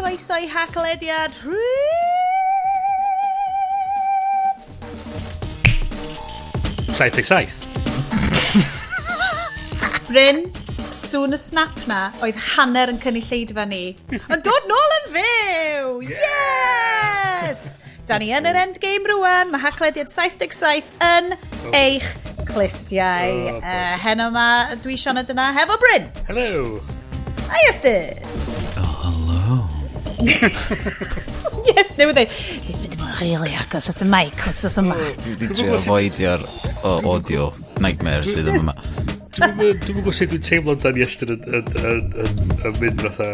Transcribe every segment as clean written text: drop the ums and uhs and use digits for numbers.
chroeso i Haclediad 77. Bryn, sŵn y snap na oedd hanner yn cynulleidfa ni. Yn dod nôl yn fyw! Yes! Da ni yn yr endgame rwan, mae Haclediad 77 yn eich clustiau. Oh, Heno ma, dwi Sioned yna hefo Bryn. Hello. Hi Estyn. Oh, hello. Yes, newydd dweud. Dwi'n mynd i bod yn really agos at y mic wsos yma. Dwi wedi trio avoidio'r audio nightmare sydd yma. Dwi'n gwybod sut dwi'n teimlo amdan Iestyn yn mynd fatha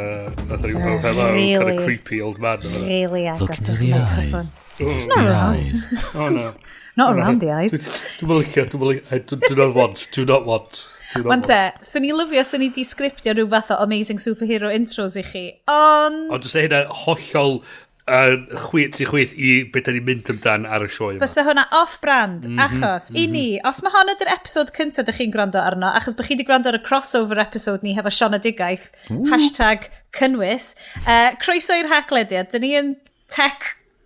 rhyw oh, hello, kind of Really? creepy old man. yma. Really Look agos into at the y eye. microphone. Just the eyes. Oh no. Not around the eyes. Dwi'n licio, dwi'n licio, I do not want, do not want. Do not Wan te, want. swn i lyfio swn i di sgriptio rhyw fath o amazing superhero intros i chi, ond Ond dwi'n hynna hollol chwith ti chwith i beth da ni'n mynd amdan ar y sioe yma. bysa hwnna off-brand, achos i ni, os mae hon ydy'r episod cyntaf ydych chi'n gwrando arno, achos bych chi wedi gwrando ar y crossover episode ni hefo Sionedigaeth, hashtag cynnwys, croeso i'r Haclediad, dyn ni yn tech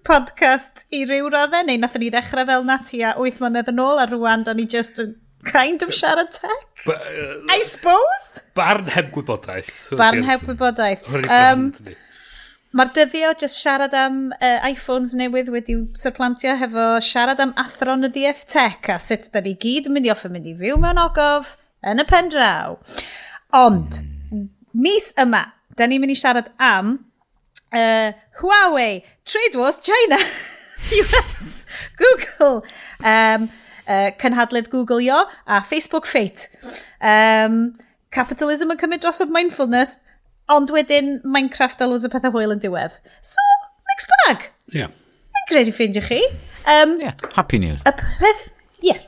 podcast i ryw raddau, neu nathon ni ddechrau fel na tua 8 mlynedd yn ôl, a rwan da ni just yn kind of siarad tech, I suppose? Barn heb gwybodaeth. Barn heb gwybodaeth. Hwn ydi'r brand ni. Mae'r dyddio just siarad am iPhones newydd wedi'w syrplantio hefo siarad am athronyddiaeth tech a sut da ni gyd yn mynd i offa mynd i fyw mewn ogof yn y pen draw. Ond, mis yma, da ni'n mynd i siarad am Huawei, Trade Wars China, US, Google, cynhadledd Google Io a Facebook Fate. Capitalism yn cymryd drosodd mindfulness, ond wedyn Minecraft a loads o pethau hwyl yn diwedd. So, mixed bag. Ie. Yn credu ffeindio chi. Yeah, happy news. Y peth, yeah,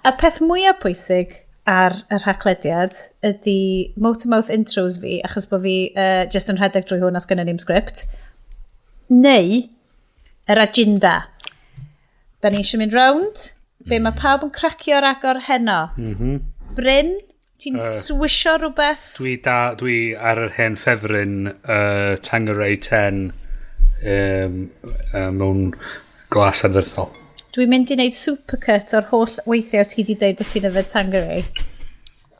y peth mwyaf pwysig ar y rhaglediad ydy motor-mouth intros fi, achos bod fi just yn rhedeg drwy hwn os gynnu ni'm sgript, neu yr agenda. Da ni eisiau mynd rownd, be mae pawb yn cracio ar agor heno. Bryn, ti'n swisio rhywbeth? Dwi ar yr hen ffefryn Tanqueray 10 mewn glas anferthol. Dwi'n mynd i wneud supercut o'r holl weithiau ti di dweud bod ti'n yfed Tanqueray.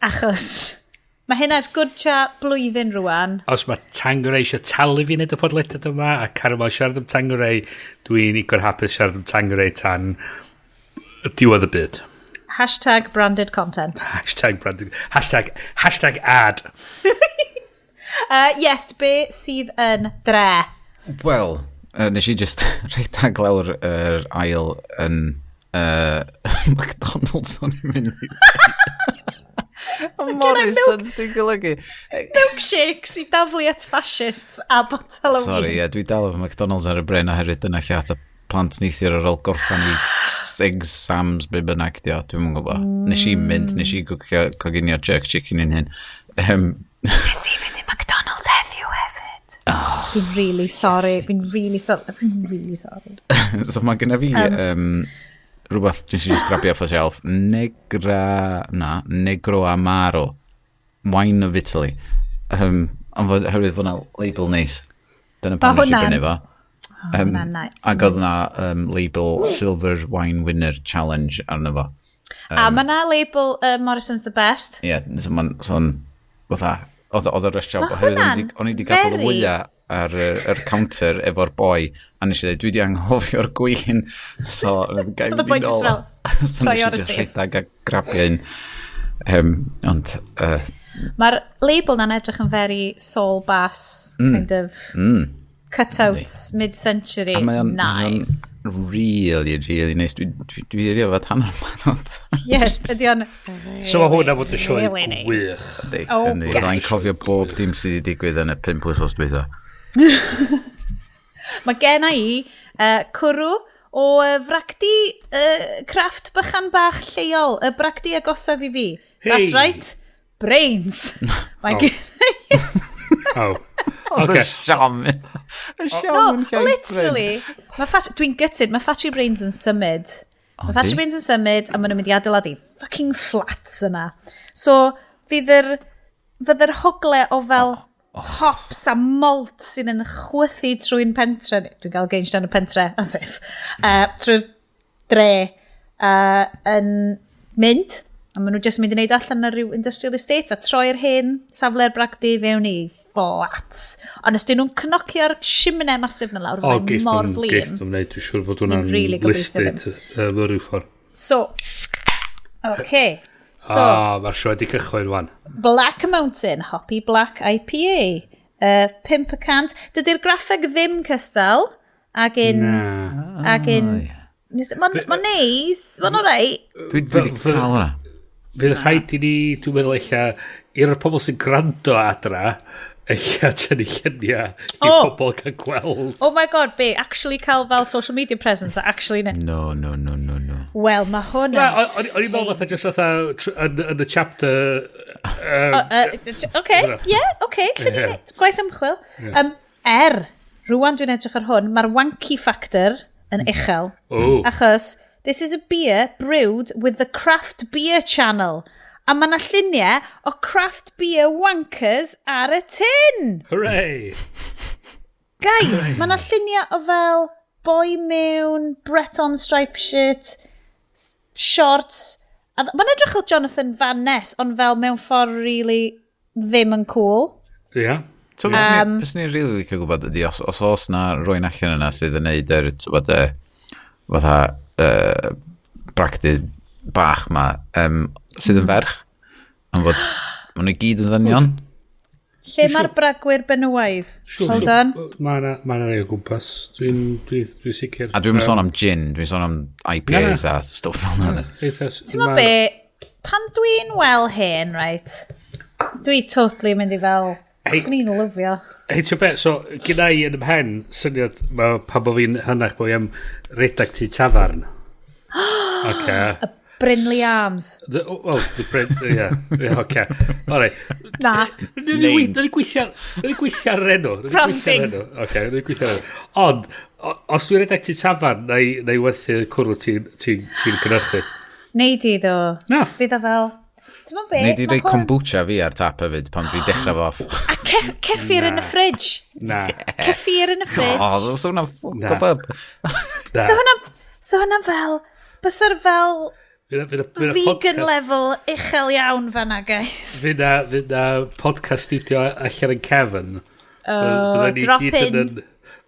Achos mae hynna good chat blwyddyn rwan. Os mae Tanqueray eisiau talu fi wneud y podlediad yma a cario mlaen siarad am Tanqueray, dwi'n igon hapus siarad am Tanqueray tan diwedd y byd. Hashtag branded content. Hashtag branding. Hashtag ad. Yes, be sydd yn dre? Wel, nes i just rhedeg lawr yr ail yn McDonald's o'n i'n mynd i ddeud. A Morrisons dwi'n golygu. Milkshakes i daflu at fascists a botel o Sorry, win. ie, dwi dal efo McDonald's ar y bryn oherwydd dyna lle ath y plant neithiwr ar ôl gorffan i exams be bynnag dio, dwi'm yn gwybod. Nes i mynd, nes i coginio jerk chicken yn hyn. Nes i fynd i McDonald's heddiw hefyd. Oh, fi'n really sorry. Fi'n really sorry. Fi'n really sorry. So mae genna fi rhywbeth nes i just grabio off y shelf. Negro Amaro. Wine of Italy. Ond oherwydd fod 'na label neis. Dyna Ma' pam nes i hwnna'n- brynu fo. Hwnna'n nice. Ac oedd na label Silver Wine Winner Challenge arno fo. A mae na label Morrison's the Best. Ie, yeah, so ma'n, so ma'n, fatha, oedd y rush job, Ma' oherwydd hwnna'n o'n i 'di gadael y wyau ar yr counter efo'r boi, a nes i ddweud, dwi 'di anghofio'r gwin, so oedd y guy Oedd y mynd boi i jyst nôl. fel, So nes i just priorities. rhedeg a grabio un. Ond, Mae'r label na'n edrych yn very Saul Bass, kind of cutouts mid-century. A mae o'n mae o'n Nice. really, really nice. Dwi wedi yfed hanner barod. Yes, ydy o'n So mae hwnna fod y sioe Really nice. gwych. Yndi, Oh, yndi. gosh. Byddai'n cofio bob dim sydd wedi digwydd yn y 5 wythnos dwytha. Mae gen i cwrw o fragdi craft bychan bach lleol, y bragdi agosaf i fi. That's Hey. right, brains. Mae gen Oh. Oedd Okay. y siom. Y siom No, yn llai literally. Mae dwi'n gutted, mae Factory Brains yn symud. Mae Factory Brains yn symud a maen nhw'n mynd i adeiladu fucking flats yna. So, fydd yr hogle o fel hops a malt sydd yn chwythu trwy'n pentre. Dwi'n gael geins dan y pentre, as if. Trwy'r dre yn mynd. A maen nhw jyst yn mynd i wneud allan ar ryw industrial estate a troi'r hen safle'r bragdy fewn i flats. Ond os dyn nhw'n cnocio'r simne masif na lawr, O, fyddai mor flin. geith nhw'n wneud, dwi'n siŵr fod hwnna'n Ni'n really gobeithio listed mewn rhyw ffordd. So, okay. So, Ah, mae'r sioe di cychwyn wan. Black Mountain, Hoppy Black IPA. 5%. Dydy'r graffeg ddim cystal ag un... Na. Ag un... Mae'n ma neis, mae'n alright. Dwi wedi cael hwnna. Fydd rhaid i ni, dwi'n meddwl eich i'r pobl sy'n gwrando adra, eich tynnu lluniau i O. pobl cael gweld. Oh my god, be, actually cael fel social media presence a actually... Ne No, no, no, no, no. Wel, mae hwn Na, yn... o'n i'n meddwl fatha just fatha yn y chapter... Oce, ie, oce, lle ni'n neud gwaith ymchwil. Rwan dwi'n edrych ar hwn, mae'r wanky factor yn uchel. O. Achos, this is a beer brewed with the craft beer channel. A mae yna lluniau o craft beer wankers ar y tin. Hooray! Guys, mae yna lluniau o fel boi mewn Breton stripe shirt, shorts. A mae'n edrych fel Jonathan Van Ness, ond fel mewn ffordd really ddim yn cool. Ia. So, fyswn i'n rili licio gwybod ydy, os oes na rywun allan yna sydd yn neud yr, tywod, fatha, bragdy bach ma, sydd yn ferch, ond fod, maen nhw i gyd yn ddynion. Lle mae'r bragwyr benywaidd? Hold on. Mae yna ma 'na rai o gwmpas. Dwi'n dwi, dwi sicr. A dwi'n sôn am gin, dwi'n sôn am IPAs a stwff fel yna. Ti'n meddwl be, pan dwi'n wel hen, right, dwi totally mynd i fel, Hei. swn i'n lyfio. Hei, ti'n be, so, gyda i yn ymhen syniad, ma, pan bo fi'n hynach, bo fi am redag tŷ tafarn. Oce. Brinley Arms. The, oh, well, the Bryn, yeah, yeah, oce. Alright. Na. Ni'n gweithio ar yr enw. Branding. Oce, ni'n gweithio ar yr enw. Ond, os dwi'n redag tŷ tafarn, na i werthu cwrw ti'n ti, ti cynhyrchu. Nei di ddo. Na. Fydd o fel... Ti'n meddwl be? Nei di ma' roi hwn- kombucha fi ar tap hefyd pan dwi'n dechrau fo off. A kefir yn y fridge. Na. Kefir yn y fridge. O, so hwnna'n ffwc Na. o bub. Na. So hwnna, so hwnna fel, bysa'r fel Fydd na vegan podcast- level uchel iawn fanna, guys. Fydd na podcast studio allan yn cefn. Oh, drop in. Yn,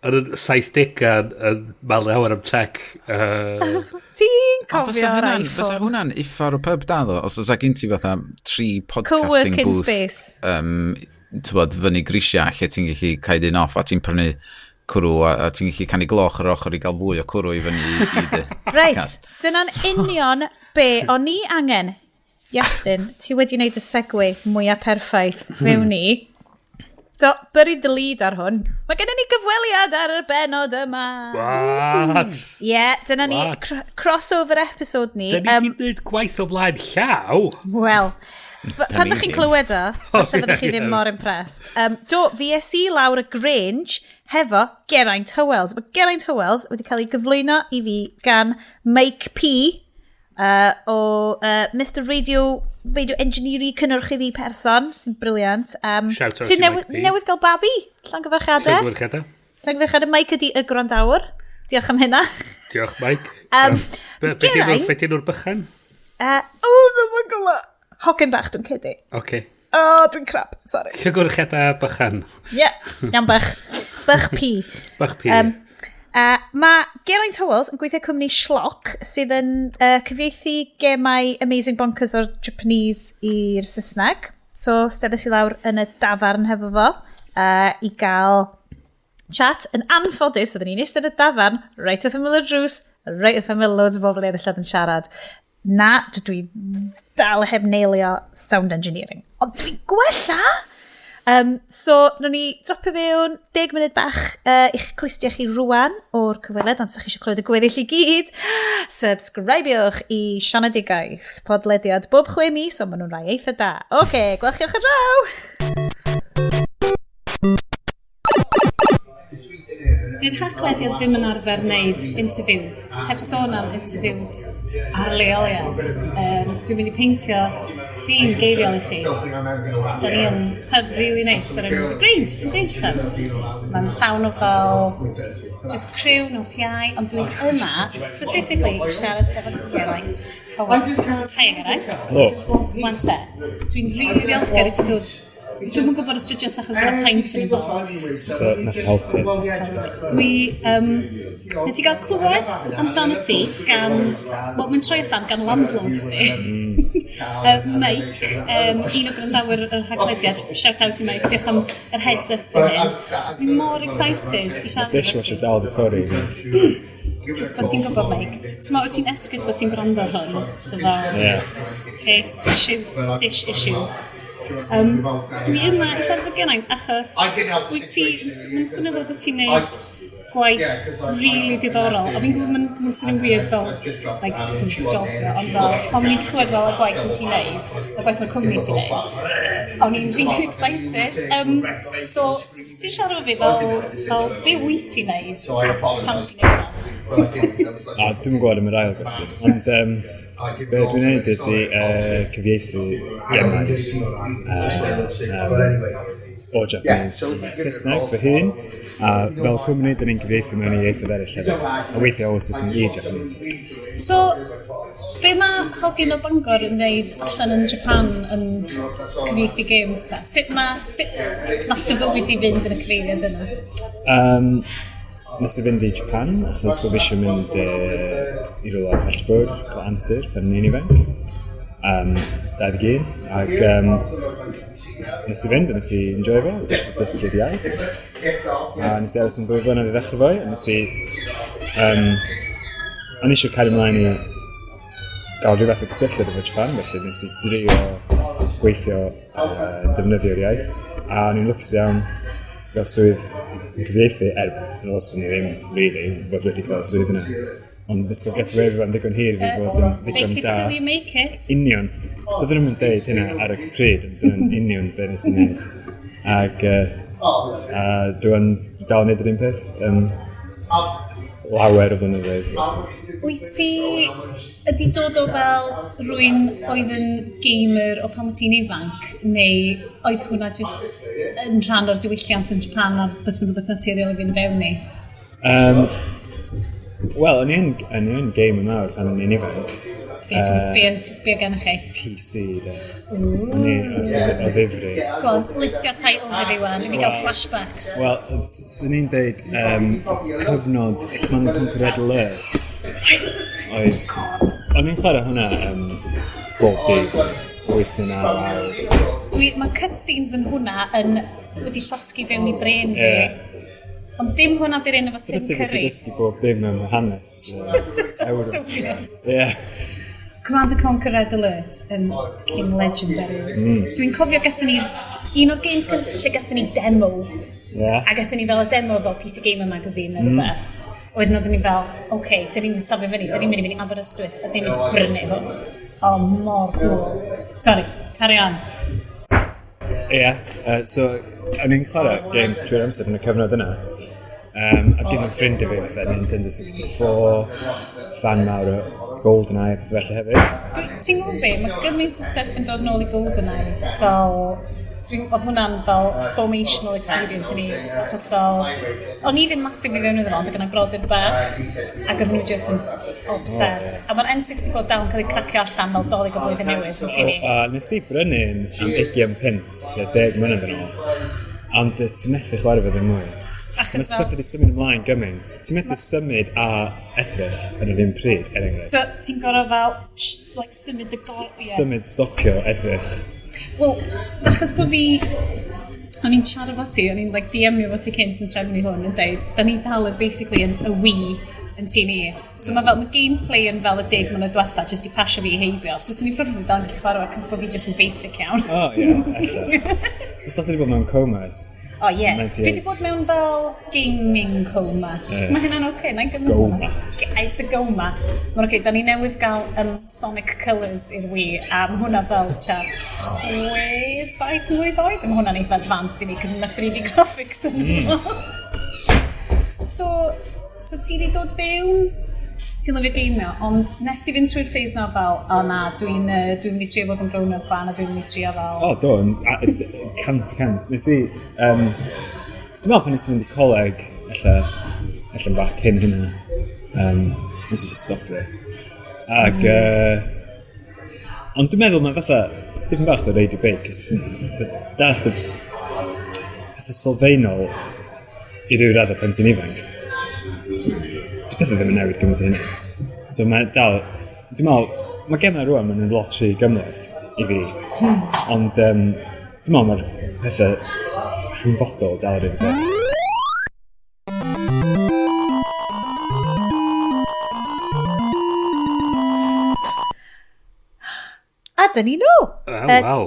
yn y 70au yn malu awr am tech. Ti'n Fysa cofio'r hwnna'n fysa iPhone? hwnna'n uffar o pub da ddo, os oes gen ti fatha tri podcasting Co-working booth. space. Tywod, fyny grisia lle ti'n gallu cael un off a ti'n prynu cwrw a ti'n gallu canu gloch ar ochr i gael fwy o cwrw i fyny i dy Reit, podcast. dyna'n union be o'n i angen. Iestyn, ti wedi wneud y segue mwyaf perffaith fewn i. Do, bury the lead ar hwn. Mae gennym ni gyfweliad ar y benod yma. What? Ie, yeah, dyna ni, What? crossover episode ni. Da ni 'di gwneud gwaith o flaen llaw. Wel, pan ni ddech chi'n ddim. clywed o, falle fyddwch chi ie, ddim ie. mor impressed. Do, fi es i lawr y Grange hefo Geraint Howells. Mae Geraint Howells wedi cael ei gyflwyno i fi gan Mike P o Mr Radio Engineering cynhyrchydd i person, sy'n briliant. Shout out sy'n i Mike P. newydd gael babi, llongyfarchiadau. Llongyfarchiadau. Llongyfarchiadau, Mike ydi y gwrandawr. Diolch am hynna. Diolch, Mike. Be Geraint? di enw'r bychan? O, ddim yn gwybod. Hogyn bach, dwi'n credu. Oce. O, dwi'n crap, sorry. Llongyfarchiadau bychan. Ie, yeah, iawn bach. Bach P. Bach P. Mae Geraint Howells yn gweithio cwmni Schlock sydd yn cyfieithu gemau Amazing Bonkers o'r Japanese i'r Saesneg. So, steddes i lawr yn y dafarn hefo fo i gael chat. Yn anffodus, oedden ni'n eistedd yn y dafarn, right wrth ymyl y drws, right wrth ymyl loads o bobl eraill oedd yn siarad. Na, dwi dal heb neilio sound engineering. Ond dwi'n gwella! So, nawn ni dropio fewn 10 munud bach i'ch clustiau chi rwan o'r cyfweliad, ond os ydych chi eisiau clywed y gweddill i gyd, subscribiwch i Sianedigaeth, podlediad bob 6 mis, ond maen nhw'n rhai eitha da. Oce, okay, gwelch chi ochr draw! Di'r Haclediad ddim yn arfer wneud interviews, heb sôn am interviews ar leoliad. Dwi'n mynd i peintio llun geiriol i chi. Da ni yn pub really nice o'r enw The Grange, yn Grangetown. Mae'n llawn o fel just crew nos Iau, ond dwi'n yma specifically i siarad efo Geraint Howells. Hi Geraint. Helo. Wan te, dwi'n really ddiolchgar i ti ddod. Dwi'm yn gwybod os dwi jyst achos bod y pint yn involved. So, nath helpu. Dwi, nes i gael clywed amdano ti gan, wel, mae'n troi allan gan landlord chdi. Mike, un o gwrandawyr yr Haclediad, shout out i Mike, diolch am yr heads up fan hyn. Dwi'n mor excited i siarad efo Dishwasher ti. dal di torri. Just bod ti'n gwybod, Mike. Ti'n meddwl, ti'n esgus bod ti'n gwrando ar hwn. So fel, okay, issues, dish issues. Dwi yma i siarad efo Geraint achos wyt ti, mae'n swnio fel bod ti'n neud gwaith really diddorol. A fi'n gwybod mae'n swnio'n weird fel, like, sort of job dio, ond fel, pan o'n i wedi clywed fel y gwaith wyt ti'n neud, y gwaith mae'r cwmni ti'n neud, o'n i'n really excited. So, ti'n siarad efo fi fel, be wyt ti'n neud a pam ti'n neud o? A dwi'm yn gwybod am yr ail gwestiwn, ond be dwi'n neud ydy cyfieithu gemau o Japanese i Saesneg fy hun, a fel cwmni, dyn ni'n cyfieithu mewn i ieithoedd eraill hefyd, a weithiau o Saesneg i Japanese. So, be mae hogyn o Bangor yn neud allan yn Japan yn cyfieithu games ta? Sut nath dy fywyd i fynd yn y cyfeiriad yna? Nes i fynd i Japan, achos bod fi eisiau mynd i rywle pell ffwrdd, cael antur, pan o'n i'n ifanc. 21, ac nes i fynd, a nes i enjoy fo, dysgu'r iaith. A nes i aros yn 2 flynedd i ddechrau fo, a nes i... o'n i eisiau cario ymlaen i gael rhyw fath o gysylltiad efo Japan, felly nes i drio gweithio defnyddio'r iaith, a o'n i'n lwcus iawn gael swydd yn cyfieithu, er ddylswn i ddim, really, fod wedi cael y swydd yna. Ond nes i get away with it am ddigon hir fi fod yn ddigon Fake it da. till you make it. Union. Doedden nhw'n deud hynna ar y pryd, ond dyna'n union be nes i wneud. Ac a dwi'n dal yn neud yr un peth. Lawer o flynyddoedd. Wyt ti ydi dod o fel rhywun oedd yn gamer o pan wyt ti'n ifanc, neu oedd hwnna just yn rhan o'r diwylliant yn Japan a bys fo'n rhywbeth naturiol i fynd fewn i? Wel, o'n i yn gamer mawr pan o'n i'n ifanc. Be, be gennych chi? PC, de. O'n i o ddifri. Go on, listio titles i fi wan, i fi gael flashbacks. Wel, swn i'n deud cyfnod Command and Conquer Red Alert. Oedd... O'n i'n chwarae hwnna bob dydd, 8 neu 9 awr. Mae cutscenes yn hwnna yn wedi llosgi fewn i brain fi. Ond dim hwnna di'r un efo Tim Dyna sut nes i Curry. ddysgu bob dim am hanes. This is Ewrop. Soviets. Ie. Command and Conquer Red Alert yn cyn legendary. Dwi'n cofio gathon ni'r un o'r games cyntaf lle gathon ni demo. Ie. A gathon ni fel y demo fel PC Gamer Magazine neu rhywbeth. Wedyn oedden ni fel, oce, okay, dyn ni'n safio fyny, dyn ni'n mynd i fynd i Aberystwyth a dyn ni'n brynu hwn. Oh, mor cool. Sorry, carry on. Ie. So, o'n i'n chwarae games trwy'r amser yn y cyfnod yna. A gen i'n ffrind i fi fatha Nintendo 64, fan mawr o GoldenEye a pethau felly hefyd. Ti'n gwybod be, mae gymaint o stuff yn dod nôl i GoldenEye, fel, oedd hwnna'n fel formational experience i ni, achos fel, o'n i ddim massive i fewn iddo fo, ond oedd gynna i brodyr bach, ac oedden nhw just yn obsessed. A mae'r N64 dal yn cael ei cracio allan fel Dolig o Blwyddyn Newydd yn tŷ ni. A nes i brynu un am 20 punt tua 10 mlynedd yn ôl. Ond ti'n methu chwarae fo ddim mwy. Achos Mae fel, pethau wedi symud ymlaen gymaint. Ti'n methu symud a edrych yn yr un pryd, er enghraifft. So ti'n gorfod fel, like, symud y gor... ie. Symud, stopio, edrych. Wel, achos bod fi... O'n i'n siarad efo ti, o'n i'n like, DM-io fo ti cynt yn trefnu hwn yn deud, da ni dal yn basically yn y Wii yn tŷ ni. So mae fel, mae gameplay yn fel y 10 mlynedd diwetha, jyst i pasio fi heibio. So swn i'n probably dal yn gallu chwarae fo, cos bod fi just yn basic iawn. O, ie, ella. Os o'ch wedi bod mewn coma ers O ie. Yeah. 98. Dwi wedi bod mewn fel gaming coma. Ie. Mae hynna'n oce, okay, na'n gymaint Goma. It's a goma. Mae'n oce, okay, da ni newydd gael Sonic Colours i'r Wii, a mae hwnna fel tua 6, 7 mlwydd oed. A mae hwnna'n eitha advanced i ni, cos mae 3D graphics yn mm. So ti wedi dod fewn, ti'n lyfio geimio, ond nes ti fynd trwy'r phase na fel, o na, dwi'n dwi mynd i trio fod yn grown up fan, a dwi'n mynd i trio fel... O, do, 100%. Nes i, dwi'n meddwl pan nes i fynd i coleg, ella bach cyn hynna, nes i just stopio. Ac, ond dwi'n meddwl mae fatha, dipyn bach o reidio beic, cos dallt y pethau sylfaenol i ryw raddau pan ti'n ifanc. Di pethau ddim yn newid gymaint o hynny. So mae dal, dwi'n meddwl, mae gemau rwan, maen nhw'n lot rhy gymhleth i fi. Ond dwi'n meddwl mae'r pethau hanfodol dal yr un peth. A dyn ni nôl. Oh, wow.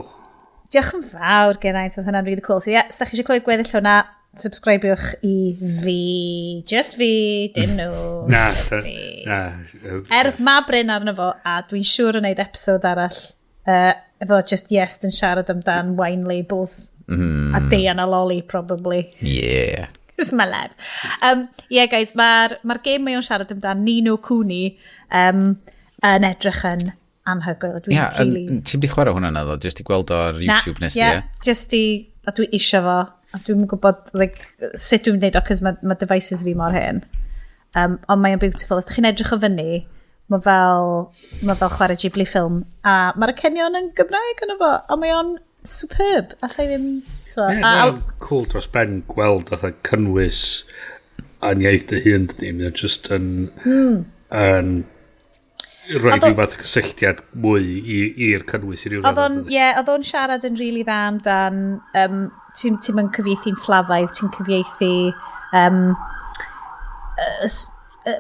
Diolch yn fawr, Geraint, oedd hwnna'n really cool. So ie, yeah, os da chi eisiau clywed gweddill hwnna, subscribiwch i fi. Just fi, dim nhw. Na, just fi. Na. Er, ma Bryn arno fo, a dwi'n siŵr yn neud episode arall efo just Yes yn siarad amdan wine labels. A Deian a Lolly, probably. Yeah. It's my life. Yeah, guys, mae'r ma gêm mae o'n siarad amdan Ni no Kuni yn edrych yn anhygoel. Dwi'n yeah, really... Ti'n di chwarae hwnna naddo? Just i gweld o ar YouTube nes di, ie? Just i... A dwi isio fo. A dwi'n gwybod like, sut dwi'n gwneud o, cos mae ma devices fi mor hen. Ond mae'n beautiful. Os da chi'n edrych o fyny, mae fel chwarae Ghibli film. A mae'r acenion yn Gymraeg yno fo. A mae o'n superb. Alla i ddim... Yeah, mae'n cool dros ben gweld fatha cynnwys yn iaith dy hun, dydi. Mae'n just yn... yn rhoi rhyw fath o cysylltiad mwy i'r cynnwys i ryw radd. Ie, oedd o'n siarad yn rili dda amdan, ti'n yn cyfieithu'n slafaidd, ti'n cyfieithu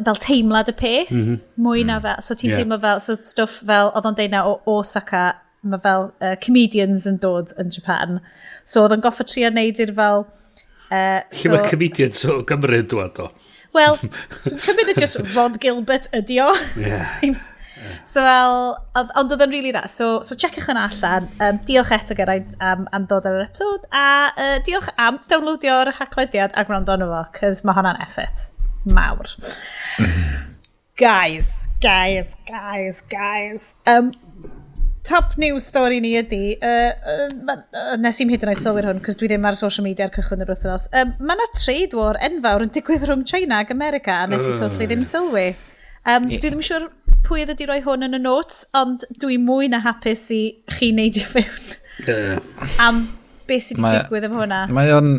fel teimlad y peth, mwy na fel, so ti'n teimlo fel, so stwff fel, oedd o'n deud na o Osaka, mae fel comedians yn dod yn Japan. So oedd o'n goffa trio neud i'r fel... Lle mae comedians o Gymru yn dŵad o? Wel, dwi'n cymryd just Rod Gilbert ydi o. Yeah. So fel, ond oedd o'n really dda. So checiwch hwnna allan. Diolch eto Geraint am dod ar yr episode. A diolch am downloadio'r haclediad a gwrando arno fo, cos mae hwnna'n effort mawr. Guys. Top news story ni ydi, nes i'm hyd yn oed sylwi'r hwn, cos dwi ddim ar social media ar cychwyn yr wythnos. Mae yna trade war enfawr yn digwydd rhwng China ac America, a nes i totally ddim sylwi. Dwi ddim yn siŵr pwy oedd wedi rhoi hwn yn y notes, ond dwi mwy na hapus i chi neidio fewn am beth sydd wedi digwydd efo hwnna. Mae o'n...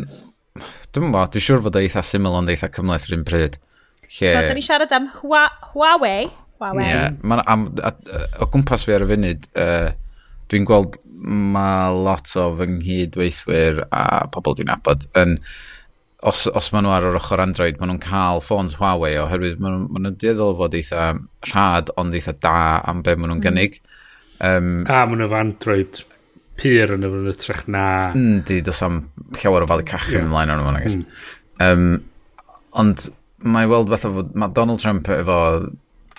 Dwi'n meddwl, dwi'n siŵr bod o eitha syml ond eitha cymhleth yr un pryd. Lle... So, da ni siarad am Huawei. Huawei. Yeah, o gwmpas fi ar y funud, dwi'n gweld mae lot o fy nghydweithwyr a pobl dwi'n nabod yn, os maen nhw ar yr ochr Android, maen nhw'n cael ffôns Huawei oherwydd maen nhw'n dueddol fod eitha rhad ond eitha da am be maen nhw'n gynnig. A maen nhw efo Android pur yn y hytrach na... Yndi, does am llawer o falu cachu ymlaen arno fo, nag oes. Ond mae weld fatha fod mae Donald Trump efo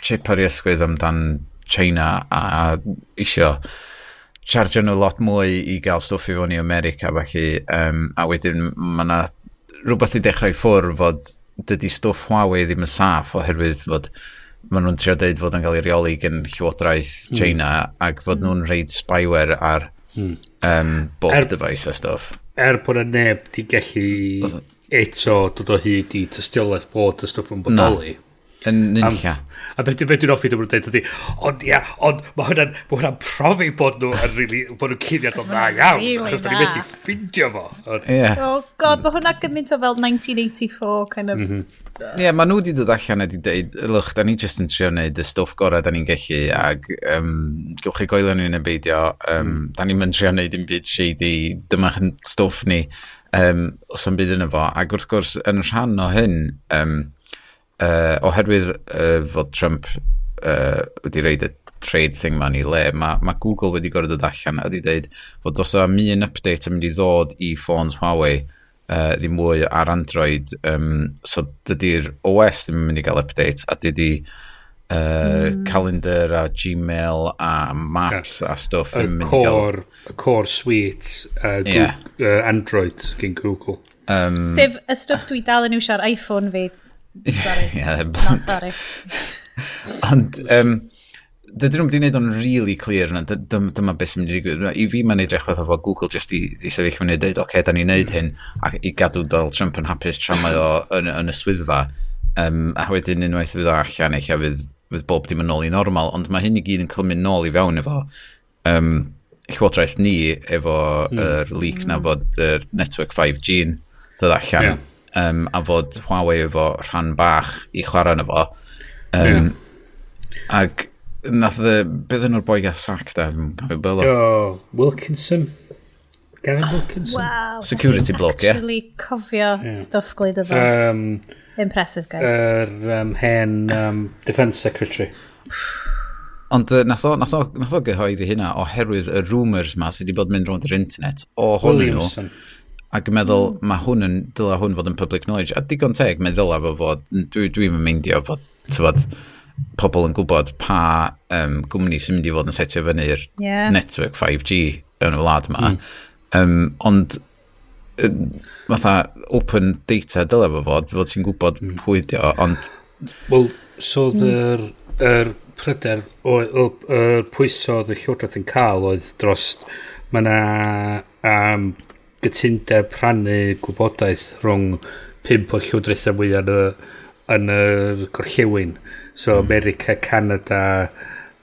chip ar ei ysgwydd amdan China a isio chargio nhw lot mwy i gael stwff i fewn i America felly, a wedyn mae yna rhywbeth i dechrau ffwrdd fod dydy stwff Huawei ddim yn saff oherwydd fod maen nhw'n trio deud fod yn cael ei reoli gan Llywodraeth China ac fod nhw'n rhoid spyware ar bob device a stwff. Er bod yna neb di gallu eto dod o hyd i tystiolaeth bod y stwff yn bodoli. Yn unlla. A beth dwi'n hoffi dwi'n dweud ydy, ond ia, ond mae hwnna'n profi bod nhw yn really, bod nhw'n cuddiad o'n dda iawn, achos da ni methu ffindio fo. Yeah. Oh god, mae hwnna gymaint o fel 1984 kind of... Ie, yeah, mae nhw wedi dod allan a wedi dweud, lwch, da ni just yn trio wneud y stwff gorau da ni'n gallu, ag gewch chi goelio ni yn y beidio, da ni'n mynd trio wneud dim byd shady, dyma stwff ni, os am byd yna fo. Ac wrth gwrs, yn rhan o hyn, oherwydd fod Trump wedi roid y trade thing ma'n i le, mae Google wedi gorfod dod allan a wedi dweud fod dos am un update yn mynd i ddod i ffôns Huawei ddim mwy ar Android, so dydy'r OS ddim yn mynd i gael update a dydy calendar a Gmail a Maps a stwff yn mynd i gael... Y core suite Android gen Google. Sef y stwff dwi dal yn iwsio'r iPhone fi. Sorry. Yeah, No, sorry. Ond, dydyn nhw'n wedi gwneud o'n really clear na, dyma beth sy'n mynd i ddigwydd. I fi mae'n edrych fatha fod Google just i sefyll fyny a dweud, "Oce, okay, da ni'n neud hyn," ac i gadw Donald Trump yn hapus tra mae o yn y swyddfa. A wedyn unwaith fydd o allan, eich fydd bob dim yn ôl i normal, ond mae hyn i gyd yn clymu nôl i fewn efo llywodraeth ni, efo yr leak na fod yr network 5G yn dod allan, a fod Huawei efo rhan bach i chwarae yno fo. Ac nath y, beth yn o'r boi gath sac da, dwi'n cofio beth o. O, Wilkinson. Gavin Wilkinson. Wow. Security bloke, ie? Actually cofio stuff gwleidyddol. Impressive, guys. Yr hen Defence Secretary. Ond nath o gyhoeddi hynna oherwydd y rumours ma sydd wedi bod mynd rownd yr internet o hwn nhw. Williamson. Ac yn meddwl, mae hwn yn, dylai hwn fod yn public knowledge. A digon teg, mae dylai fo fod, dwi'n meindio fod, tywod, pobl yn gwybod pa gwmni sy'n mynd i fod yn setio fyny'r network 5G yn y wlad yma. Ond fatha open data dylai fo fod ti'n gwybod pwy di o, ond Wel, so oedd yr pryder, yr pwyso oedd y llywodraeth yn cael oedd dros, mae yna gytundeb rhannu gwybodaeth rhwng pump o'r llywodraethau mwyaf yn y gorllewin. So America, Canada,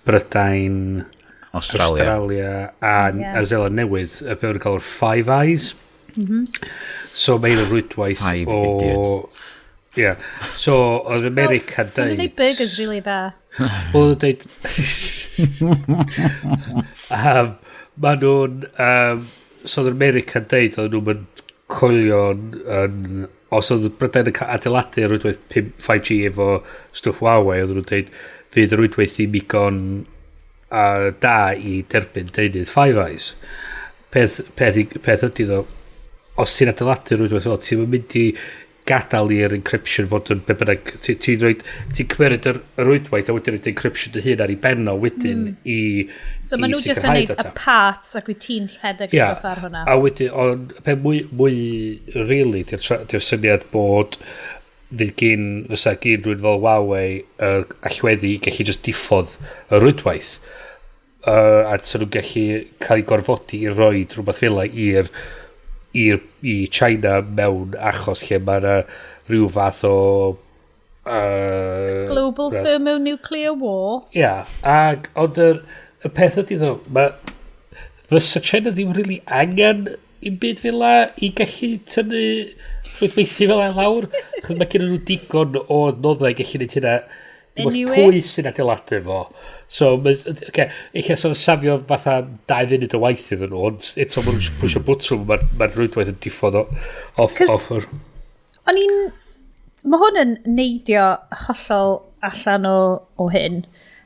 Brydain, Australia. Australia a, a Zeland Newydd, y beth nhw'n cael o'r Five Eyes. So mae'n rwydwaith Five o idiots. Yeah. So, oedd America'n Maen deud nhw'n neud burgers really dda. Wel, yn deud ma nhw'n so oedd America'n deud oedd nhw'n mynd coelio yn, os oedd Brydain yn cael adeiladu rwydwaith 5 5G efo stwff Huawei, oedd nhw'n deud fydd y rwydwaith ddim igon da i derbyn deunydd Five Eyes. Peth ydy ddo, os ti'n adeiladu rwydwaith fel, ti'n mynd i gadael i'r encryption fod yn be bynnag, ti'n rhoi, ti'n cymeryd yr rwydwaith a wedyn rhoid encryption dy hun ar ei ben o wedyn i So i maen nhw jyst yn sicrhau neud y data. parts ac wyt ti'n rhedeg stwff ar hwnna. A wedyn, ond y peth mwy really, di'r syniad bod fydd gyn, fysa gyn rhywun fel Huawei yr allweddi i gallu just diffodd y rwydwaith. A sy'n nhw'n gallu cael ei gorfodi i roi rhywbeth fel 'na i China mewn achos lle mae yna rhyw fath o Global thermonuclear war. Ia, ag ond y peth ydy ddo, mae fysa China ddim really angen i'm byd fel la i gallu tynnu rhwydweithio fel la lawr. Chos mae gen nhw digon o adnoddau i gallu neud hynna. Dim ots Anyway. pwy sy'n adeiladu fo. So, oce, eich so'n safio fatha 2 funud o waith iddyn nhw, ond eto maen nhw'n pwysio bwtwm, mae'r ma rhwydwaith yn diffodd o, off, off yr. O'n i'n... Mae hwn yn neidio hollol allan o hyn.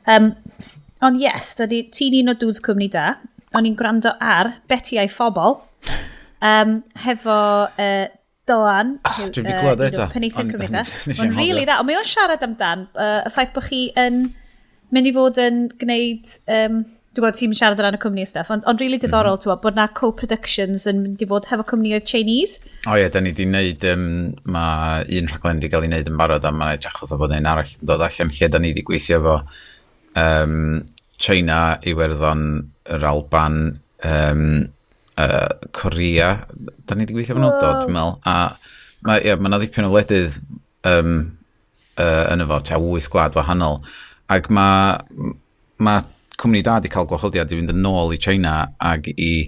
Ond yes, ti'n un o dudes Cwmni Da. O'n i'n gwrando ar Betty a'i Phobol. Hefo Dylan. Oh, dwi'm 'di clywed un o eto. Penaethiaid Cwmni Da. Nes i Mae'n anghofio. really dda. Ond mae o'n siarad amdan y ffaith bod chi yn mynd i fod yn gwneud... Dwi'n gwybod ti'n siarad o ran y cwmni a stuff, ond really diddorol, mm -hmm. bod na co-productions yn mynd i fod hefo cwmnioedd Chinese. O ie, da ni di wneud, mae un rhaglen di gael ei wneud yn barod a mae'n edrych fatha bod un arall yn dod allan lle da ni di gweithio efo China, Iwerddon, yr Alban, Korea, da ni di gweithio efo nhw, do, dwi'n meddwl. A mae, ie, ma' 'na ddipyn o wledydd yn efo, tua wyth gwlad wahanol. Ac mae Cwmni Da di cael gwahoddiad i fynd yn ôl i China ag i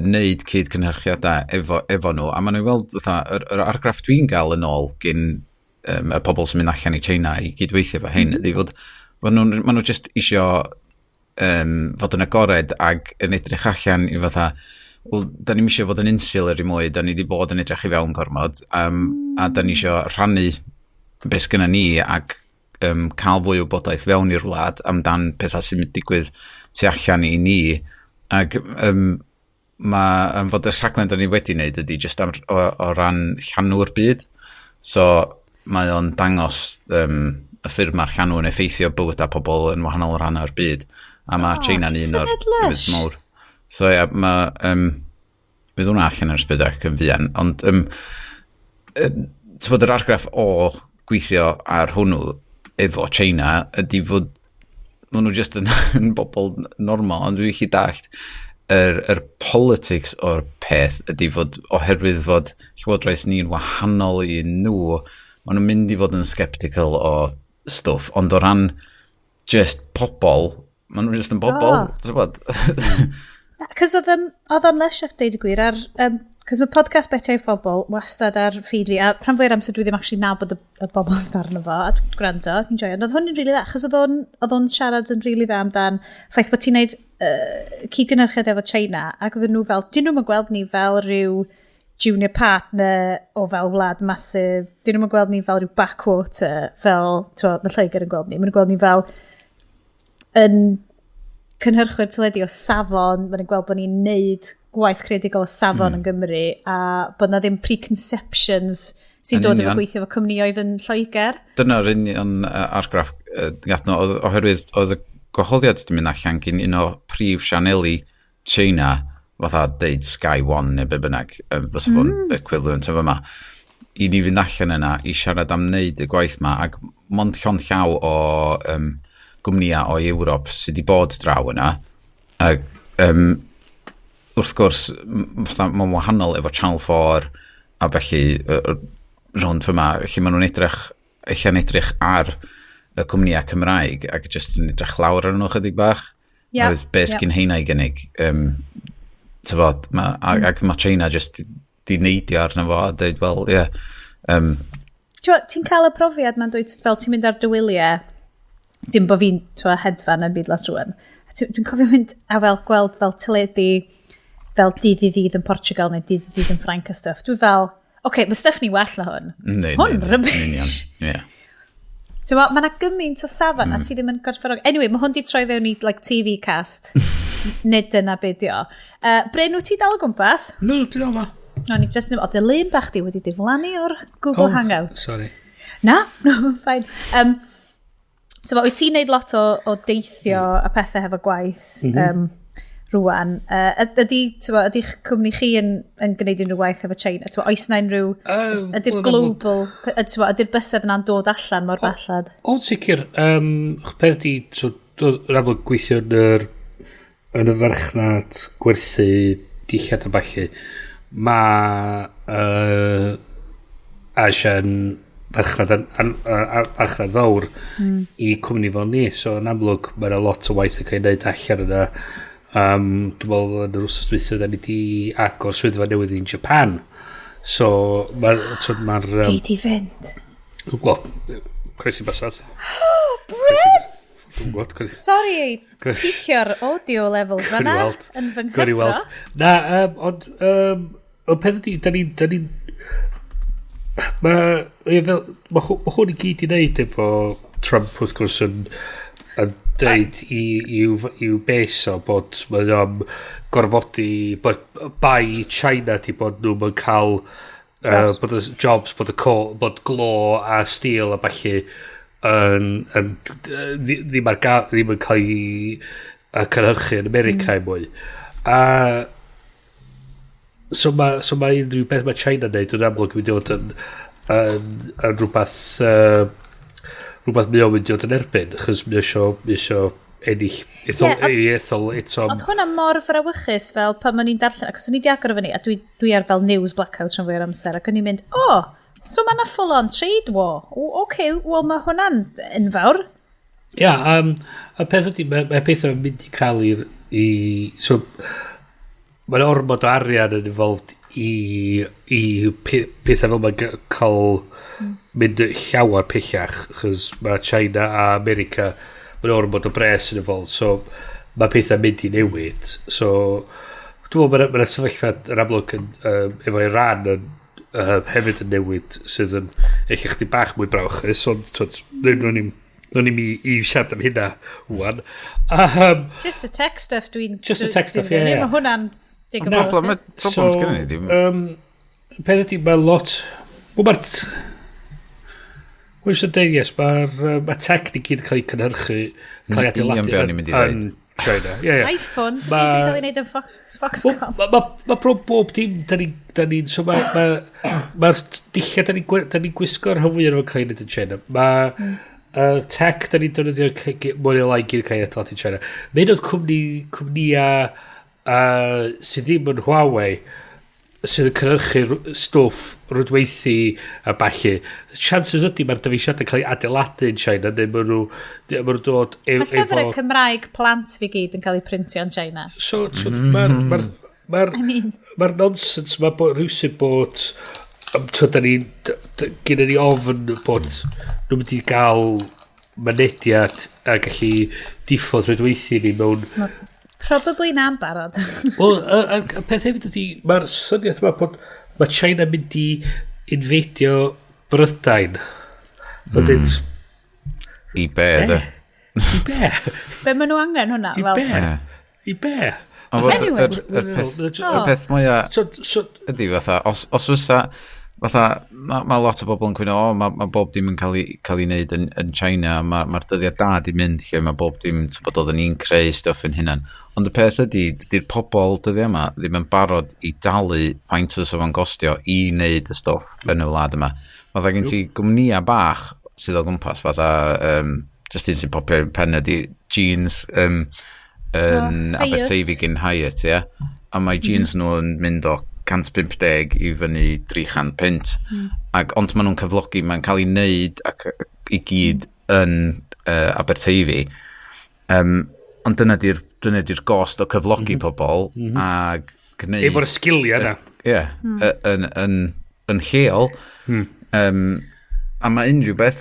neud cyd-cynhyrchiadau efo nhw. A maen nhw'n weld, fatha, yr argraff dwi'n gael yn ôl gyn y pobl sy'n mynd allan i China i gydweithio efo hyn, ydy fod ma nhw just isio fod yn agored ag yn edrych allan i fatha, wel, da ni'n isio fod yn insular i mwy, da ni wedi bod yn edrych i fewn gormod, a da ni isio rhannu beth sgynna ni ac cael fwy o wybodaeth fewn i'r wlad amdan pethau sy'n mynd digwydd tu allan i ni. Ac mae fod y rhaglen da ni wedi wneud ydy jyst o ran llanw'r byd. So mae o'n dangos y ffyrdd mae'r llanw yn effeithio bywydau pobl yn wahanol rhan o'r byd. A mae O, China'n ti'n un o'r syniad lysh. llefydd mawr. So ie, mae... Fydd hwnna allan ar S4C yn fuan, ond Ti'n bod yr argraff o gweithio ar hwnnw efo China ydy fod maen nhw just yn bobl normal, ond dwi'n gallu dallt yr politics o'r peth ydy fod oherwydd fod llywodraeth ni'n wahanol i nhw, maen nhw'n mynd i fod yn sceptical o stwff, ond o ran just pobl, maen nhw just yn bobl. Oh. Ti'n gwbod? Cos oedd o'n lush deud y gwir ar... Cos mae podcast Betiau Phobl wastad ar feed fi, a rhan fwy'r amser dwi ddim actually nabod y bobl sydd arno fo, a dwi'n gwrando, dwi'n joio. Ond oedd hwn yn rili dda, achos oedd o'n siarad yn rili dda amdan ffaith bod ti'n neud cyd-gynhyrchiad efo China, ac oedden nhw fel, dyn nhw'n gweld ni fel rhyw junior partner o fel wlad massive, dyn nhw'n gweld ni fel rhyw backwater, fel, ti'n mae Lloegr yn gweld ni, maen nhw'n gweld ni fel yn cynhyrchwyr teledu o safon, maen nhw'n gweld bod ni'n neud gwaith creadigol o safon yn Gymru, a bod na ddim preconceptions sy'n Yn dod efo union. gweithio efo cwmnioedd yn Lloegr. Dyna'r union argraff gath nhw, oherwydd oedd y gwahoddiad wedi mynd allan gyn un o prif sianeli China, fatha deud Sky One neu be bynnag, fysa fo'n equivalent efo yma, i ni fynd allan yna i siarad am wneud y gwaith ma, ac mond llond llaw o gwmnïau o Ewrop sydd wedi bod draw yna, ac wrth gwrs, fatha, mae'n wahanol efo Channel 4 a felly rownd fyma, lle maen nhw'n edrych, ella'n edrych ar y cwmnïau Cymraeg ac jyst yn edrych lawr arnyn nhw chydig bach. Oherwydd be sgyn heina i gynnig. T'bod, ac mae China just di neidio arno fo a dweud, wel, ie. Yeah, Ti'n cael y profiad ma'n dweud fel ti'n mynd ar dy wyliau, dim bod fi'n t'wo, hedfan yn byd lot rwan. A dwi'n cofio mynd a fel gweld fel teledu fel dydd i ddydd yn Portugal neu dydd i ddydd yn Ffrainc a stuff. Dwi fel, oce, okay, mae stuff ni well na hwn. Hwn, Yndi, rubbish. yn union, ie. Ti'n mae yna gymaint o safon a ti ddim yn gwerthfawrogi. Anyway, mae hwn di troi fewn i like, TV cast. Nid dyna be di o. Bryn, wyt ti dal o gwmpas? No, dwi'n yma. O'n i just... O, dy lun bach di wedi diflannu o'r Google Oh, Hangout. Sorry. Na, no, mae'n fine. So, wyt ti'n neud lot o deithio a pethau hefo gwaith rwan. Ydy, t'mo, ydy'ch cwmni chi yn gwneud unrhyw waith efo China? T'mo, oes na unrhyw... Ydy'r Wel, yn amlwg- global... T'mo, ydy'r bysedd yna'n dod allan mor bellad? O'n sicr, peth di, so, yn amlwg gweithio yn y farchnad gwerthu dillad a ballu, mae Asia'n farchnad, farchnad fawr i cwmni fel ni, so yn amlwg mae yna lot o waith yn cael ei wneud allan yna. Dwi'n meddwl yn yr wsos dwytha da ni di agor swyddfa newydd yn Japan. So mae'r... Ma Gei di fynd. Wel, croesi bysedd. Bryn! Dwi'n gwybod. Sorry, picio'r audio levels Gawn ni fan'na weld. yn fy Gawn ni weld. nghyffro. Na, ond y peth ydi, da ni'n, mae, ie, fel, ma hwn i gyd i wneud efo Trump wrth gwrs yn deud i'w base o bod mae o'n gorfodi bod bai China di bod nhw'n cael Jobs. bod y jobs, bod y bod glo a steel a ballu yn ddim ar gael, ddim yn cael ei cynhyrchu yn America mm. mwy. A so ma unrhyw beth mae China yn neud yn amlwg yn mynd i fod yn rhywbeth mae o'n mynd i fod yn erbyn, achos mae isio ennill ethol, Ie, ei ethol eto. Oedd hwnna mor frawychus fel pan o'n i'n darllen, ac os o'n i 'di agor o fyny, a dwi ar fel news blackout rhan fwy o'r amser, ac o'n i'n mynd, o, oh, so mae yna full on trade war. O, oce, okay, wel mae hwnna'n enfawr. Ia, y peth ydy, mae pethau yn mynd i cael i. So, mae'n ormod o arian yn involved i pethau fel mae'n cael mynd llawer pellach, chos mae China a America, mae'n ormod o bres yn involved, so mae pethau mynd i newid. So, dwi'n meddwl mae'n ma sefyllfa yn amlwg efo Iran yn hefyd yn newid sydd yn eich chdi bach mwy brawychus, ond twyd, nawn ni'm i siarad am hynna wan. Just y tech stuff dwi'n... Just y tech stuff, ie, ie. Mae hwnna'n digon Na. Problem, brawychus. problem sgynny ni, ddim. Peth ydy, mae lot... Wel, mae'r... Wel, eisiau dweud, yes, mae'r ma tech ni gyd yn cael ei cynhyrchu, cael ei Union adeiladu be o'n i'n mynd i ddeud. yn China. Yeah. iPhones, ma... wedi cael ei wneud yn Foxconn. Mae ma, ma bron bob dim, da ni'n... Da ni, so mae'r ma, ma dillad da ni'n ni gwisgo ar rhan fwyaf o'n cael ei wneud yn China. Mae tech da ni'n defnyddio mwy neu lai gyd cael ei adeiladu yn China. Mae un o'r cwmnïa sydd ddim yn Huawei sydd yn cynhyrchu stwff rwydweithi a ballu. Chances ydy mae'r dyfeisiadau cael ei adeiladu yn China neu maen nhw, ma nhw dod Mae llyfrau Cymraeg plant fi gyd yn cael ei printio yn China. So, mae'r ma, ma, I mean... ma nonsense mae bod rhywsut bod da ni'n gyda ni ofn bod nhw'n mynd i gael mynediad a gallu diffodd rhwydweithi ni mewn. Probably na'n barod. Wel, y peth hefyd ydy, mae'r syniad yma bod mae China mynd i invadio Brydain. Mae dweud... I be, de? I be? Be maen nhw angen hwnna? I be? I be? Anyway. Y peth mwyaf ydy fatha, os fysa, fatha, mae ma lot o bobl yn cwyno, o, mae ma bob dim yn cael ei wneud yn China, mae'r ma dyddiau da di mynd lle mae bob dim, ti'n bod, oedden ni'n creu stwff yn hunan. Ond y peth ydy, dydy'r pobl dyddiau yma ddim yn barod i dalu faint o fo'n gostio i wneud y stwff yn y wlad yma. Fatha gen ti gwmnïau bach sydd o gwmpas, fatha, just un sy'n popio i'n pen ydy jeans yn oh, Aberteifi gyn Hyatt, ie? A mae jeans nhw yn mynd o 150 i fyny 300 punt. Ac, ond maen nhw'n cyflogi, mae'n cael ei wneud ac i gyd yn Aberteifi. Ond dyna di'r dyna di'r gost o cyflogi pobl a gwneud. Efo'r sgiliau yna. Ie, yn lleol. A mae unrhyw beth,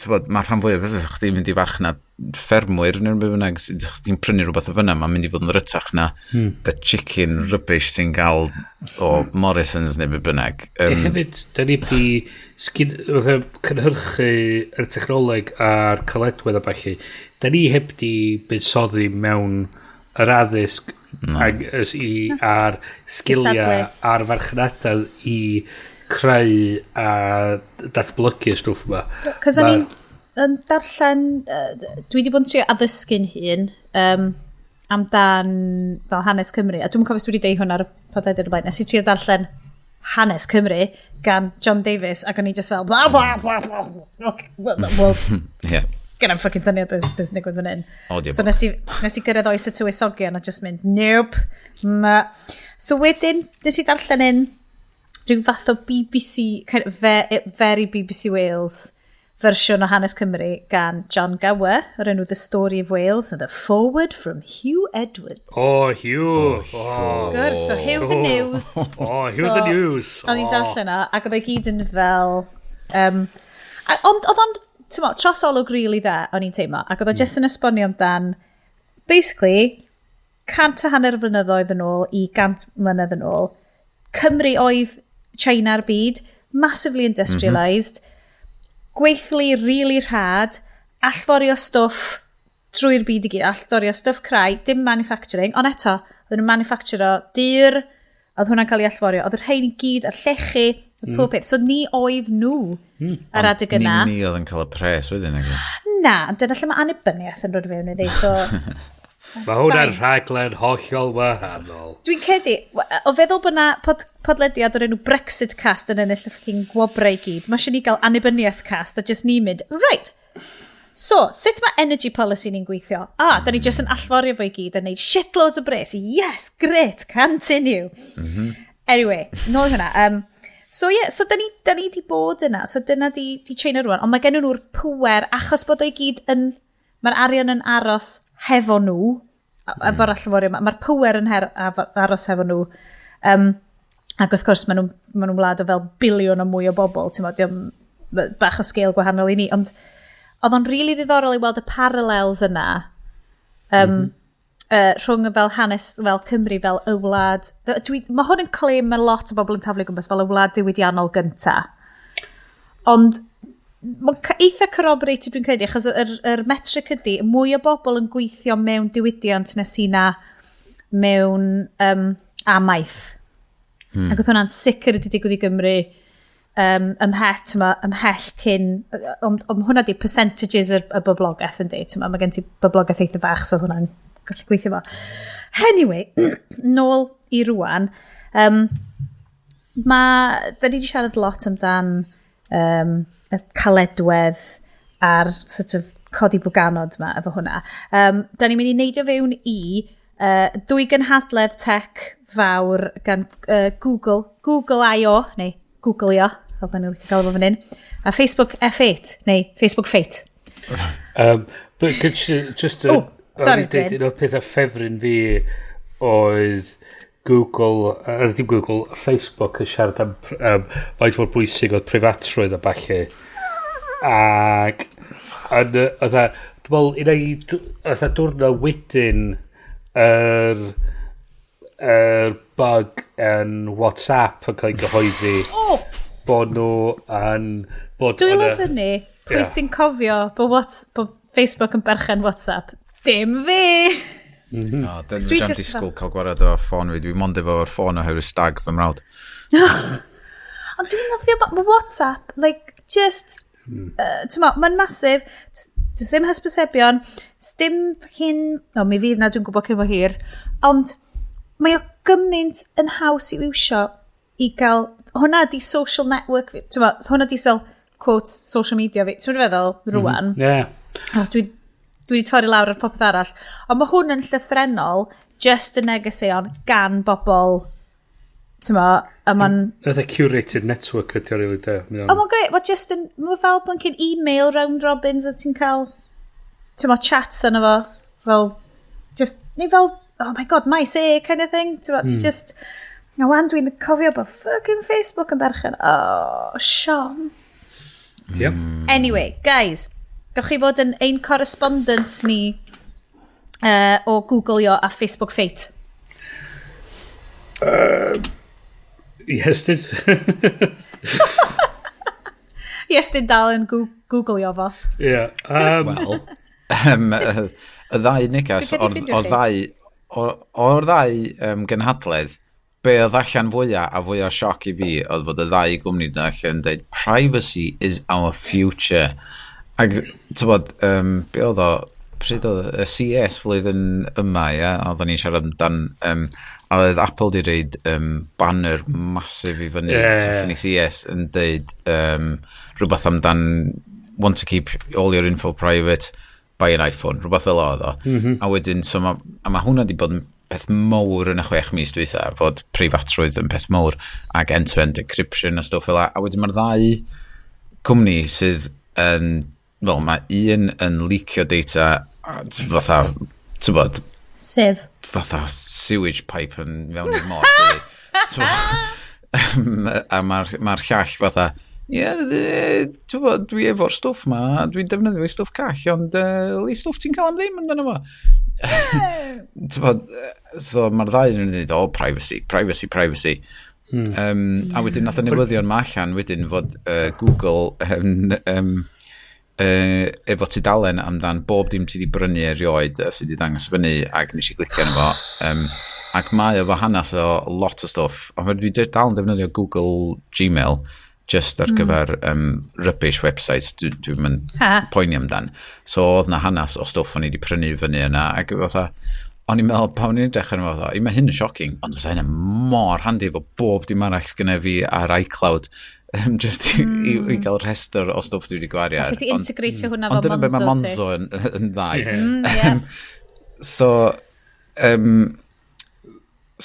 t'bod, mae rhan fwyaf beth, chdi'n mynd i farchnad ffermwyr neu rhywbeth bynnag, chdi'n prynu rhywbeth o fyna, mae'n mynd i fod yn rytach na y chicken rubbish ti'n gael o Morrison's neu beth bynnag. Hefyd, da ni wedi fatha cynhyrchu yr technoleg a'r caledwedd a ballu. Da ni heb di buddsoddi mewn yr addysg ag, i, a'r sgiliau a'r farchnadau i creu a datblygu y stwff yma. Cos o'n i'n yn darllen, dwi wedi bod yn trio addysgu'n hun amdan fel hanes Cymru, a dwi'n cofio os dwi wedi deud hwn ar y podlediad o blaen, nes i trio darllen Hanes Cymru gan John Davies, ac o'n i just fel bla bla bla bla, okay, well, gen i'm fucking syniad beth sy'n digwydd fan hyn. Audiobook. So nes i gyrraedd oes y tywysogion a just mynd, nope. Ma. So wedyn, nes i darllen un rhyw fath o BBC, kind of very BBC Wales fersiwn o Hanes Cymru gan John Gower, o'r enw The Story of Wales, and the Foreword from Hugh Edwards. Oh, Hugh. Oh. Gwrs, so Hugh the News. Oh, Hugh the News. O'n i'n darllen o, ac oedd e gyd yn fel... Ond oedd o'n, t'mo, trosolwg really dda, o'n i'n teimlo, ac oedd o jyst yn esbonio amdan, basically, 150 flynyddoedd yn ôl i 100 mlynedd yn ôl, Cymru oedd China'r byd, massively industrialised, gweithlu really rhad, allforio stwff drwy'r byd i gyd, allforio stwff crai, dim manufacturing, ond eto, oedden nhw'n manufacturo dur, oedd hwnna'n cael ei allforio, oedd yr rhain i gyd, y llechi, oedd pob peth. So ni oedd nhw ar adeg yna. Ni oedd yn cael y pres wedyn, nag oedd? Na, dyna lle mae annibyniaeth yn dod fewn iddi, so. Mae hwnna'n Fine. rhaglen hollol wahanol. Dwi'n credu, o feddwl bod na podlediad o'r enw Brexit Cast yn ennill y fucking gwobrau i gyd, mae eisiau ni gael annibyniaeth cast a just ni mynd, right, so, sut mae energy policy ni'n gweithio? Ah, da ni just yn allforio fo i gyd a neud shitloads o bres. Yes, great, continue. Anyway, nôl i hwnna. So yeah, so da ni di bod yna, so dyna di China rwan, ond mae gen nhw'r pwer achos bod o i gyd yn, mae'r arian yn aros hefo nhw, efo'r allforio, mae'r pwer yn aros hefo nhw. Ac wrth gwrs, maen nhw'n ma nhw wlad o fel biliwn o mwy o bobl, ti'n mo, bach o scale gwahanol i ni, ond oedd o'n rili really ddiddorol i weld y parallels yna rhwng y fel hanes, fel Cymru, fel y wlad. Mae hwn yn claim mae lot o bobl yn taflu gwmpas fel y wlad ddiwydiannol gynta. Ond mae'n eitha corroborated dwi'n credu, achos yr metric ydy, mwy o bobl yn gweithio mewn diwydiant nes i na mewn amaeth. Ac oedd hwnna'n sicr wedi digwydd i Gymru ymhell, t'mo, ymhell cyn, ond hwnna di percentages y boblogaeth yn dweud, mae gen ti boblogaeth eitha bach, so oedd hwnna'n gallu gweithio fo. Anyway, nôl i rwan. Da ni wedi siarad lot amdan y caledwedd a'r sort of codi bwganod yma efo hwnna. Da ni'n mynd i neidio fewn i dwy gynhadledd tech fawr gan Google, Google I.O., neu Google.io, fel da ni'n licio gael fo fan hyn, a Facebook F8, neu Facebook Fate. But just Oh, sorry, Bryn. Un o'r pethau ffefryn fi oedd Google, dim Google, Facebook yn siarad am faint mor bwysig oedd preifatrwydd a ballu. Ac yn, oedd dwi'n meddwl, un o'i, oedd diwrnod wedyn yr bug yn WhatsApp yn cael ei gyhoeddi bod nhw yn bod Dwi'n o'na- lyfio pwy sy'n cofio bod Facebook yn berchen WhatsApp? Dim fi! O, dwi Dwi jam jyst disgwyl cael gwared o'r ffôn fi. Dwi mond efo'r ffôn oherwydd stag fy mrawd. Ond dwi'n lyfio ma' WhatsApp, like, just, t'mo, mae'n massive, does ddim hysbysebion, dim fucking, no, mi fydd na, dwi'n gwybod cyn fo hir, ond mae o gymaint yn haws i'w iwsio i gael, hwnna di social network fi, t'mo, hwnna di sel, quote, social media fi, ti'n feddwl, rwan, Os dwi wedi torri lawr ar popeth arall. Ond mae hwn yn llythrennol, just y negeseuon gan bobl, ti'n mo, a ma'n... Fatha curated network ydi o really de. Ond mae'n grêt, mae just yn, mae fel blinking email round robins a ti'n cael, ti'n mo, chats yna fo, fel, just, neu fel, oh my god, maes E kind of thing, ti'n mo, ti just, na wan dwi'n cofio bod fucking Facebook yn berchen, oh, siom. Yep. Anyway, guys, gawch chi fod yn ein correspondent ni o Google-io a Facebook Fate. Yes, did. Yes, dyn dal yn Google-io fo. Yeah. Wel, y ddau negas, Dwi'n credu ffindio o'r chi. ddau, o'r ddau gynhadledd, be oedd allan fwyaf a fwyaf sioc i fi oedd fod y ddau gwmni yna allan yn dweud privacy is our future. Ac, ti'n bod, be oedd o, pryd oedd y CES flwyddyn yma, ia, oedden ni'n siarad amdan, a oedd Apple di roid banner massive i fyny tu allan i CES yn deud rhywbeth amdan want to keep all your info private, buy an iPhone, rhywbeth fel oedd o. A wedyn, so a ma hwnna di bod yn peth mawr yn y 6 mis dwytha, fod preifatrwydd yn peth mawr, ac end-to-end encryption a stwff fel 'a. A wedyn mae'r ddau cwmni sydd yn, wel, mae un yn leakio data fatha, ti'n bod, Sef. fatha sewage pipe yn mewn i'r môr, dydi? T'mo'? A mae'r ma llall fatha, ie, yeah, ti'n bod, dwi efo'r stwff ma, dwi'n defnyddio stwff call, ond li stwff ti'n cael am ddim amdano fo. Ti'n bod, so mae'r ddau yn dweud, oh, privacy, privacy, privacy. A wedyn nath y newyddion ma allan wedyn fod Google efo tudalen amdan bob dim ti wedi brynu erioed sydd wedi dangos fyny ac nes i glicio arno fo. Ac mae efo hanes o lot o stwff. Ond dwi dal yn defnyddio Google Gmail just ar gyfer rubbish websites dwi'n mynd poeni amdan. So oedd na hanes o stwff o'n i wedi prynu fyny yna ac fatha, o'n i'n meddwl, pan o'n i'n dechrau arno fo, fatha, "Ei, mae hyn yn shocking, ond fysa hynna mor handi efo bob dim arall sgynna fi ar iCloud, just i gael rhestr o stwff dwi wedi gwario ar." Allet ti integratio hwnna Ond efo dyna be mae Monzo, ti. Monzo yn dda. Yeah.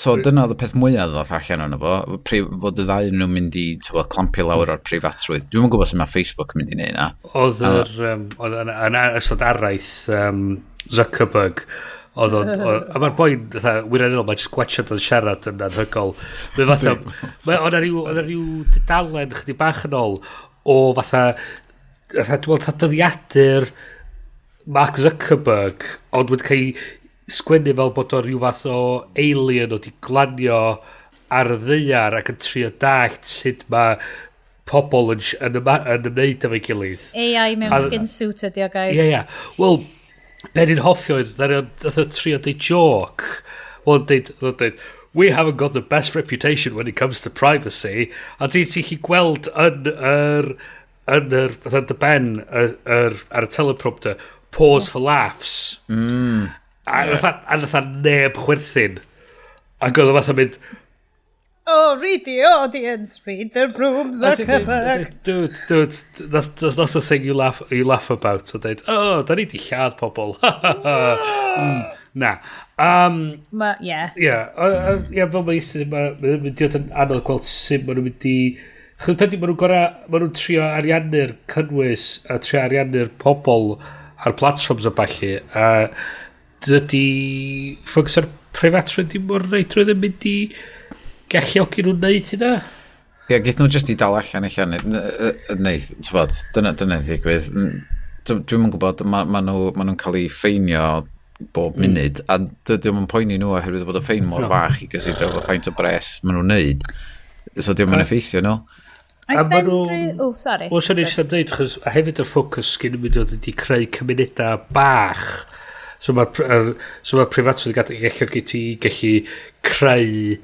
So dyna oedd y peth mwyaf ddoth allan ono fo, fod y ddau nhw'n mynd i t'bo, clampio lawr o'r preifatrwydd. Dwi'm yn gwybod sut mae Facebook yn mynd i wneud na. Oedd yr, oedd yn ystod araith Zuckerberg, oedd a mae'r boi'n, fatha, wirioneddol, mae'n just gwachod yn siarad yn anhygoel. Mae fatha, oedd 'na ryw dudalen chydig bach yn ôl o fatha, fatha, dwi'n meddwl, fatha dyddiadur Mark Zuckerberg, ond wedi cael ei sgwennu fel bod o rhyw fath o alien o di glanio ar y ddaear ac yn trio dallt sut mae pobl yn ymwneud efo'i gilydd. AI mewn skin suit ydi o, guys. Ie. Wel, be ni'n hoffi oedd, nath o trio deud joke. Wel, deud, "We haven't got the best reputation when it comes to privacy." A ti chi gweld yn yr, fatha dy ben, ar y teleprompter, pause for laughs. A yeah. Neb chwerthin. Ac oedd o fatha mynd, "Oh, read the audience, read the room, Zuckerberg." Dude, dude, that's not a thing you laugh about. So deud, "Oh, da ni di lladd pobl." Na. Ma, yeah. Ie, yeah, fel mae Iestyn, mae'n mynd i fod yn anodd gweld sut maen nhw'n mynd i. Chos peth maen nhw'n gorau, maen nhw'n trio ariannu'r cynnwys a trio ariannu'r pobl ar platforms a ballu, a dydy ffocws ar preifatrwydd ddim mor reidrwydd yn mynd i galluogi nhw'n neud hynna. Ie, yeah, geith nhw jyst i dal allan eich neith, ti'n dyna ddigwydd. Dwi'm yn gwybod, ma nhw'n cael eu ffeinio bob munud, a dydy o'm yn poeni nhw oherwydd bod y ffein mor fach i gysidro fo faint o bres maen nhw'n neud. So diolch yn effeithio nhw. Oes na unrhyw... Oh, sorry. Wel, swn i'n eisiau dweud, chos a hefyd y ffocws gyn mynd oedd wedi creu cymunedau bach. So mae'r preifatrwydd yn galluogi ti gallu creu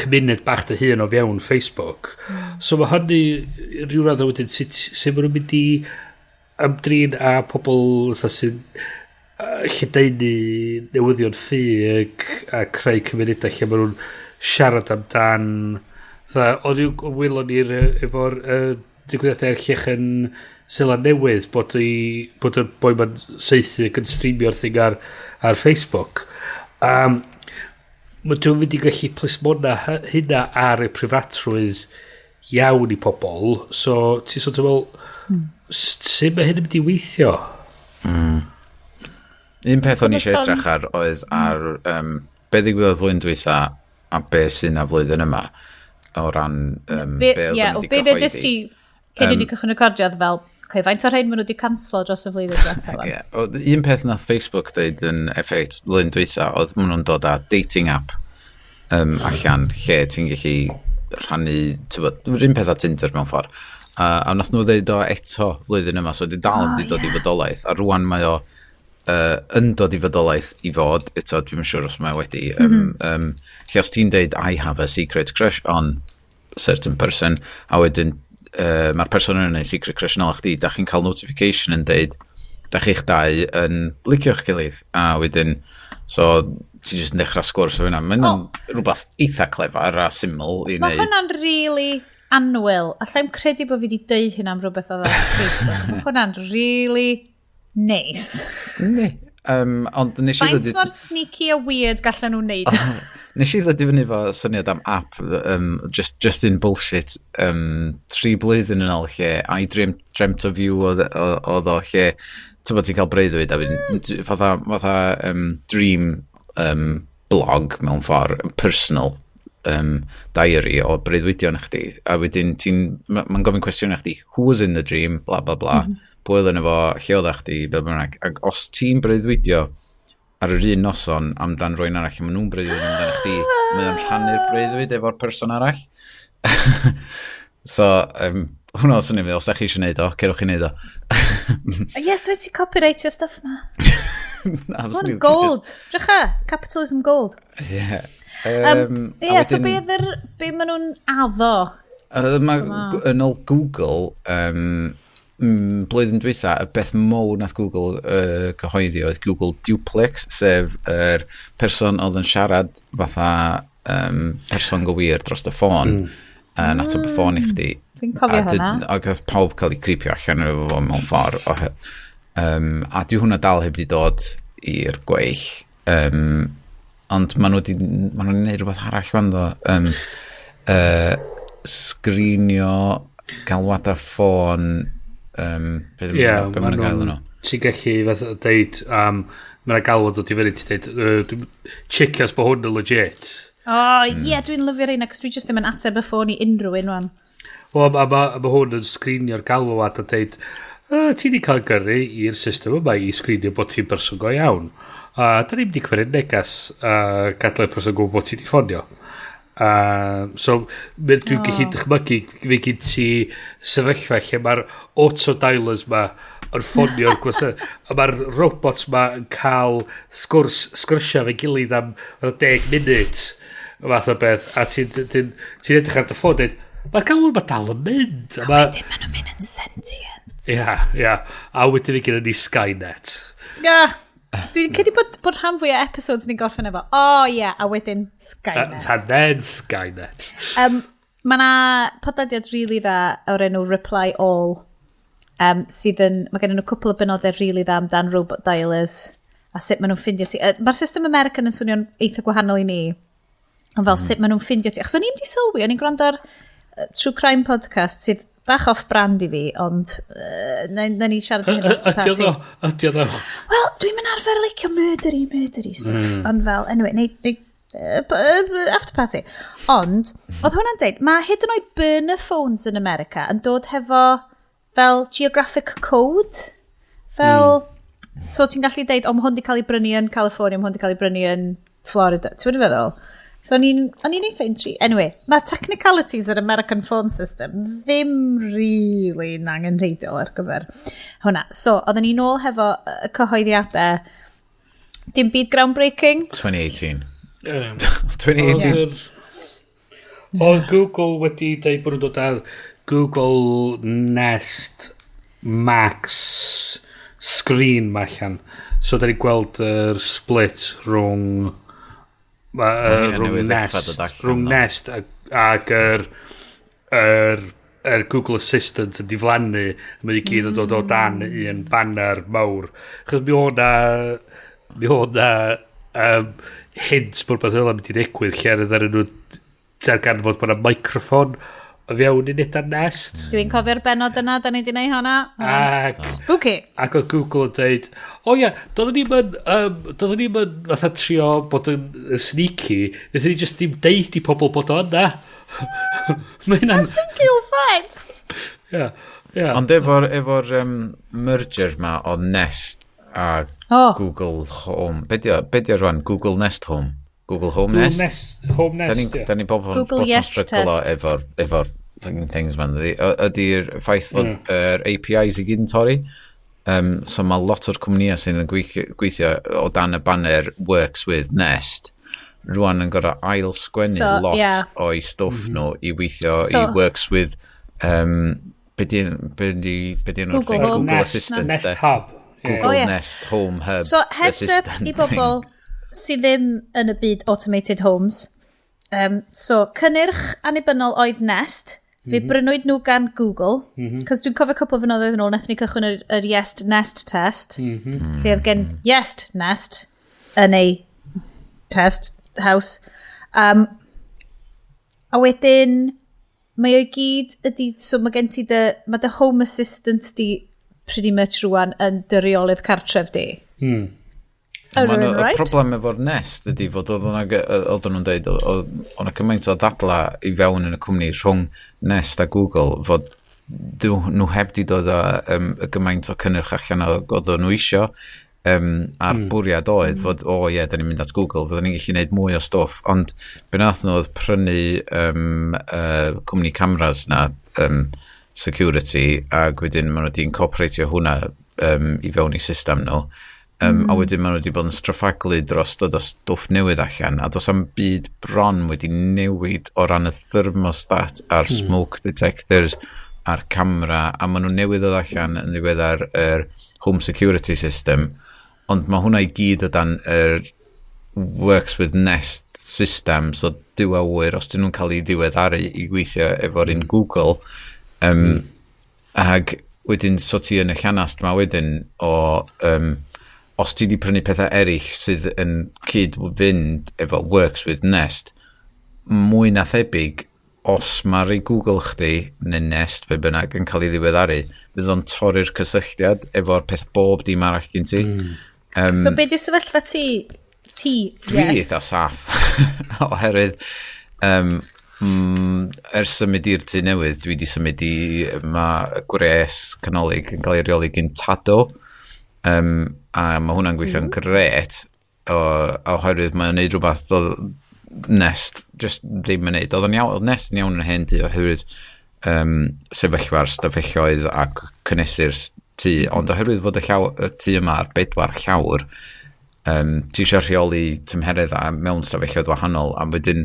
cymuned bach dy hun o fewn Facebook. So mae hynny rhyw radd o wedyn sut maen nhw'n mynd i ymdrin â pobl fatha sy'n lledaenu newyddion ffug a creu cymunedau lle maen nhw'n siarad amdan fatha, oedd i'w wylon ni'r efo'r digwyddiadau erllych yn Seland Newydd bod y boi ma'n saethu ac yn streamio'r thing ar Facebook. Mae dwi'n mynd i gallu plismona hynna ar y prifatrwydd iawn i pobl, so ti sort of fel, sut mae hyn yn mynd i weithio? Un peth o'n i eisiau edrych ar oedd ar be ddigwyddodd flwyddyn dwytha a be sy'n na flwyddyn yma o ran be oedd Ie, yn o mynd i be ddedest gyhoeddi. ti cyn i ni cychwyn recordio oedd fel, okay, faint o'r rhain maen nhw wedi canslo dros y flwyddyn diwethaf wan? Ie, un peth nath Facebook dweud yn F8 flwyddyn dwytha oedd maen nhw'n dod â dating app allan lle ti'n gallu rhannu, t'bod, yr un peth â Tinder mewn ffordd. A nath nhw dweud o eto flwyddyn yma, so wedi dal yn dod i fodolaeth. A rwan mae o yn dod i fodolaeth i fod, eto dwi'm yn siŵr os mae wedi. Lle os ti'n deud "I have a secret crush on certain person", a wedyn mae'r person yn gwneud secret crush nôl chdi, da chi'n cael notification yn deud, da chi'ch dau yn licio'ch gilydd, a wedyn, so ti jyst yn dechrau sgwrs o hynna. Mae'n oh. rhywbeth eitha clefar a syml i Mae wneud. hwnna'n really annwyl. Allai'm credu bod fi wedi deud hynna am rhywbeth oedd ar Facebook. Mae hwnna'n really nice. Yndi. Ond nes i Faint ddod i- mor sneaky a weird gallan nhw wneud? Nes i ddod i fyny efo syniad am app, just in bullshit, 3 blwyddyn yn ôl lle I Dreamt of You oedd o lle, ti'n bod ti'n cael breuddwyd, a wedyn, fatha dream blog mewn ffordd, personal diary o breuddwydion chdi, a wedyn ti'n, ma gofyn cwestiwn i chdi, "Who was in the dream?" bla bla bla, pwy oedd yn efo, lle oedd chdi, bla bynnag, ac os ti'n breuddwydio ar yr un noson amdan rywun arall, a maen nhw'n breuddwydio amdan chdi, mae o'n rhannu'r breuddwyd efo'r person arall. So, hwnna oedd swnio fi, os da chi eisiau neud o, cerwch chi neud o. Yes, so ti copyrightio stuff ma. Na, Hwn fyswn i licio gold. Drycha, capitalism gold. Ie. Ie, so be oedd yr, be maen nhw'n addo? Mae, yn ôl Google, blwyddyn dwytha, y beth mowr nath Google cyhoeddi oedd Google Duplex, sef yr person oedd yn siarad fatha person go wir dros y ffôn, yn ateb y ffôn i chdi. Fi'n cofio A hwnna. Ac oedd pawb cael ei creepio allan efo fo mewn ffordd. A di hwnna dal heb di dod i'r gweill. Ond maen nhw wedi gwneud rhywbeth arall fan ddo. Sgrinio galwada ffôn. Be Ie, be maen nhw'n gael nhw? Ti'n gallu fatha deud, mae'n galwad dod i fyny, ti'n deud, "Dwi'n checio os bod hwn yn legit." O, ie, dwi'n lyfio'r un, acos dwi jyst ddim yn ateb y ffôn i unrhyw un wan. Wel, ma hwn yn sgrinio'r galwad a deud, "Ti di cael gyrru i'r system yma i sgrinio bod ti'n berson go iawn. A da ni'n mynd i cymryd negas a gadael i'r person gwybod bod ti di ffonio." So, dwi'n gallu dychmygu fe gyd ti sefyllfa lle mae'r auto-dialers ma yn ffonio'r gwasanaeth a mae'r robots ma yn cael sgwrsio efo'i gilydd am fatha 10 munud fath o beth, a ti'n ti edrych ar dy ffôn, dweud, "Mae'r galwad ma dal yn mynd." A Wedyn maen nhw'n mynd yn sentient. Ia. A wedyn fi gyda ni Skynet. Yeah. Dwi'n credu bod rhan fwy o episodes ni'n gorffen efo. Oh yeah, a wedyn Skynet. And then Skynet. Mae na podlediad really dda o'r enw Reply All, sydd yn, mae gen nhw cwpl o benodau really dda amdan robot dialers a sut maen nhw'n ffindio ti. Mae'r system American yn swnio'n eitha gwahanol i ni, ond fel sut maen nhw'n ffindio ti. Achos o'n i'n di sylwi, o'n i'n gwrando ar True Crime podcast sydd bach off-brand i fi, ond na ni siarad am hyn after Ydy o party. ddo? Ydy o ddo? Wel, dwi'n mynd arfer licio murdery stuff. Ond fel, anyway, neu after party. Ond, oedd hwnna'n deud, mae hyd yn oed burner phones yn America yn dod hefo fel geographic code. Fel, so ti'n gallu deud, o, mae hwn di cael ei brynu yn California, mae hwn di cael ei brynu yn Florida. Ti'n gwybod feddwl? So o'n i'n eitha intri. Anyway, mae technicalities yr American phone system ddim really yn angenrheidiol ar gyfer hwnna. So, oedden ni nôl hefo y cyhoeddiadau. Dim byd groundbreaking. 2018. Ie. 2018. Oedd Google wedi dweud bod nhw'n dod ar Google Nest Max screen ma allan. So, da ni gweld yr split hynna rhwng newydd ddechrau Nest, dod allan, rhwng ddo. Nest ag yr Google Assistant yn diflannu, a mae i gyd yn dod o dan un banner mawr. Chos mi o'na hints bod beth fel yna'n mynd i ddigwydd lle ar nhw darganfod bod yna microffon o fewn i nid ar Nest. Dwi'n cofio'r benod yna, da ni wedi gwneud hwnna. Ac Spooky. Ac oedd Google yn dweud, o ia, doeddwn ni'm yn fatha trio bod yn sneaky, wnaethon ni just ddim deud i pobl bod o yna. Mae hynna'n. Thank you, fine. Ia. Ond efo'r merger ma o Nest a Oh. Google Home. Be di o rwan? Google Nest Home? Google Home Google Nest? Nest, Home Da Nest, ni'n ie. da ni bob Google bod yn Yes stryglo Test. efo'r fucking things man. Ydy'r ffaith fod yr APIs i gyd yn torri. So mae lot o'r cwmnïau sydd yn gweithio o dan y banner Works with Nest rwan yn gorau ail sgwennu So, lot o'i stwff nhw i weithio i Works with be di enw'r Google thing? Home. Google Nest, Assistant Nest de. Hub. Ie. Google Oh, ie. Nest Home Hub So, heads up Assistant i bobl sydd ddim yn y byd automated homes. So, cynnyrch annibynnol oedd Nest. Fe brynwyd nhw gan Google. Cos dwi'n cofio cwpl o flynyddoedd yn ôl, nathon ni cychwyn yr Yes Nest test. Lle oedd gen Yes Nest yn ei test house. A wedyn, mae o'i gyd ydy, so mae gen ti dy, mae dy home assistant di pretty much rwan yn dy reolydd cartref di. Ma' Rwy'n nhw- y right? problem efo'r Nest ydy fod oedden nhw'n dweud oedd o'na cymaint o ddadla i fewn yn y cwmni rhwng Nest a Google fod nhw heb di dod â y gymaint o cynnyrch allan o oedden nhw isio, a'r bwriad oedd fod o ie, da ni'n mynd at Google, fydden ni'n gallu gwneud mwy o stwff, ond be nath nhw oedd prynu cwmni cameras na, security, ac wedyn maen nhw wedi incorporatio hwnna i fewn i system nhw. A wedyn maen nhw wedi bod yn straffaglu dros dod o stwff newydd allan, a does am byd bron wedi newid o ran y thermostat a'r smoke detectors a'r camera, a maen nhw newydd ddod allan yn ddiweddar yr home security system, ond mae hwnna i gyd o dan yr Works with Nest system, so duw a ŵyr, os dyn nhw'n cael ei ddiweddaru i gweithio efo'r un Google, ag wedyn so ti yn y llanast ma wedyn o os ti di prynu pethau eraill sydd yn cyd fynd efo Works with Nest, mwy na thebyg, os mae rei Google chdi neu Nest be bynnag yn cael ei ddiweddaru, fydd o'n torri'r cysylltiad efo'r peth bob dim arall gen ti. So be di sefyllfa ti, Dwi yes. eitha saff oherwydd ers symud i'r tŷ newydd dwi wedi symud i, mae gwres canolig yn cael ei reoli gyn Tado, a mae hwnna'n gweithio'n gret oherwydd mae'n neud rhywbeth oedd Nest just ddim yn neud. Oedd o'n iawn, oedd Nest yn iawn yn hen tŷ oherwydd sefyllfa'r stafelloedd ac cynnesu'r tŷ, ond oherwydd fod y tŷ yma ar bedwar llawr, ti eisiau rheoli tymheredd a mewn stafelloedd wahanol, a wedyn,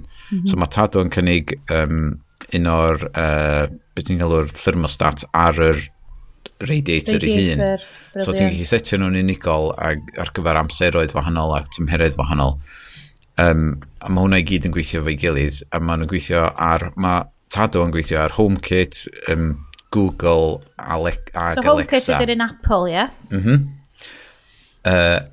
so mae Tado yn cynnig un o'r, beth ti'n galw'r thermostat ar yr radiator ei hun. So ti'n gallu setio nhw'n unigol ag, ar gyfer amseroedd wahanol ac tymheredd wahanol. A mae hwnna i gyd yn gweithio efo'i gilydd, a maen nhw'n gweithio ar, mae Tado yn gweithio ar HomeKit, Google, ag so Alexa. So HomeKit ydy'r un Apple, ie? Yeah?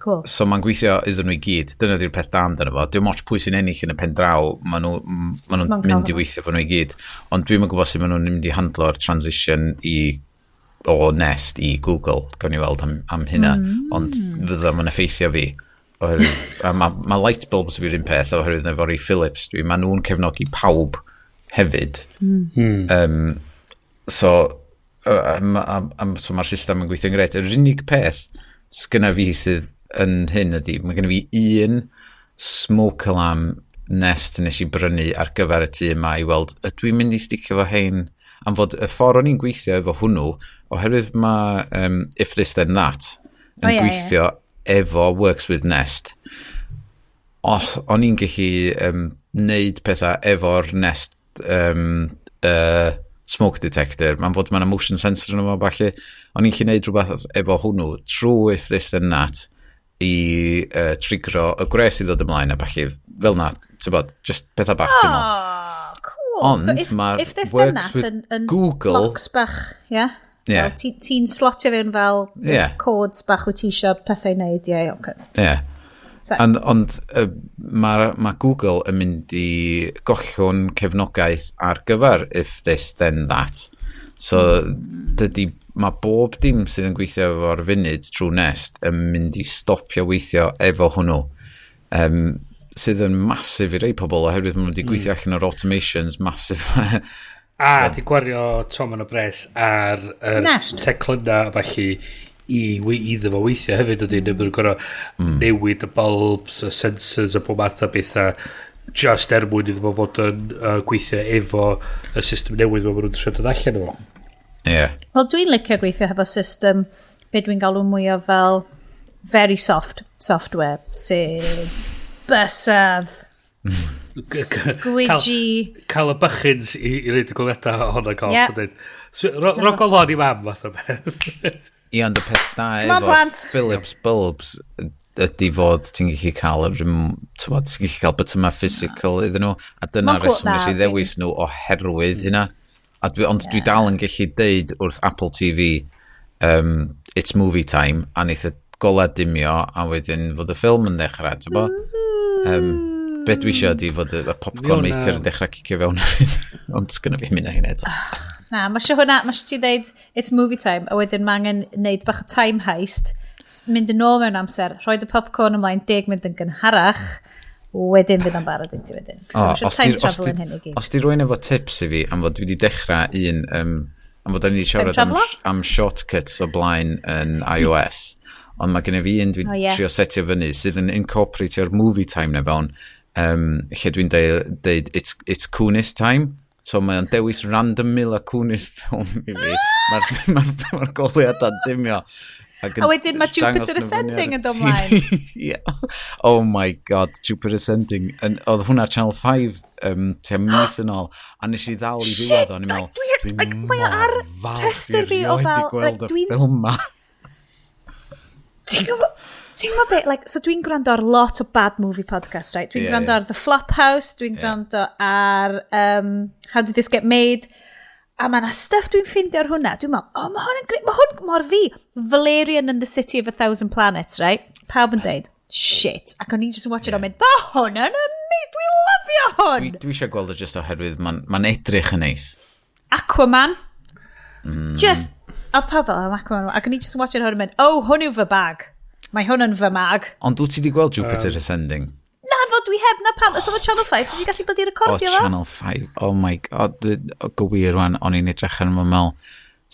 Cool. So mae'n gweithio iddyn nhw i gyd. Dyna di'r peth da amdano fo. Dim ots pwy sy'n ennill yn y pen draw, maen nhw mynd i weithio fo nhw i gyd. Ond dwi'm yn gwybod sut maen nhw'n mynd i handlo'r transition o Nest i Google. Gawn ni weld am hynna. Ond fydda ma'n effeithio fi. Oherwydd, a mae light bulbs fi'r un peth oherwydd efo'r i Philips. Maen nhw'n cefnogi pawb hefyd. So mae'r system yn gweithio'n grêt. Yr unig peth sgynna fi sydd yn hyn ydy, mae genna fi un smoke alarm Nest nes i brynu ar gyfer y tŷ yma i weld, ydw i'n mynd i sticio fo hein, am fod y ffordd o'n i'n gweithio efo hwnnw, oherwydd mae If This Then That yn gweithio efo Works With Nest. O'n i'n gallu neud pethau efo'r Nest smoke detector, mae'n fod mae'n motion sensor yn yma falle, o'n i'n gallu neud rhywbeth efo hwnnw trwy If This Then That i trigro y gwres i ddod ymlaen a falle, fel na, ti'n bod, just pethau bach syml. Oh, cool. Ond so if, mae'r if This Then Works That with yn Google box bach, yeah? Yeah. Fel ti'n slotio fewn fel codes bach wyt ti eisiau pethau i wneud, ie, yeah, okay. Yeah. So, Ond ma Google yn mynd i gollwng cefnogaeth ar gyfer If This Then That. So dydy, mae bob dim sydd yn gweithio efo'r funud trwy Nest yn mynd i stopio weithio efo hwnnw. Sydd yn massive i rei pobl oherwydd maen nhw wedi gweithio allan o'r automations massive. A di gwario tomen o bres ar yr Nest. teclynna a ballu iddo fo weithio hefyd ydy, neu maen nhw'n gorfod newid y bulbs, y sensors a bob math o bethau just er mwyn iddo fo fod yn gweithio efo y system newydd maen nhw'n trio dod allan efo. Ie. Wel, dwi'n licio gweithio hefo system be dwi'n galw mwyaf fel very soft software, sef bysedd, squidgy. Cael y bychins i reid y goleuadau ohono goff. Ie. Yeah. Ro golon i mam fath o beth. Ie, ond y peth da Come on, efo plant. Philips bulbs ydy fod ti'n gallu cael yr t'mod, ti'n gallu cael bytyma physical iddyn nhw, a dyna Ma'n cool. reswm nes Na, i ddewis nhw oherwydd hynna. Ond dwi dal yn gallu deud wrth Apple TV, it's movie time, a neith y gola dimio, a wedyn fod y ffilm yn dechrau, ti'n bo? Be dwi eisiau ydy fod y popcorn Mi o'na- maker yn dechrau cicio fewn, ond sgynna fi mynd â hynny eto. Na, mae eisiau hwnna, mae eisiau ti ddeud, it's movie time, a wedyn mae angen neud bach o time heist, mynd yn ôl mewn amser, rhoi y popcorn ymlaen 10 munud yn gynharach, wedyn fydd o'n barod i ti wedyn. So, O, mae eisiau os time di- os travel di- yn hyn i gyd. Os di rywun efo tips i fi, am fod dwi wedi dechrau un, am fod da ni wedi siarad traveller? am shortcuts o blaen yn iOS, ond mae gen i fi un dwi'n O, ie. trio setio fyny sydd yn incorporatio'r movie time na fewn, lle dwi'n deud it's Kunis time, so mae'n dewis random Mila Kunis film i fi. Mae'r goleuadau'n dimio. Ac yn A wedyn mae dangos Jupiter nhw fyny ar Ascending y yn dod TV. mlaen. Yeah. Oh my god, Jupiter Ascending. Oedd hwnna Channel 5 tua mis yn ôl, a nes i ddal i Shit, ddiwedd, o'n i'n meddwl, like, dwi'n like, mae o mor ar falch rhestr fi fi o erioed fel, di gweld like, y ffilm ma. Ti'n gwybod, ti'n gwybod beth, like, so dwi'n gwrando ar lot o bad movie podcast, right? Dwi'n Ie, gwrando ie. ar The Flophouse, dwi'n gwrando ar How Did This Get Made, a mae yna stuff dwi'n ffindio ar hwnna. Dwi'n meddwl, oh, mae hwn yn grêt, mae hwn mor fi. Valerian and the City of a Thousand Planets, right? Pawb yn deud, shit. Ac o'n i'n just yn watch it o'n mynd, mae hwn yn amazing, dwi'n lyfio hwn. Dwi eisiau gweld o just oherwydd mae'n edrych yn neis. Aquaman. Just, oedd pawb fel, "Oh, Aquaman. Ac o'n i just yn watch it hwn yn mynd, oh, hwn yw fy bag. Mae hwn yn fy mag. Ond wyt ti wedi gweld Jupiter Ascending? Na fo, dwi heb na pam. Os oedd o Channel 5, so dwi'n gallu bod i O, recordio fo. Channel 5. Oh my god. Go wir rwan, o'n i'n edrych arno fo'n meddwl,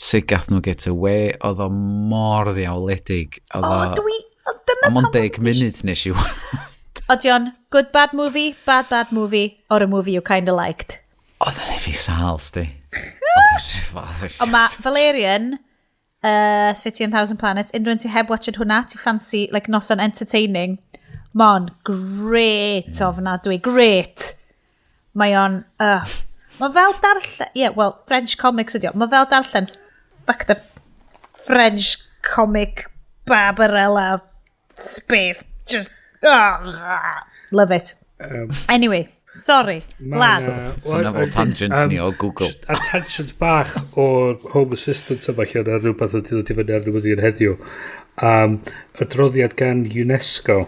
sut gath nhw get away? Oedd o mor ddiawledig. Oedd O, dwi... o, Dyna Am ond pam 10 munud nes i weld. Ydy o'n good bad movie, bad bad movie, or a movie you kinda liked. Oedd yn efi sal, sti. Ond mae Valerian, City and Thousand Planets, unrhyw un sy'n heb watched hwnna, ti fancy, like, noson entertaining, mae'n great ofnadwy, great. Mae o'n, mae fel darllen, yeah, well, French comics ydi o, mae fel darllen fucked up French comic Barbarella space. Just, love it. Anyway, sorry, lads. So na fel tangent ni o Google. A tangent bach o'r Home Assistant yma lle yna rhywbeth wedi dod i fyny ar newyddion heddiw. Adroddiad gan UNESCO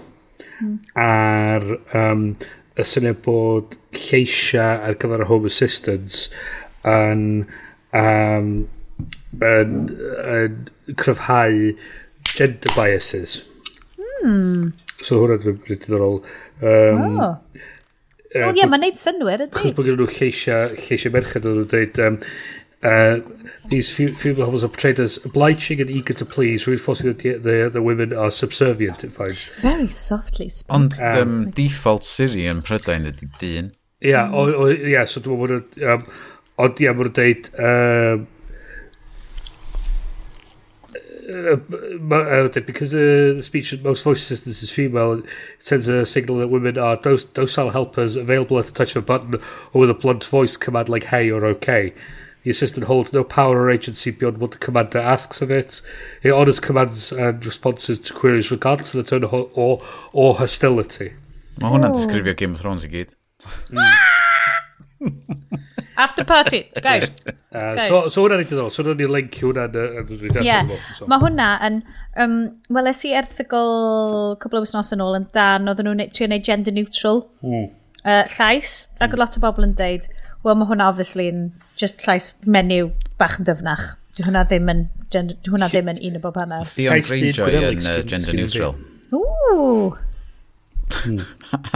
ar y syniad bod lleisiau ar gyfer y Home Assistants yn, yn cryfhau gender biases. So hwnna'n rhywbeth diddorol. Wel ie, mae'n neud synnwyr, ydy. Chos bod gen nhw lleisiau merched, oedden nhw'n dweud, these female homes are portrayed as obliging and eager to please, reinforcing the women are subservient, it finds. Very softly spoken. Ond default Siri yn Prydain ydy dyn. Ie, yeah, so dwi'n meddwl bod... Ond ie, maen nhw'n dweud... Because the speech of most voice assistants is female, it sends a signal that women are docile helpers available at the touch of a button or with a blunt voice command like hey or okay. The assistant holds no power or agency beyond what the commander asks of it. It honours commands and responses to queries regardless of the tone or hostility. Mae hwnna'n disgrifio Game of Thrones i gyd. After party, guys. So hwnna'n diddorol. So hwnna'n ni link hwnna'n... Ie, mae hwnna yn... Weles i erthygl cwbl o wythnos yn ôl yn dan, oedden nhw'n trio neud gender neutral llais. Ac oedd lot o bobl yn deud, wel mae hwnna obviously yn just llais menyw bach yn dyfnach. Di hwnna ddim yn, hwnna ddim yn un o bob hanner. Theon Greyjoy yn gender neutral. Ww!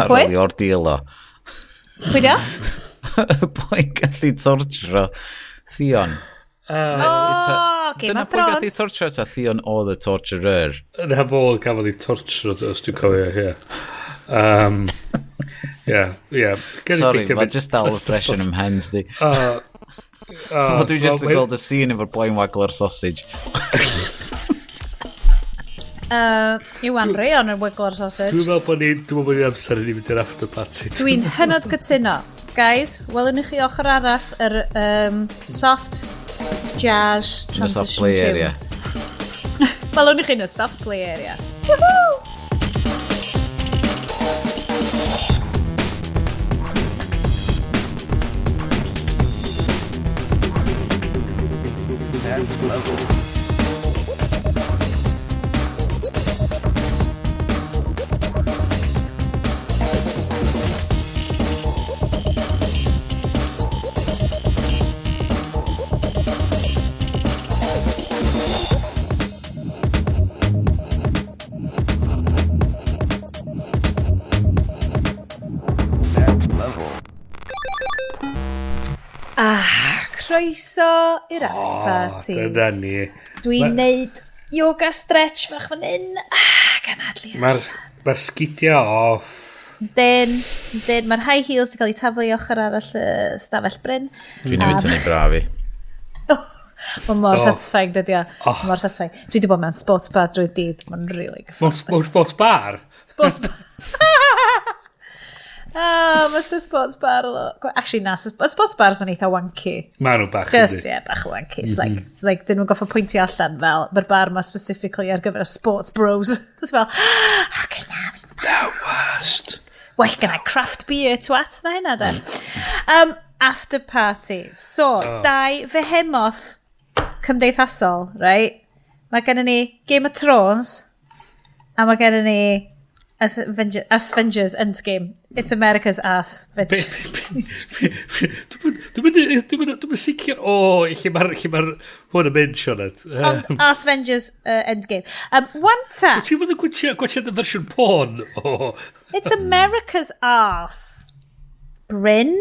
Ar ôl i ordeal o. Pwy di o? Y boi gallu tortro Theon. Game of Thrones. Dyna pwy gallu tortro ta Theon oedd y torturer. Na fo gafodd ei tortro, os dwi'n cofio, ie. Ie. Sorry, mae just dal y fresh yn ymhens di. Dwi just yn gweld y scene efo'r boi'n waglo'r sausage. Iwan Rheon yn waglo'r sausage. Dwi'n meddwl bod ni'n amser i ni mynd i'r after party. Dwi'n hynod gytuno. Guys, welwn i chi ochr arall yr soft jazz transition soft play area. Welwn i chi yn y soft play area. Woohoo! Level. Croeso i'r after party. Dyna ni. Dwi'n neud yoga stretch fach fan hyn. Ganadlu. Mae'r sgidiau off. Dyn. Mae'r high heels wedi cael eu taflu ochr arall y stafell Bryn. Dwi'n newid tynnu bra fi. Mae'n mor satisfying, dydy o. Mor satisfying. Dwi wedi bod mewn sports bar drwy'r dydd. Mae'n really gyfforddus. Mewn sports bar? Sports bar. Mae sy'n sports bar... Actually, na, sports bars yn eitha wanky. Ma nhw bach. Just, yeah, bach o wanky. It's like, it's like, dyn nhw'n goffa pwyntio allan fel, mae'r bar ma specifically ar gyfer y sports bros. It's fel, okay, na, fi'n... The worst. Well, gen i craft beer twats na hynna, then. After party. So, dau fehemoth cymdeithasol, right? Mae gennym ni Game of Thrones, a mae gennym ni Avengers Endgame. It's America's ass. Dwi'n sicr o lle mae'r hwn yn mynd, Sioned. Ond Ass Avengers Endgame. Wanta. Ti'n bod yn gwatsiad y fersiwn porn? It's America's ass. Bryn?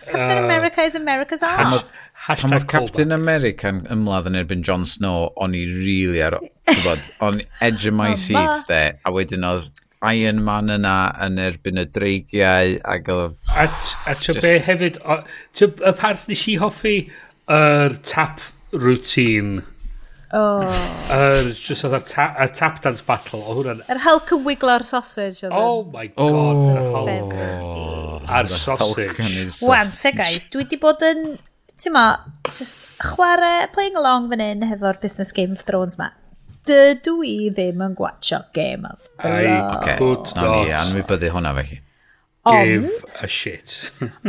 Captain America is America's ass. Pan oedd Captain America yn ymladd yn erbyn Jon Snow, o'n i really ar, ti'n on edge of my seat there, a wedyn oedd Iron Man yna yn erbyn y dreigiau, ac oedd... A ti'n be hefyd, y part nes i hoffi, yr tap routine. Oh. Just oedd y tap dance battle, o hwnna'n... Yr Hulk yn wiglo'r sausage. Oh my god, yr Hulk. A'r sausage. Wan, te guys, dwi wedi bod yn Ti'n ma, just chwarae, playing along fan hyn hefo'r business Game of Thrones ma. Dydw i ddim yn gwatcho Game of I Thrones. Oce, could nawn ni not anwybyddu hwnna felly. give Ond, a shit.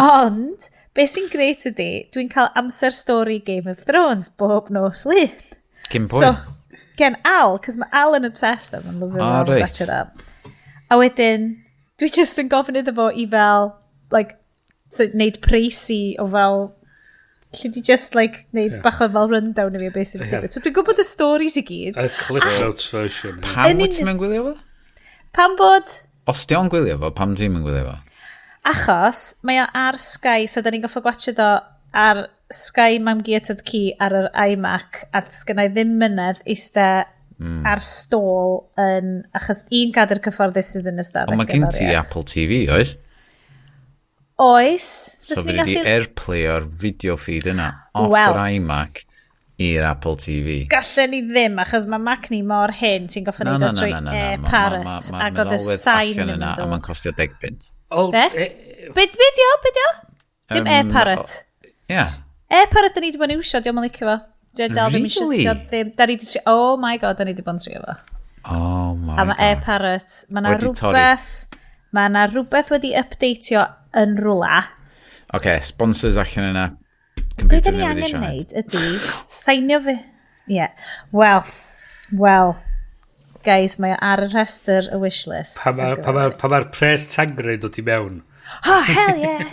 ond, beth sy'n grêt ydy, dwi'n cael amser stori Game of Thrones bob nos lun. Cyn pwy? So, gen Al, cos mae Al yn obsessed am yn lyfio Ah, fo, reit. gwatcho that. A wedyn, dwi just yn gofyn iddo fo i fel, like, so, neud preisi o fel, lle di just, like, neud bach o fel rundown i fi o beth sydd wedi Ie. digwydd. So dwi'n gwybod y stories i gyd. Y Cliff Notes version. ie. Pam Yn wyt ti'n mynd gwylio fo? Pam bod, Os di o'n gwylio fo, pam ti'n mynd gwylio fo? achos, mae o ar Sky, so da ni'n goffo gwatcho do ar Sky Mam Gi a Tad Ci ar yr iMac, a sgynna i ddim mynedd eista ar stôl yn, achos un gader cyfforddus sydd yn y stafell Ond mae gen ti gerddoriaeth. Apple TV, oes? Oes. So Fyswn fyddi i'n di gallu... airplay o'r video feed yna off Wel. yr iMac i'r Apple TV. Gallen ni ddim, achos mae Mac ni mor hyn, ti'n goffa Na, neud na, o na, trwy na, na, na. Air Ma- ma- Parrot, ma- ac oedd y meddalwedd sain allan ddim yna, yn A mae'n dod. costio 10 bunt. Ond, Be? Be di o? Be di o? Dim Air Parrot. Ie. Air Parrot da ni wedi bod yn iwsio, diolch yn licio fo. Dwi dal ddim isio, Really? dio ddim, da ni wedi trio, oh my god, da ni wedi bod yn trio fo. Oh my A mae Air god. Parrot, mae na Wedi torri. rhywbeth, mae na rhywbeth wedi updateio yn rwla. Oce, sponsors allan yna. Be Computer da ni newydd i angen siarad. wneud ydy, sainio fi... Ie, yeah. well, well, guys, mae o ar y rhestr y wishlist. Pa mae'r pa ma, pa ma pres tangre dod i mewn. Oh, hell yeah.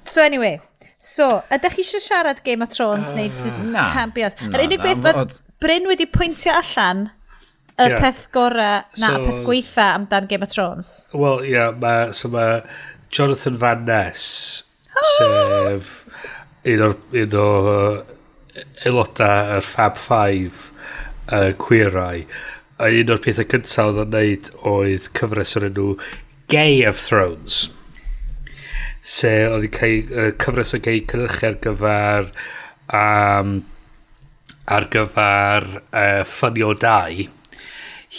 So anyway, so, ydych chi eisiau siarad Game of Thrones neu just Na. can't be asked? Na, Yr unig na, beth mae ond- Bryn wedi pwyntio allan y Ie. peth gorau, na, y So- peth gweitha amdan Game of Thrones. Wel, ie, yeah, ma, so mae Jonathan Van Ness, sef un o'r un o aelodau yr Fab Five Queer Eye, a un o'r pethau cyntaf oedd o'n neud oedd cyfres o'r enw Gay of Thrones. Se oedd hi'n cael cyfres yn cael ei cynhyrchu ar gyfer ar gyfer Funny or Die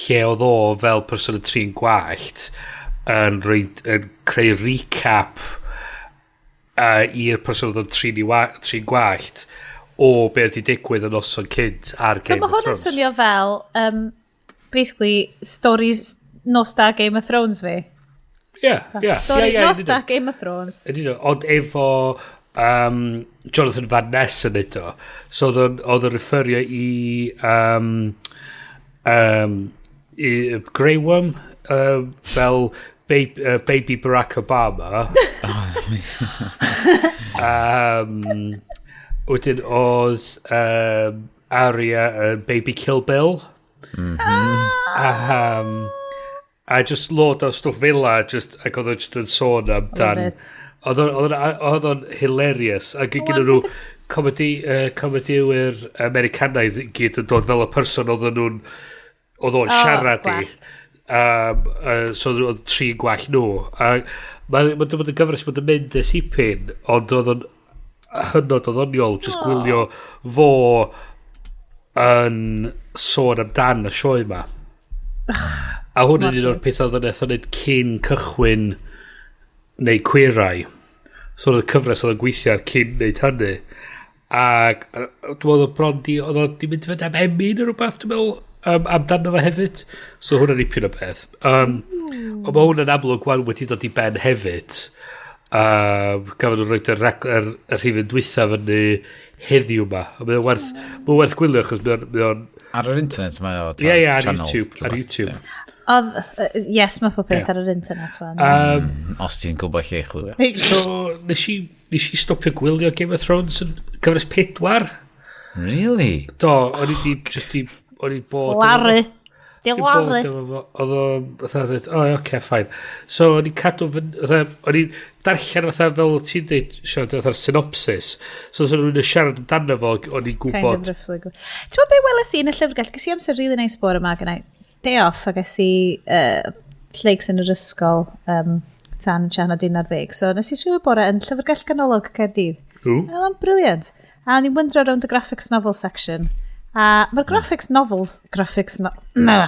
lle oedd o fel person yn trin gwallt yn, rhoi, yn creu recap i'r person oedd yn trin, i wa, trin gwallt o be oedd 'di digwydd yn noson cynt ar So Game mae of hwn yn Thrones. swnio fel, basically, stories nos da Game of Thrones fi. Ie, ie. Story Ie, ie, nos yn da union. Game of Thrones. Yn union. Ond efo Jonathan Van Ness yn neud o. So oedd o'n oedd o'n referio i i Grey Worm fel baby, baby Barack Obama. Wedyn oedd Arya yn Baby Kill Bill. A just load o stwff fel la, just, ac oedd o just yn sôn amdan. Love it. Oedd o'n- oedd o'n oedd o'n hilarious. Ac gyda nhw comedy, comediwyr Americanaidd i gyd yn dod fel y person oedd nhw'n oedd o'n Oh, siarad i. gwallt. So oedd oedd tri gwall nhw. A mae'n ma bod yn gyfres bod yn mynd ers ipyn, ond oedd o'n hynod o ddoniol, just gwylio fo yn sôn amdan y sioe yma. A hwn yn un o'r pethau oedd yn eithaf wneud cyn cychwyn neu Queer Eye. So oedd y cyfres oedd yn gweithio ar cyn wneud hynny. Ac dwi'n meddwl oedd bron di, oedd o di mynd i fynd am Emmy neu rhywbeth, dwi'n meddwl, amdano fo hefyd. So hwnna'n ipyn o beth. Ond mae hwnna'n amlwg wan wedi dod i ben hefyd. Gafon nhw roed yr, rag- yr, yr rhifyn dwytha fyny heddiw ma. A mae o'n werth, mae o'n werth gwylio achos mae o'n... Mae o'n Ar yr internet mae o. Ie, ie, ar channel, YouTube. Ar rhywbeth, YouTube. ie. Oedd, yes, mae pob peth Ie. ar yr internet wan. Os ti'n gwybod lle i chwilio. So, nes i, nes i stopio gwylio Game of Thrones yn cyfres pedwar. Really? Do, o'n i di, just i, o'n i bod... Laru. Di Di bod laru. efo fo, Oedd o, fatha, dweud, o, oce, fine. So, o'n i'n cadw, fatha, o'n i'n darllen fatha, fel ti'n dweud, Sian, fatha'r synopsis. So, os o'n rhywun yn siarad amdano fo, o'n i'n Kind of gwybod. roughly. Ti'n gwybod be weles i yn y llyfrgell? Ges i amser really nice bore yma gynnau. Day off a ges i llegs yn yr ysgol tan sian o 11. So nes i treulio bore yn llyfrgell ganolog Caerdydd. Ww. Oedd o'n brilliant. A o'n i'n wyndro rownd y graphics novel section. A mae'r graphics novels... Graphics no... Na.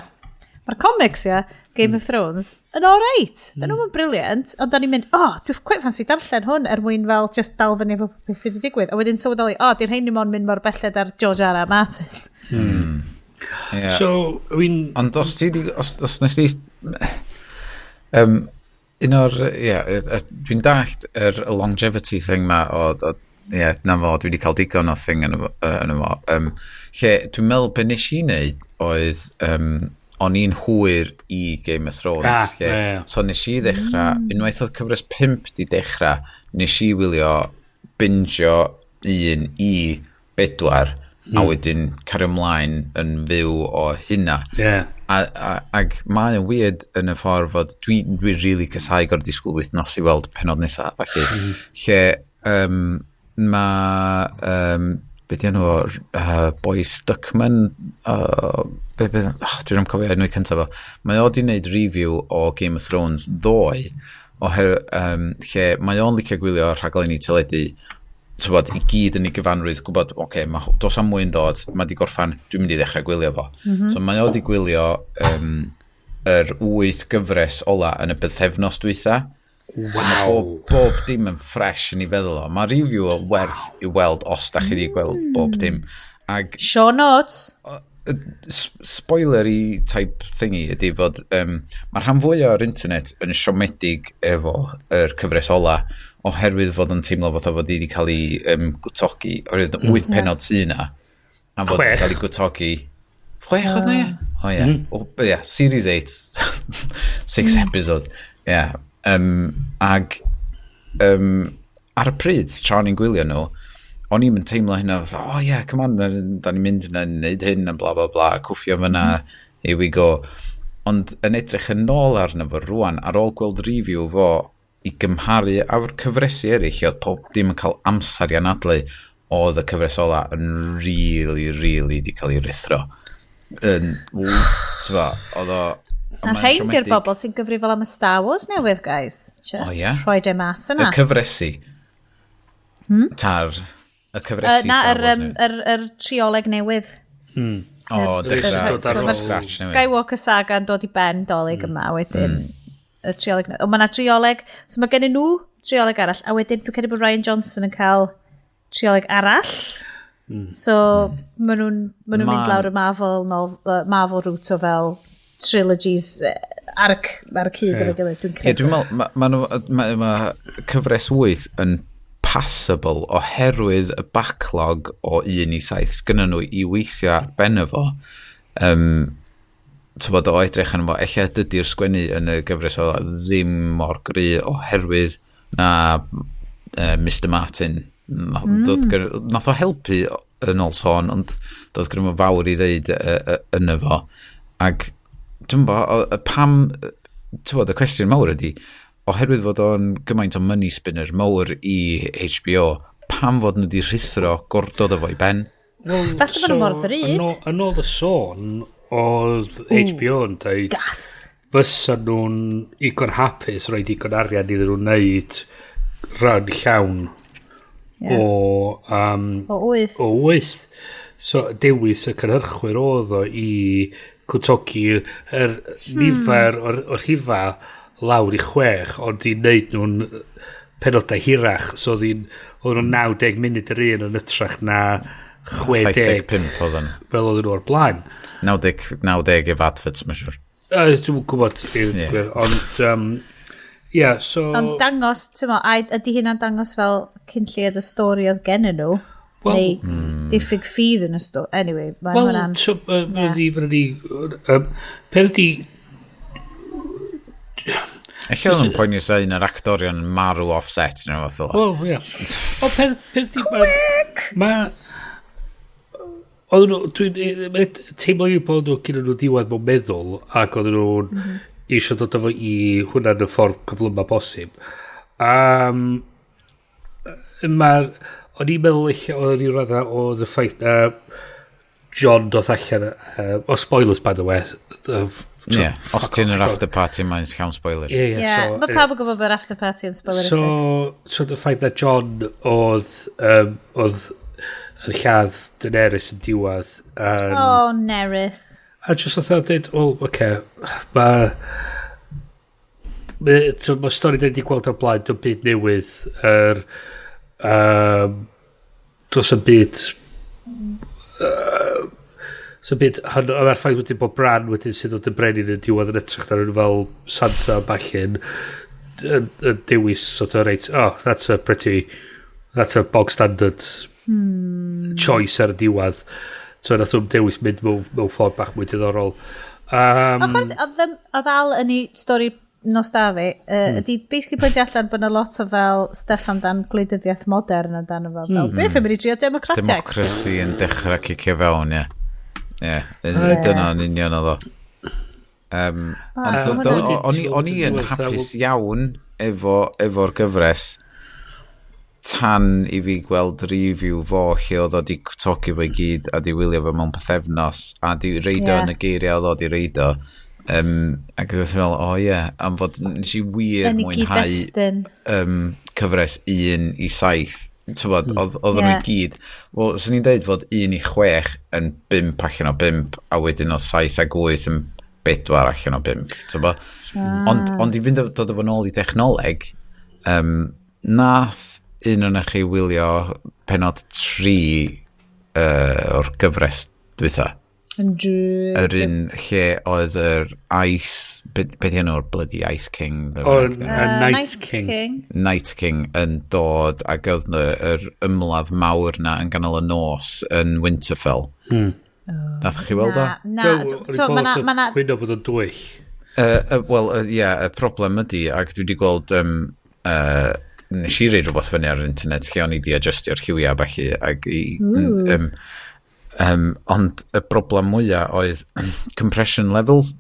Mae'r comics, ia, Game of Thrones, yn alright. Mm. Dyn nhw'n brilliant, ond da ni'n mynd, oh, dwi'n quite fancy darllen hwn er mwyn fel just dal fyny efo beth sydd wedi digwydd. A wedyn sylweddoli, oh, di'r rhain ddim ond mynd mor belled ar George R. R. Martin. Yeah. So, I mean... Ond os ti di, os nes ti... Un o'r, ie, yeah, dwi'n dallt yr longevity thing ma o ie, yeah, na fo, dwi wedi cael digon o thing yn y fo. Lle, dwi'n meddwl be nes i wneud oedd, o'n i'n hwyr i Game of Thrones. Ah, lle, ie, ie. So nes i ddechrau, unwaith oedd cyfres 5 di dechrau, nes i wylio bingio 1 i 4, a wedyn cario ymlaen yn fyw o hynna. Ag mae'n weird yn y ffordd fod dwi really casau gorfod disgwyl wythnos i weld penod nesaf. Felly, lle mae, be di enw o, Boy Stuckman, be, oh, dwi'n cofio enw i cyntaf fo. Mae o di wneud review o Game of Thrones ddoe, lle mae o'n licio gwylio rhaglenni teledu, tywod, i gyd yn ei gyfanrwydd, gwybod, oce, okay, ma, dos am mwy'n dod, mae di gorffan, dwi'n mynd i ddechrau gwylio fo. So mae o di gwylio yr wyth gyfres ola yn y bythefnos dwytha. Wow. So mae bob dim yn fresh yn ei feddwl o. Mae review o werth i weld os da chi di gweld bob dim. Ag Show notes. Spoilery type thingy ydy fod mae rhan fwyaf o'r internet yn siomedig efo yr cyfres ola oherwydd fod yn teimlo fatha fod i wedi cael ei gwtogi oherwydd wyth penod sydd yna a fod wedi Chwech. cael ei gwtogi. Chwech oedd na, ie? O ie. O, ie, series 8, 6 episodes, ie, yeah. Ag ar y pryd tra o'n i'n gwylio nhw, o'n i'n teimlo hynna fatha, oh yeah, come on, da ni'n mynd yna, neud hyn, a bla bla bla, cwffio fyna, here we go. Ond yn edrych yn ôl arno fo rwan, ar ôl gweld review fo i gymharu â'r cyfresi eraill, lle oedd pob dim yn cael amser i anadlu, oedd y cyfres ola yn really, really di cael ei rithro. Yn, t'bo, oedd o... A mae'n rhain di'r siomedig. bobl sy'n gyfrifol am y Star Wars newydd, guys. Just O, ie? rhoi e mas Y yna. cyfresi. Tar. Y cyfresi Na, Star yr, Wars um, newydd. yr trioleg newydd. O, dechrau Dod ar So ôl- mae'r scratch newydd. Skywalker saga yn dod i ben Dolig yma, wedyn y trioleg. Ond mae yna trioleg, so mae gennyn nhw trioleg arall, a wedyn dwi'n credu bod Rian Johnson yn cael trioleg arall. So, maen nhw'n ma nhw mynd lawr y Marvel, Marvel route o fel trilogies ar y cyd efo'i gilydd, dwi'n Ie, credu. dwi'n meddwl, mae ma, ma, ma cyfres 8 yn passable oherwydd y backlog o 1 i 7 sgynnon nhw i weithio ar ben efo. Tybod, o edrych arno fo, ella dydy'r sgwennu yn y gyfres ola ddim mor gry oherwydd na Mr Martin nath o helpu yn ôl sôn, ond doedd gyda fo fawr i ddeud yn efo. Ac dwi'n bo, pam, ti'n bod, y cwestiwn mawr ydy, oherwydd fod o'n gymaint o money spinner mawr i HBO, pam fod nhw wedi rhuthro gordod o fo i ben? Well, Falle bod nhw mor ddrud. Yn ôl y sôn, oedd HBO yn dweud Gas. fysa nhw'n igon hapus rhoi digon arian iddyn nhw wneud rhan llawn o O wyth. o wyth. So, dewis y cynhyrchwyr oedd o i cwtogi yr nifer o'r rhifa lawr i 6, ond i wneud nhw'n penodau hirach. So, oedd nhw'n 90 munud yr un yn ytrach na 60 75 oedd yn. fel oedden nhw o'r blaen. 90, 90 efo adverts, mae'n siwr. Dwi'n gwybod, i'r gwir, ond yeah, so... Ond dangos, ti'n mo, a ydy hynna'n dangos fel cynlliad y stori oedd gennyn nhw? Wel- neu diffyg ffydd yn y stori. Anyway, mae Wel, hwnna'n... so, fydd ni, peth ydi, Ella oedd nhw'n poeni sa un o'r actorion yn marw off-set neu rhywbeth fel 'na. Wel, ie. O, peth ydi, ma, oedden nhw, dwi'n, mae'n teimlo i bod nhw gyda nhw diwedd mewn meddwl, ac oedden nhw'n eisiau dod efo i hwnna yn y ffordd cyflyma posib. Mae'r, o'n i'n meddwl eich oedd i'n radda oedd y ffaith na John doth allan, o spoilers by the way. Ie, os ti'n yr after party mae'n llawn spoiler. Ie, ie, Ie, so, mae pawb yn gwybod bod after party yn spoilerific. So the ffaith na John oedd yn lladd Daenerys yn diwedd yn, Oh, Nerys. A just fatha dweud, well, oce, okay, mae... Mae stori da ni wedi gweld o'r blaen, dim byd newydd. Er, does 'am byd... So byd, mae'r ffaith wedyn bod Bran wedyn sydd oedd y brenin yn diwedd yn edrych ar nhw fel Sansa a bachyn yn dewis sort of reit, oh, that's a bog standard choice ar y diwedd. So nath nhw'n dewis mynd mewn ffordd bach mwy diddorol. Oedd Al yn ei stori nos da fi, ydy basically pwyntio allan bod yna lot o fel stuff amdan gwleidyddiaeth modern amdano fo. Fel, beth am i ni drio democratiaeth? Democracy yn dechrau cicio fewn, ie. Ie, dyna yn union oedd o. Ond o'n i yn hapus iawn efo'r gyfres tan i fi gweld review fo lle oedd o di tocio fo i gyd a di wylio fo mewn pythefnos a di reid o yn y geiriau oedd o di reid o. Ac oedd o'n meddwl, o ie, am fod nes i wir Yn ei mwynhau gyd-destun. Cyfres 1 i 7. Tywod, oedd nhw i gyd. Wel, swn i'n deud fod 1 i 6 yn 5 allan o 5, a wedyn o 7 ag 8 yn 4 allan o 5. Tywod? Ond i fynd dod efo nôl i technoleg, nath un o'n chi wylio penod 3 o'r gyfres dwytha? Yn Yr un lle oedd yr Ice, be di enw'r bloody Ice King? Be O, bynnag 'di enw? Night King. Night King yn dod ac oedd yr ymladd mawr na yn ganol y nos yn Winterfell. Nath chi weld o? Na, na, to, ma' na, Cwyno bod o'n dwyll. Wel, ie, y problem ydy, ac dwi wedi gweld, nes i reid rhywbeth fyny ar yr internet lle o'n i di adjustio'r lliwiau falle, ac i, ond y broblem mwyaf oedd compression levels.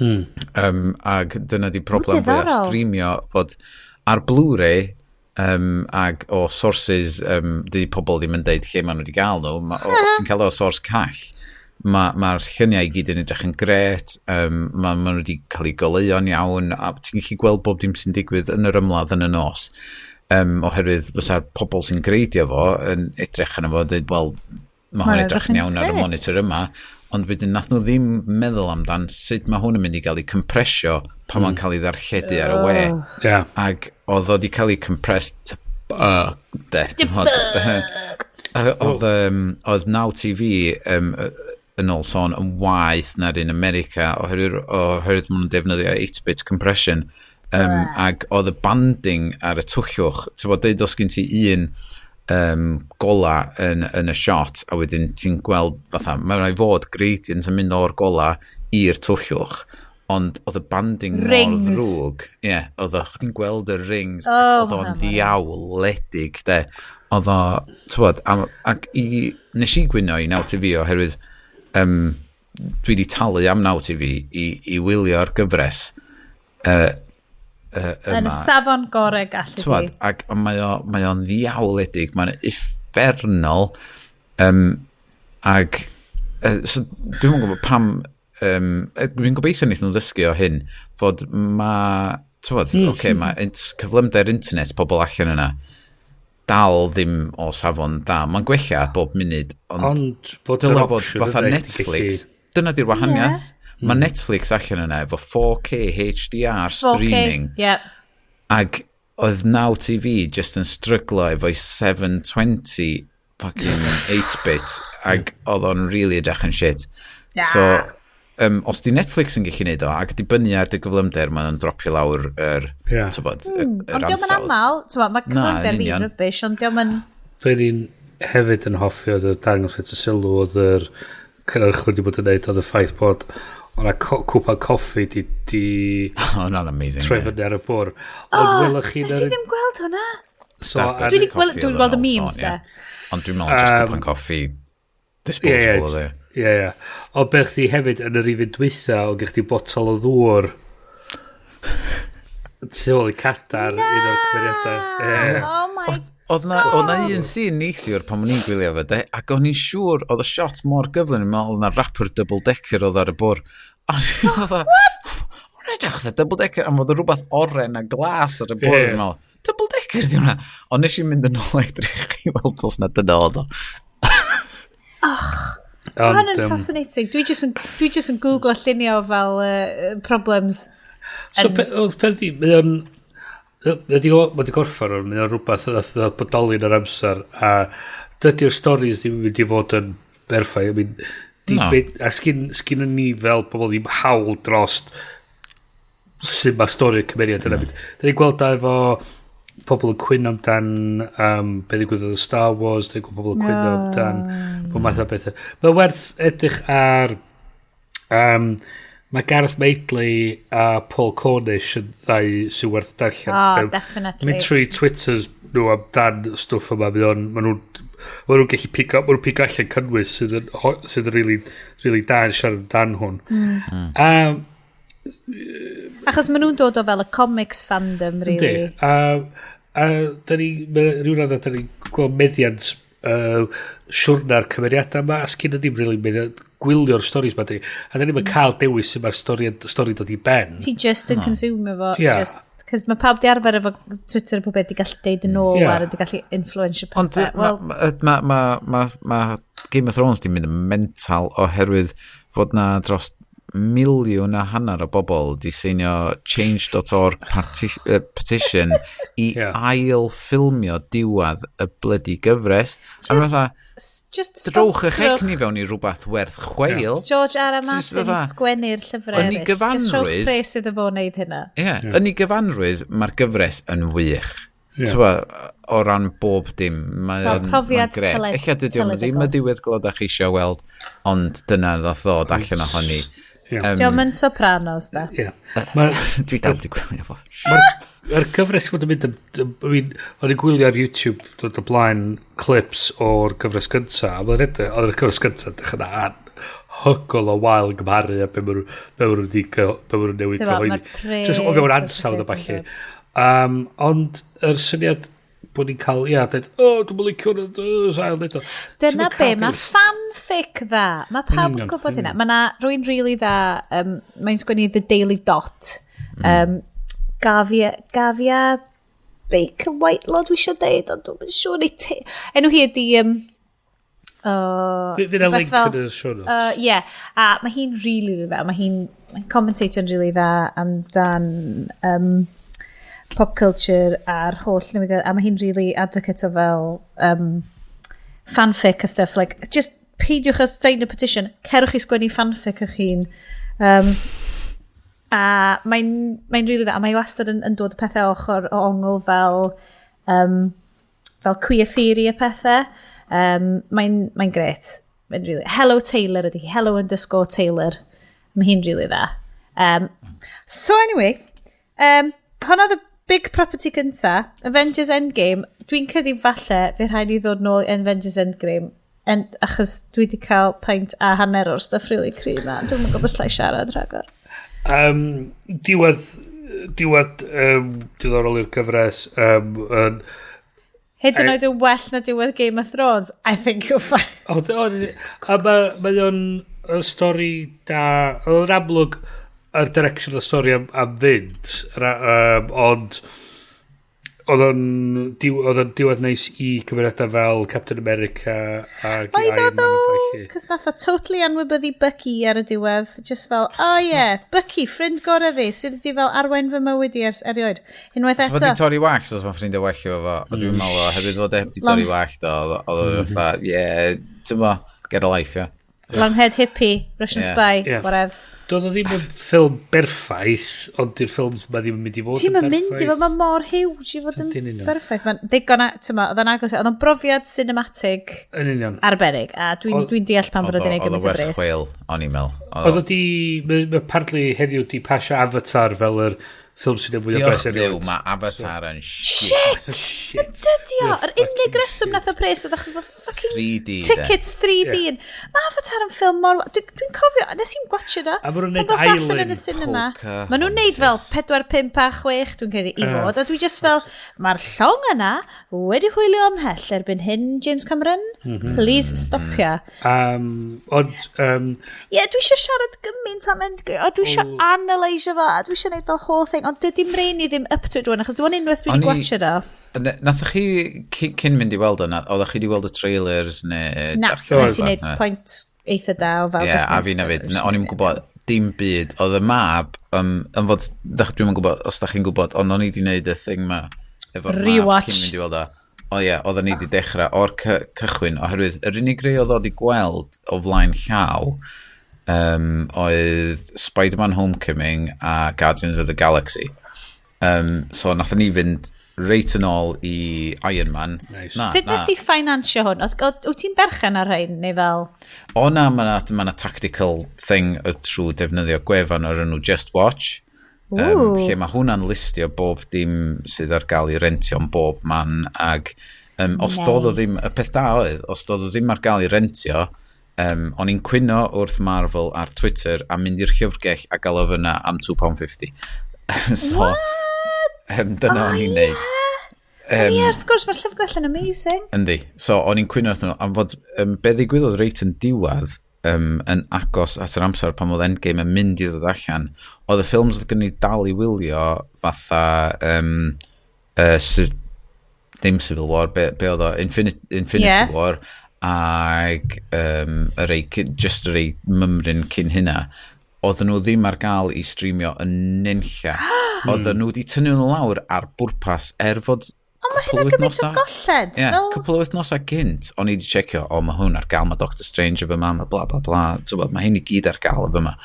Ac dyna di problem fwyaf Diddorol. streamio fod ar Blu-ray ag o sources di pobl ddim yn deud lle maen nhw wedi gael nhw ma, os ti'n cael o source call mae'r lluniau i gyd yn edrych yn gret, ma nhw wedi cael eu goleuo'n iawn a ti'n gallu gweld bob dim sy'n digwydd yn yr ymladd yn y nos, oherwydd fysa'r pobl sy'n greidio fo yn edrych arno fo a dweud, wel, mae hwn Mae'n edrych yn iawn ar y grêt. monitor yma, ond wedyn nath nhw ddim meddwl amdan sut mae hwn yn mynd i gael ei compresio pan mae'n cael ei ddarlledu ar y we. Ac oedd o wedi cael ei compressed to fuck, de, ti'n gwbod. Oedd Now TV yn ôl sôn yn waeth na'r un America oherwydd maen nhw'n defnyddio 8-bit compression, ac oedd y banding ar y twllwch, ti'n bod, deud os gen ti un gola yn y shot a wedyn ti'n gweld fatha, mae'n rhaid fod gradient yn mynd o'r gola i'r twllwch, ond oedd y banding mor Rings. ddrwg, ie, yeah, oedd o, chdi'n gweld y rings, Oh, ac oedd ma' o'n hwnna mor ddiawledig, de. Oedd o, tywod, ac i, nes i gwyno i Now TV oherwydd dwi wedi talu am Now TV i wylio'r gyfres Yn y yma. safon gorau gallu Tywod, di. ac mae o'n ddiawledig, mae'n uffernol, ac so, dwi'm yn gwybod pam, dwi'n gobeithio wnaethon nhw ddysgu o hyn, fod ma, tywod, mm. Oce, mae cyflymder internet pobl allan yna dal ddim o safon da. Mae'n gwella bob munud, ond, Ond bod yr dyle fod opsiwn fatha yna i chdi Netflix. gallu- Dyna di'r wahaniaeth. Mae Netflix allan yna efo 4K HDR 4K, streaming. Yeah. Ac oedd Now TV just yn stryglo efo'i 720 fucking 8-bit ac oedd o'n really edrych yn shit. Na. So, os di Netflix yn gallu neud o, ac dibynnu ar dy gyflymder, maen nhw'n dropio lawr yr, tybod, yr Ond diolch yn ansawdd. aml, ti'n mae Na, yn cyflymder fi'n union. rubbish, ond diolch yn... Fe ni'n hefyd yn hoffi oedd y dangos et y sylw oedd yr cynhyrchwyr wedi bod yn neud oedd y ffaith bod o'na cwpan coffi di Oh, hwnna'n amazing. troi ie. fyny ar y bwr. Ond welwch chi Nes i ddim gweld hwnna. So, Starbucks Dwi 'di coffee gweld- dwi 'di oedd gweld y yn ôl memes, sôn, de. ie. Ond dwi'n meddwl just cwpan coffi disposable oedd e. Ie. Ond beth chdi hefyd yn yr un dwytha, oedd gen chdi botol o ddŵr tu ôl i cadar un o'r cymeriadau. Ie. Oh my. Oedd na un scene neithiwr pan o'n i'n gwylio fo, de, ac o'n i'n siŵr, oedd y shot mor gyflym, yn meddwl oedd na wrapper double decker oedd ar y bwr. A o'n i'n meddwl, what? O'n edrych fatha double decker, am fod o rhywbeth oren a glas ar y bwr, Ie. yeah. Meddwl, double decker di hwnna. Ond nes i mynd yn ôl edrych i weld os na dyna oedd o. Mae hwn yn fascinating. Dwi just yn googlo llunio fel problems. So, oedd peth di, mae o'n... Mae di gorffan o'n, mae o'n rhywbeth oedd oedd bodoli yn yr amser, a dydy'r stories ddim yn mynd i fod yn berffaith. I mean, di, No. a sgyn ni fel pobl ddim hawl drost sut mae stori'r cymeriad yna. Da ni'n gweld da efo pobl yn cwyno amdan be ddigwyddodd yn Star Wars, da ni'n gweld pobl yn cwyno amdan bob math o bethau. Mae werth edrych ar mae Gareth Maidley a Paul Cornish yn ddau sy'n werth darllen. Oh, definitely. Mynd trwy Twitters nhw amdan stwff yma, mae nhw'n gallu pigo, mae nhw'n pigo allan cynnwys sydd yn really, really da yn siarad amdan hwn. Achos maen nhw'n dod o fel y comics fandom, really. Yndi. A da ni, mae rhyw radd da ni'n gweld meddiant siwrna'r cymeriadau yma, a sgyn ni'n really meddiant gwylio'r stories ma, di. A da ni'n cael dewis sy'n mae'r stori dod i ben. Ti just yn consume fo. Ie. Just, cos mae pawb di arfer efo Twitter a pob beth di gallu deud yn ôl ar, di gallu influensio Ond pethau. Wel, ma Game of Thrones di mynd yn mental oherwydd fod na dros 1.5 miliwn o bobl di seinio change.org petition i ail ffilmio diwedd y bloody gyfres. A Just fatha, just drowch eich sponsorwch egni fewn i rhywbeth werth chweil. George R. R. Just Martin fatha, sgwennu'r llyfrau yn ei eraill. Just rhowch gyfanrwydd- pres iddo fo wneud hynna. Ie, yeah, yn ei gyfanrwydd, mae'r gyfres yn wych. Ie. Yeah. O ran bob dim, mae Fel o'n profiad mae'n gret. Ella dydy o'm ddim y teledegol. diwedd glod ach eisiau weld, ond dyna ddoth ddod allan ohoni. Ie. Diolch yn Sopranos, da. Ie. Mae Dwi dal di gwylio fo. Mae'r gyfres wedi mynd I mean, o'n i'n gwylio ar YouTube dod o blaen clips o'r gyfres gynta, a mae'n edrych, oedd y gyfres gynta dechrau na anhygoel o wael yn gymharu a be ma nhw wedi be ma nhw newid Ti'n gwbod, cyhoeddi. ma'r pres Just o fewn a ansawdd a popeth yn ballu. Ond yr syniad bod ni'n cael, ia, dweud, o, oh, dwi'n licio hwnna, o, sail neud o. Dyna Ti'm yn be, cael mae dewis. fanfic dda. Mae pawb yn union, gwybod yn hynna. Mae na rwy'n really dda, mae'n sgwennu The Daily Dot. Gavia Baker Whitelaw, dwi eisiau deud, ond dwi'n siŵr. Neu enw hi ydi... Fydd 'na rhywbeth link fel- yn y show notes. Yeah, a mae hi'n really, really dda. Mae hi'n mae'n commentator yn really dda amdan pop culture a'r holl newidiadau. A mae hi'n really advocate o fel fanfic a stuff. Like, just peidiwch â sign y petition. Cerwch i sgwennu fanfic eich hun. A mae'n really dda. A mae wastad yn dod y pethau ochr o ongl fel queer theory a pethau. Mae'n gret. Mae'n really... Hello Taylor ydi hi. Hello_Taylor. Mae hi'n really dda. So anyway, hon oedd y big property gynta, Avengers Endgame. Dwi'n credu falle fe rhaid i ddod nôl i Avengers Endgame. Achos dwi wedi cael peint a hanner o'r stuff really cry ma. Dwi'n yn gwybod slai siarad rhagor. Diwedd diddorol i'r gyfres. Hyd yn oed yn well na diwedd Game of Thrones, I think you're fine. O, a mae o'n y stori da, oedd yn amlwg yr direction y stori am fynd, ond oedd o'n diwedd neis i cymeriadau fel Captain America ac Oedd Iron oedd Man o, a ballu. cos nath o totally anwybyddu Bucky ar y diwedd. Just fel, oh yeah, Bucky, ffrind gorau fi, sydd wedi fel arwain fy mywyd i ers erioed. Unwaith So fod di eto, torri wallt, os mae'n ffrindiau well efo fo. A dwi'n meddwl, oherwydd fod e heb di torri wallt, oedd o fatha, yeah, ti'n mo, get a life, yeah. long-haired hippie, Russian spy, whatevs. Doedd o ddim yn ffilm berffaith, ond di'r ffilms ma ddim yn mynd i fod Ti'n yn mynd i berffaith. fod, mae mor huge i fod yn Ydy'n union. berffaith. Mae'n ddigon, ti'n ma, oedd o'n agos, oedd o'n brofiad cinematic Yn union. arbennig, a dwi'n dwi deall pam bod Oedd o wedi gwneud o gymaint o werth bres. chweil, o'n i'n meddwl. Oedd o di... Mae partly heddiw di pasio Avatar fel yr ffilm sy'n fwy o Diolch bres Dduw, erioed. mae Avatar yn shit. Shit! Ydy o! Yr unig reswm nath o pres oedd achos mae fucking 3D, de. tickets 3D yn. Mae Avatar yn ffilm mor... Dwi'n cofio, nes i'n gwatchio do. A ma' nhw'n neud Pan ddoth allan yn Island. y cinema. Pocahontas. Maen nhw'n neud fel 4, 5 a 6, dwi'n credu, i fod. A dwi just fel, mae'r llong yna wedi hwylio ymhell erbyn hyn, James Cameron. Please stopia. Ond, Ie, yeah, dwi eisiau siarad gymaint am Endgame, a dwi eisiau analysio fo, a dwi eisiau neud fel whole thing, ond dydy mrain i ddim up to it rwan, achos dwi'n unwaith dwi O'n wedi gwatchio do. Nathoch chi, cyn mynd i weld yna, oeddech chi wedi weld y trailers neu Na, darllen nes i rhywbeth, wneud ne? pwynt eitha da o fel. Ie, yeah, a fi na fyd. O'n i'n gwybod dim byd. Oedd y mab, yn fod, dwi'n gwybod, os da chi'n gwybod, ond o'n i wedi gwneud y thing ma. Efo'r mab cyn mynd i weld o. O ie, oedden ni wedi dechrau o'r cychwyn, oherwydd yr unig rei oedd o wedi gweld o flaen llaw oedd Spider-Man Homecoming a Guardians of the Galaxy. So nathon ni fynd reit yn ôl i Iron Man. Nice. Na, sut nes ti finansio hwn? Wyt ti'n berchen ar rhain neu fel? O na, mae yna tactical thing trwy defnyddio gwefan o'r enw Just Watch. Lle mae hwnna'n listio bob dim sydd ar gael i rentio yn bob man ag os nice. Doedd o ddim, y peth da oedd, os doedd o ddim ar gael i rentio, o'n i'n cwyno wrth Marvel ar Twitter a mynd i'r llyfrgell a gael o fyna am £2.50. So, dyna o'n i'n neud. Ie, wrth gwrs, mae'r llyfrgell yn amazing. Yndi. So, o'n i'n cwyno wrth nhw, am fod, be ddigwyddodd reit yn diwedd, yn agos at yr amser pan oedd Endgame yn mynd i ddod allan, oedd y ffilms oedd gen i dal i wylio fatha ddim Civil War, be oedd o, Infinity yeah. War, ag y rei, just y rei mymryn cyn hynna, oedden nhw ddim ar gael i streamio yn nunlla. Oedden nhw wedi tynnu nhw lawr ar bwrpas er fod. Ond mae hynna gymaint o golled. Ie, yeah, cwpl o wythnosau gynt, o'n i wedi checio, o, mae hwn ar gael, mae Doctor Strange efo yma, mae bla bla bla, ti'n mae hyn i gyd ar gael efo yma.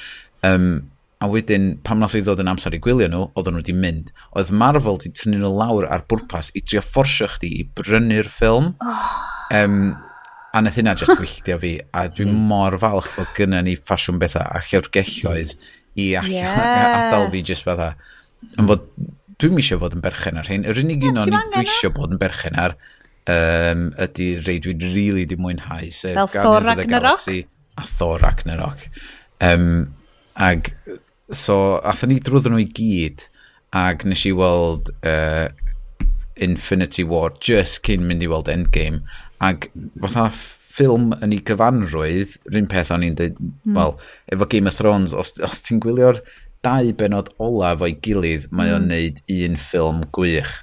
A wedyn, pam nath i ddod yn amser i gwylio nhw, oedden nhw wedi mynd. Oedd Marvel wedi tynnu nhw lawr ar bwrpas i trio fforsio chdi i brynu'r ffilm. Oh. A nath hynna just gwylltio fi, a dwi'n mor falch fod gynna ni ffasiwn bethau a llyfrgelloedd i allan, adael fi just fatha. Yn fod, dwi'n eisiau fod yn berchen ar hyn. Yr unig un o'n i eisiau bod yn berchen ar ydy rei dwi'n really di mwynhau, sef fel Thor Ragnarok a Thor Ragnarok. Ag so, athon ni drwyddo nhw i gyd, ag nes i weld Infinity War just cyn mynd i weld Endgame, ag fatha ffilm yn ei gyfanrwydd, yr un peth o'n i'n dweud, wel, efo Game of Thrones, os ti'n gwylio'r dau benod olaf o'i gilydd, mae o'n neud un ffilm gwych.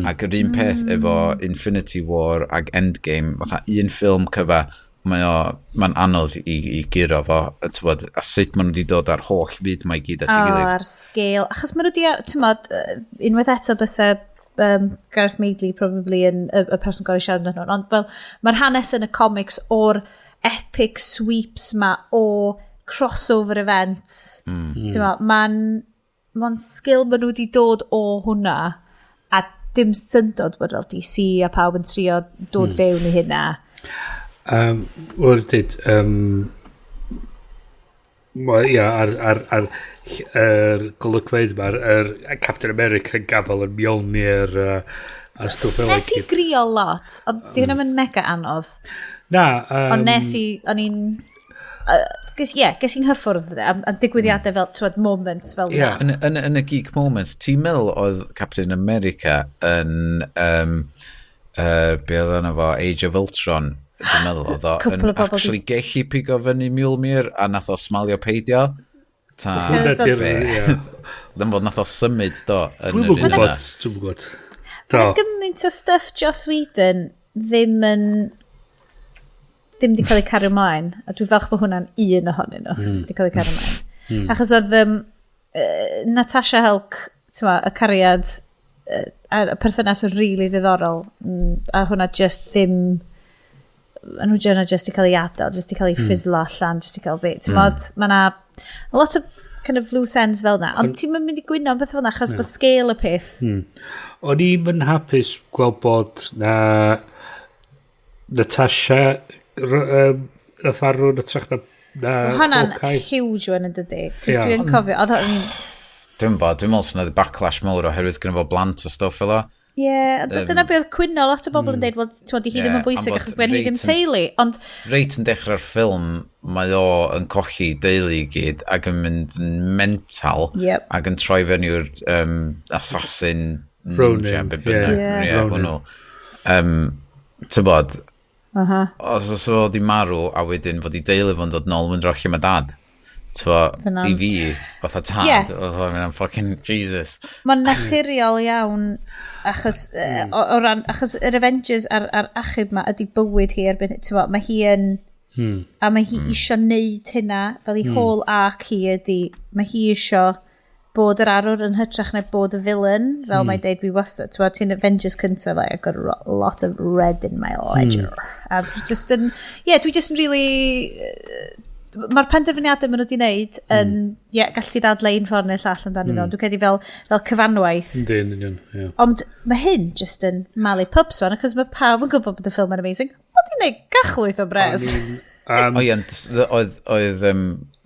Ac yr un peth efo Infinity War ag Endgame, fatha un ffilm cyfa, mae'n anodd i guro fo, t'wod, a sut maen nhw wedi dod ar holl fyd mae gyd at ei gilydd. Ar scale. Achos maen nhw wedi, t'mod, unwaith eto byse Gareth Maidley probably yn y person gorau siarad amdano nhw, ond fel, mae'r hanes yn y comics o'r epic sweeps ma o crossover events. T'mo, mae'n skill maen nhw wedi dod o hwnna, a dim syndod bod fel DC a pawb yn trio dod fewn i hynna. Wel, dweud, ia, ar yr golygfeydd ma, yr Captain America yn gafel yn Mjolnir a stwff fel. Nes i grio lot, ond di hwnna yn mega anodd. Na. Ond nes i, o'n i'n... Ie, ges i'n hyffwrdd am digwyddiadau fel, t'wod, moments fel yeah. na. Yn y geek moments, ti'n meddwl oedd Captain America yn, be oedd yna fo, Age of Ultron, dwi'n meddwl oedd o yn actually gellu pigo fyny Mjolnir a nath o smalio peidio. Ta, be? Ddim fod nath o symud do yn yr un yna. Dwi'n gwybod. Mae'n gymaint o stuff Joss Whedon ddim yn ddim wedi cael ei cario ymlaen, a dwi'n falch bod hwnna'n un ohonyn nhw sydd wedi cael ei cario ymlaen. Achos oedd Natasha Hulk, t'mo, y cariad, a perthynas yn really ddiddorol, a hwnna just ddim, a nhw just i cael ei adael, just i cael ei fizzlo allan, just i cael bit. T'mod, mae na a lot of kind of loose ends fel na, ond ti'n mynd i gwyno am beth fel na, achos bod scale y peth. O'n i'm yn hapus gweld bod na Natasha nath farw yn hytrach na Hwnna'n huge one yn dydi. Cos dwi'n cofio, oedd hwn... Dwi'n bod, dwi'n meddwl sy'n oedd backlash mawr oherwydd gyda fo blant a stwff fel o. Ie, dyna beth oedd cwyno lot o bobl yn deud, wel, ti'n di hi ddim yn bwysig achos bod hi ddim teulu, ond... Reit yn dechrau'r ffilm, mae o yn colli deulu i gyd ac yn mynd yn mental ac yn troi fewn i'r assassin ninja, be bynnag. Ie, hwnnw. Ti'n bod, os o di marw a wedyn fod i deulu fo'n dod nôl mynd lle mae dad. T'bo, i fi, fatha tad, fatha mynd fucking Jesus. Mae'n naturiol iawn, achos, o ran, achos yr Avengers a'r achub ma ydy bywyd hi erbyn, t'bo, mae hi yn, A mae hi isio neud hynna, fel i whole arc hi ydi, mae hi isio bod yr arwr yn hytrach na bod y villain, fel mae'n deud, we wastad, ti'n ti'n Avengers cyntaf, like, I've got a lot of red in my ledger. A dwi just yn, yeah, dwi just yn really, mae'r penderfyniadau maen nhw wedi wneud yn, yeah, gallu ti ddadlau un ffordd neu'r llall amdanyn nhw. Dwi'n credu fel cyfanwaith. Yndi, yn union, ie. Ond mae hyn just yn malu pubs fan, achos mae pawb yn gwybod bod y ffilm yn amazing. Mae di wneud gachlwyth o bres. O ie, ond oedd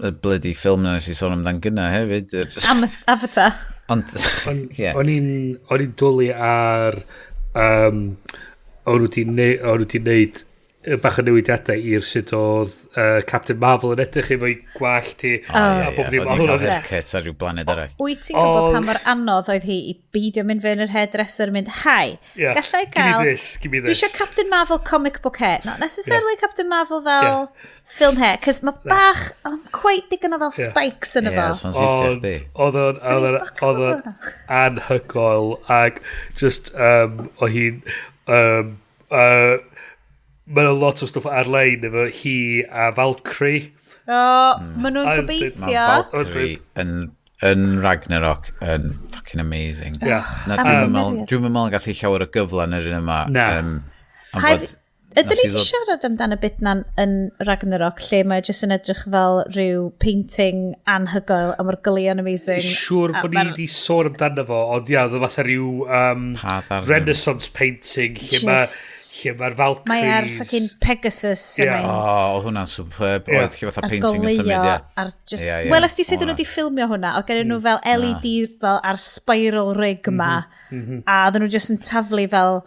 y bloody ffilm na nes i sôn amdan gynna hefyd. Am Avatar. Ond, ie. O'n i'n dwlu ar... o'n nhw wedi neud bach o newidiadau i'r sut oedd Captain Marvel yn edrych efo'i gwallt hi. O, a ie, bob ie. ddim. Oedd hi'n cael Oedd haircut ar ryw blaned arall. Wyt ti'n gwybod pa mor anodd oedd hi i beidio mynd fewn yr hairdresser yn mynd, "Hi, gallai Give me gael..." this, give me Dwi this. eisiau Captain Marvel comic book hair. Not necessarily Captain Marvel fel film hair, cos mae bach, ond quite digon o fel spikes yn Ie, efo. os ma'n siwtio Ond chdi. oedd o'n anhygoel ac just oedd hi'n mae'n a lot o stwff ar-lein efo hi a Valkyrie. O, maen nhw'n gobeithio. Mae Valkyrie yn Ragnarok yn fucking amazing. Yeah. Na, dwi'n meddwl, dwi'n meddwl gath hi llawer o gyfle yn yr un yma. Na. Am Hai- fod Ydyn nath ni hi wedi siarad amdan y bit na'n yn Ragnarok lle mae jyst yn edrych fel rhyw painting anhygoel a mae'r goleuo'n amazing. Siŵr A bod ni wedi sôn amdano fo, ond ia, oedd o fatha rhyw Pa ddarn? Renaissance painting lle mae lle mae'r Valkyries. Mae ar fucking Pegasus. Ie. Yeah. O, oedd hwnna'n superb. Ie. Oedd lle fatha A'r painting yn symud, goleuo ie. ar just... Ie, ie. Wel, ti sut O, nhw wedi ffilmio hwnna? Oedd gen nhw fel LED fel ar spiral rig yma. A oedden nhw just yn taflu fel...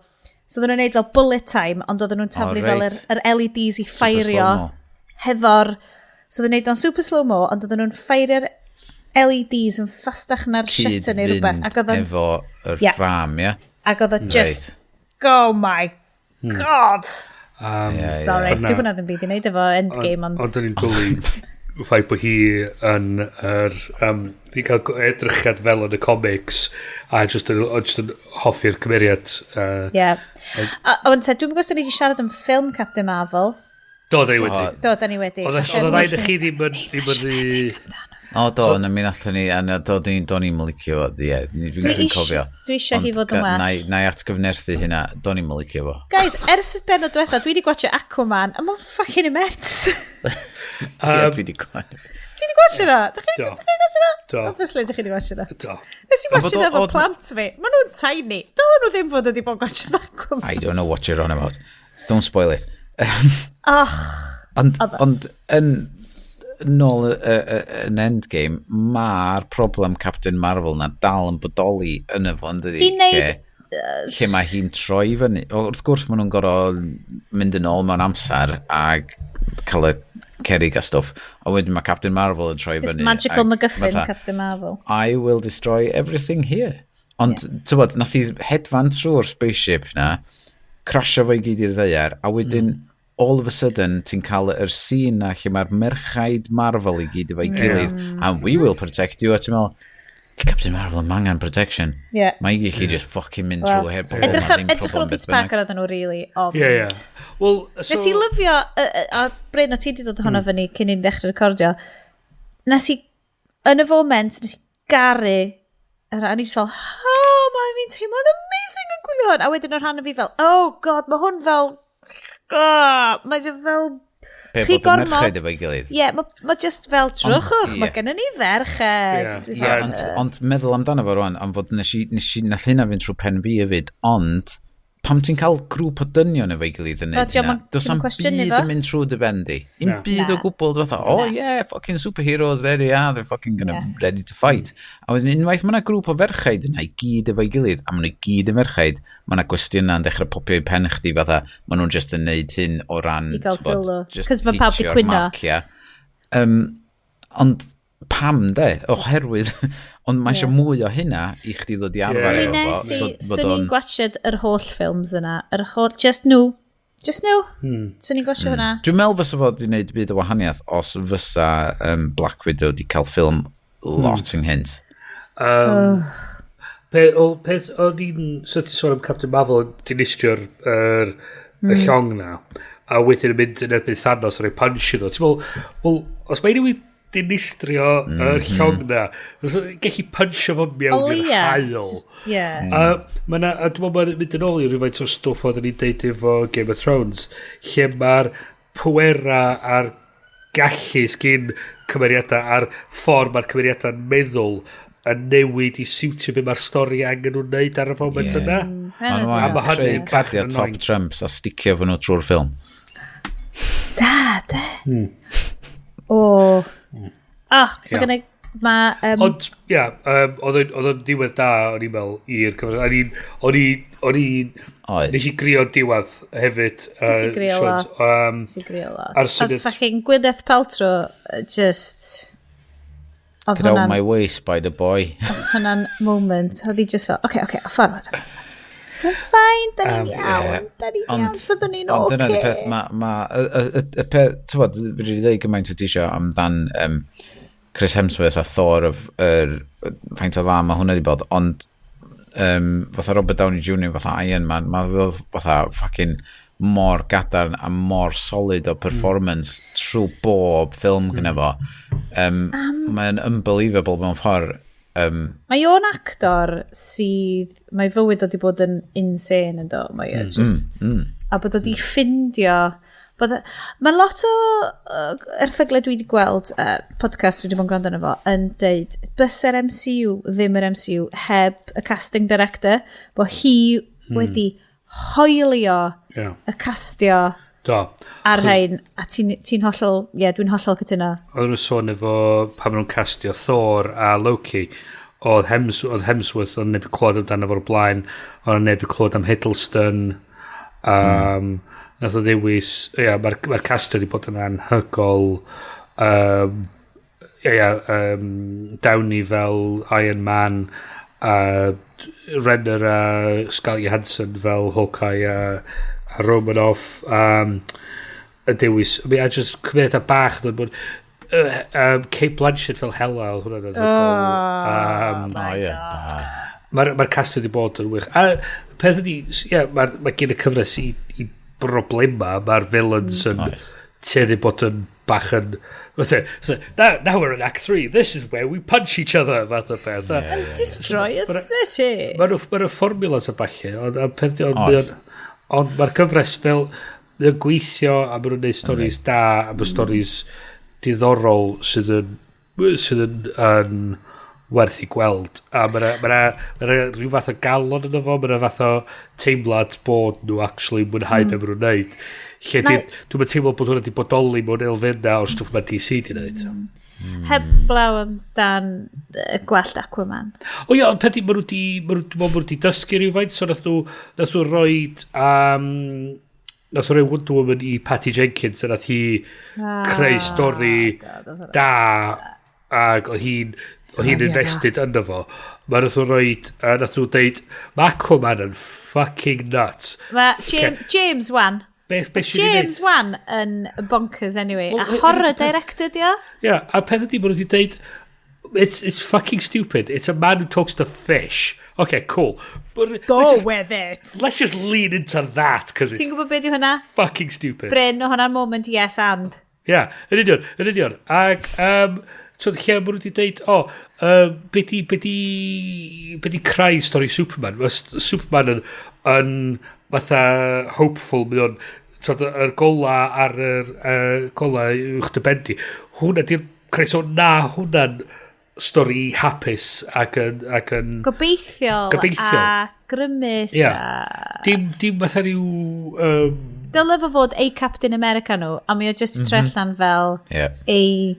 So oedden nhw'n neud fel bullet time, ond oedden nhw'n taflu fel yr LEDs i ffeirio slow-mo. hefo'r... So oedden nhw'n neud o'n super slow-mo, ond oedden nhw'n ffeirio'r LEDs yn ffastach na'r shutter neu rhywbeth. Cyd Ac oedd o'n efo yr Ie. ffram, ie? Ac oedd o just... Oh my God! Ie, ie. Sorry, Ond na. dwi hwnna ddim byd i wneud efo Endgame, ond... Ond o'n i'n dwlu y ffaith bod hi yn yr... Fi'n cael edrychiad fel yn y comics a just yn hoffi'r cymeriad. Ie. A ond te, dwi'n gwybod os da ni wedi siarad am ffilm Captain Marvel. Do, da ni wedi. Do, da ni wedi. Oedd y ddau na chi ddim yn rhy... O, do, na mi nathon ni, a na, do, do'n i'n licio fo, ie, dwi'n Dwi cofio. Dwi eisiau hi Ond fod yn well. Na i atgyfnerthu hynna, do'n i'n licio fo. Guys, ers y benod diwetha, dwi wedi gwatchio Aquaman, a mae'n fucking immense. Ie, dwi wedi clywed. Ti wedi gwatchio dda? Dych chi Do. wedi gwatchio dda? Do. Obviously, dych chi wedi gwatchio dda. Do. Nes i Ond gwatchio fod dda efo plant fi. Maen nhw'n tiny. Dylen nhw ddim fod wedi bod yn gwatchio Aquaman. I don't know what you're on about. Don't spoil it. Och, Ond yn nôl yn Endgame, mae'r problem Captain Marvel na dal yn bodoli yn y fo, yn dydi? Di neud- Lle mae hi'n troi fyny. O, wrth gwrs, maen nhw'n gorfod mynd yn ôl mewn amser ag cael y cerig a stwff. A wedyn mae Captain Marvel yn troi Just fyny. magical ag MacGuffin, fatha, Captain Marvel. "I will destroy everything here." Ond, yeah, tywod, nath hi hedfan trwy'r spaceship na, crasio fo i gyd i'r ddaear, a wedyn, all of a sudden, ti'n cael yr scene na lle mae'r merchaid Marvel i gyd efo'i gilydd, and "We will protect you," a ti'n meddwl, "Di Captain Marvel yn angen protection." Ie. Mae i chi just fucking mynd Wel, trwy heb bobl, edrych ma ar, ddim edrych ar problem ôl beth Peter bynnag. Parker oedden nhw, really, ond... Ie, ie. Wel, so... Nes i lyfio, a Bryn, o ti wedi dod hwnna fyny cyn i'n dechrau recordio, nes i, yn y foment, nes i garu, yr a o'n i just fel, "Oh, mae fi'n teimlo'n amazing yn gwylio hwn." A wedyn o'r rhan o fi fel, "Oh God, mae hwn fel, oh, mae fel, Be, chi bod y gormod." merchaid efo'i gilydd. Ie, yeah, mae ma just fel, "Drychwch, ie. mae gennym ni ferched." Ie. Ie, ond meddwl amdano fo rwan, am fod nes i, nath hynna fynd trwy pen fi hefyd, ond pam ti'n cael grŵp o dynion efo'i gilydd yn Wel, neud dio'm hynna, yn- does ti'm yn am cwestiynu byd fo. yn mynd trwy dy ben di. Un Na. byd o Na. gwbl, fatha, "Oh yeah, fucking superheroes, there they are, they're fucking gonna Yeah. ready to fight." A wedyn unwaith mae yna grŵp o ferchaid yna i gyd efo'i gilydd, a maen nhw i gyd yn ferchaid, mae yna gwestiynau yn dechrau popio i pen chdi fatha, maen nhw'n just yn neud hyn o ran, I gael t'bod, sylw. just 'Cos ma' pawb 'di hitio'r cwyno. marcia. Ond pam de? Oherwydd, ond mae eisiau mwy o hynna i chdi ddod i arfer Ie. efo Mi fo. nes i, So, fod swn i'n gwatchad yr holl ffilms yna, yr holl, just nhw, just nhw, swn i'n gwatchad hwnna. Dwi'n meddwl fysa fo wedi gwneud byd o wahaniaeth os fysa Black Widow wedi cael ffilm lot ynghynt. Peth, o'n i'n... So ti'n sôn am Captain Marvel, dinistrio'r y llong na. a wedyn yn mynd yn erbyn Thanos a rhoi punch iddo. Ti'n meddwl, wel, os mae newid dinistrio yr llong na, gallu punchio fo mewn i'r haul. Yeah. A ma' 'na, a dwi'n meddwl mae'n mynd yn ôl i rhywfaint o stwff oedden ni'n deud efo Game of Thrones, lle mae'r pwera a'r gallu sgyn cymeriadau a'r ffordd mae'r cymeriadau'n meddwl yn newid i siwtio be mae'r stori angen nhw'n neud ar y foment yna. Maen nhw A ma' angen creu hynny'n bach yn cardiau top annoying. trumps a sticio fo nhw trwy'r ffilm. Da, de. O. Ah, mae Ie. gennai... Mae... Ond, ia, oedd o'n diwedd da, o'n i'n meddwl, i'r cyfres. O'n i'n, o'n i'n, Oedd. nes i grio diwedd hefyd. Nes i grio lot. Nes i grio lot. a'r Oedd syniad- fucking Gwyneth Paltrow, just... Oedd Get out hwnna'n my way, spider boy. hwnna'n moment. Oedd hi just fel, oce, oce, forward. We're fine, da ni'n iawn, da ni'n iawn, fyddwn ni'n Ond dyna 'di oce. peth, ma, ma, y peth, ti'n bod, fi wedi dweud gymaint o tisio amdan Chris Hemsworth a Thor, yr faint o dda mae hwnna wedi bod, ond fatha Robert Downey Jr. fatha Iron Man, mae fel fatha fucking mor gadarn a mor solid o performance trwy bob ffilm gyda fo. Mae'n unbelievable mewn ffordd. Mae o'n actor sydd... Mae fywyd o wedi bod yn insane yn do. Mae o just... A bod o wedi ffindio... Bod, mae lot o erthyglau dwi wedi gweld, podcast dwi wedi bod yn gwrando arno fo, yn deud, bysa'r MCU ddim yr MCU heb y casting director, bod hi wedi hoelio y castio Do. ar rhain, a ti'n ti hollol, ie, yeah, dwi'n hollol cytuno. Oedden nhw'n sôn efo pan maen nhw'n castio Thor a Loki, oedd oedd Hemsworth, oedd neb wedi clywed amdano fo'r blaen, oedd neb wedi clywed am Hiddleston, nath o ddewis, ia, mae'r ma castio wedi bod yn anhygol, ia, Downey fel Iron Man, a Renner a Scarlett Johansson fel Hawkeye a Romanoff, y dewis, I mean, a just cymeriadau bach yn dod bod, Cate Blanchett fel Hela, oedd hwnna'n anhygoel. O, ie. Mae'r ma cast wedi bod yn wych. A peth ydi, ie, mae'r ma gen y cyfres i broblema, mae'r villains yn tueddu bod yn bach yn... fatha, so, now we're in Act 3, this is where we punch each other, fath o beth. Yeah, And destroy a city. Mae nhw formulas a ballu, ond a peth ydi, ond Oes. ond mae'r cyfres fel, mae o'n gweithio a maen nhw'n gwneud stories da, a mae stories diddorol sydd yn werth i gweld. A mae yna ma ma rhyw fath o galon yno fo, mae yna fath o teimlad bod nhw actually mwynhau be maen nhw'n neud. Lle dwi'n teimlo bod hwnna wedi bodoli mewn elfennau o'r stwff mae DC di wneud. Heb blaw amdan gwellt Aquaman. O ia, ond peth i, maen nhw di, maen nhw, dwi'n meddwl maen nhw di dysgu rhywfaint, so nath nhw roid, nath nhw roi Wonder Woman i Patty Jenkins, a nath hi creu stori da, ac oedd hi'n invested ynddo fo. Mae nath nhw roid, a nath nhw deud, mae Aquaman yn fucking nuts. Mae James, James Wan. Beth sy'n ei wneud? James Wan yn bonkers anyway. Wel, A horror director di o? Ia, a peth ydi maen nhw wedi deud, it's fucking stupid. It's a man who talks to fish. Okay, cool. But Go let's just, with it. let's just lean into that, because it's Ti'n gwybod beth yw hwnna? fucking stupid. Bryn, o hwnna'n moment yes and. Ia, yn union, yn union. Ac, so lle maen nhw wedi deud, o, be di creu stori Superman? Mae Superman yn fatha hopeful, mae o'n, so, yr gola ar yr gola uwch dy ben di. Hwnna di'r creu, so na hwnna'n stori hapus ac yn Gobeithiol, Gobeithiol. a grymus a... Dim fatha rhyw Dyle fo fod ei Captain America nhw, a mae o just mm -hmm. allan fel a